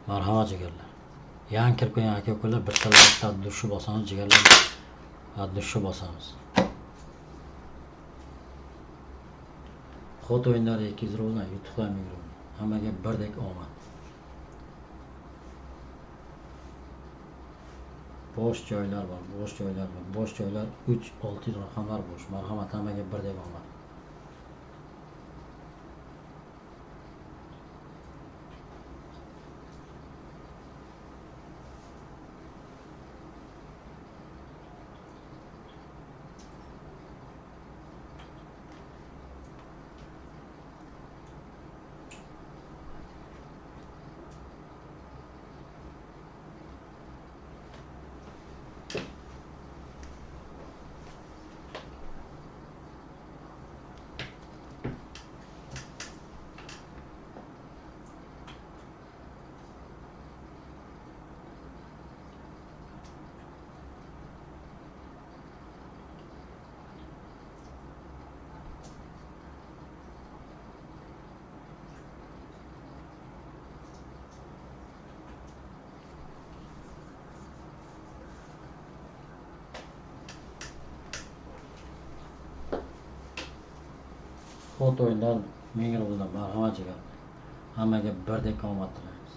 Speaker 1: Marhamat jigarlar. Yangi kirib kelgan aka ukalar bitta laykdan dushi bosamiz jigarlar. Dushi bosamiz. Xot o'yinlari 200 rubl, yutuqlar 1000 rubl. Hammaga birdek omad. Bo'sh joylar bor, bo'sh joylar bor. Bo'sh joylar 3, 6 raqamlar bo'sh. Marhamat, hammaga birdek omad. Xot o'yinlar 1000 rubldan. Marhamat jigarlar. Hammaga birdek omad tilaymiz.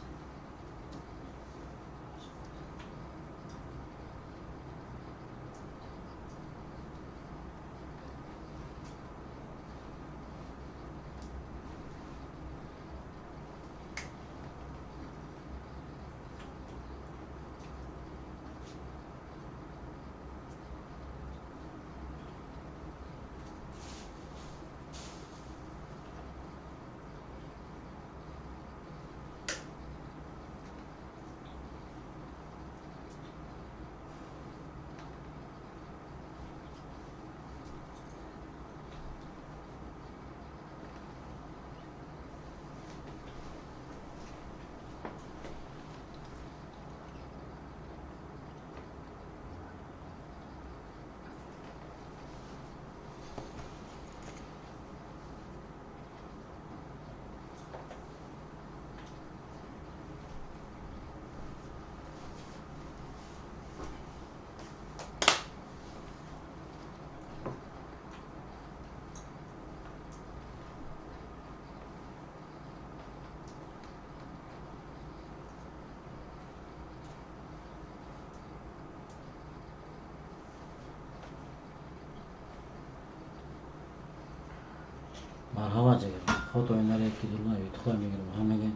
Speaker 1: Xot o'yinlari 200 rubl, yutuqlar 1000 rubl. Hammaga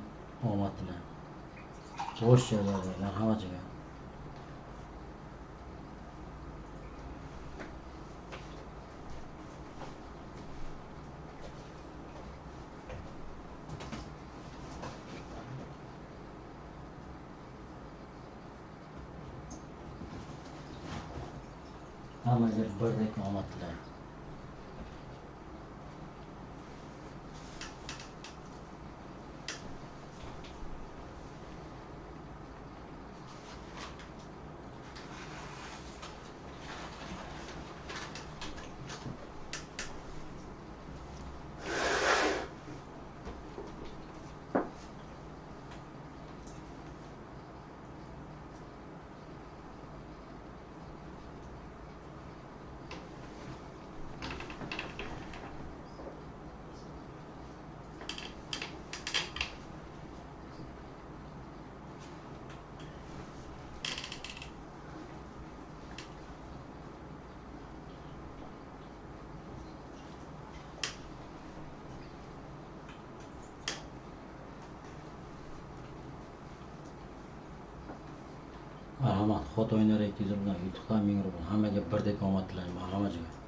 Speaker 1: omad tilayman. Bo'sh joylar bor, marhamat jigar. Hammaga birdek omad tilayman. Marhamat, xot o'yinlari 200 rubl, yutuqlar 1000 rubl. Hammaga birdek omad tilayman. Marhamat jigar.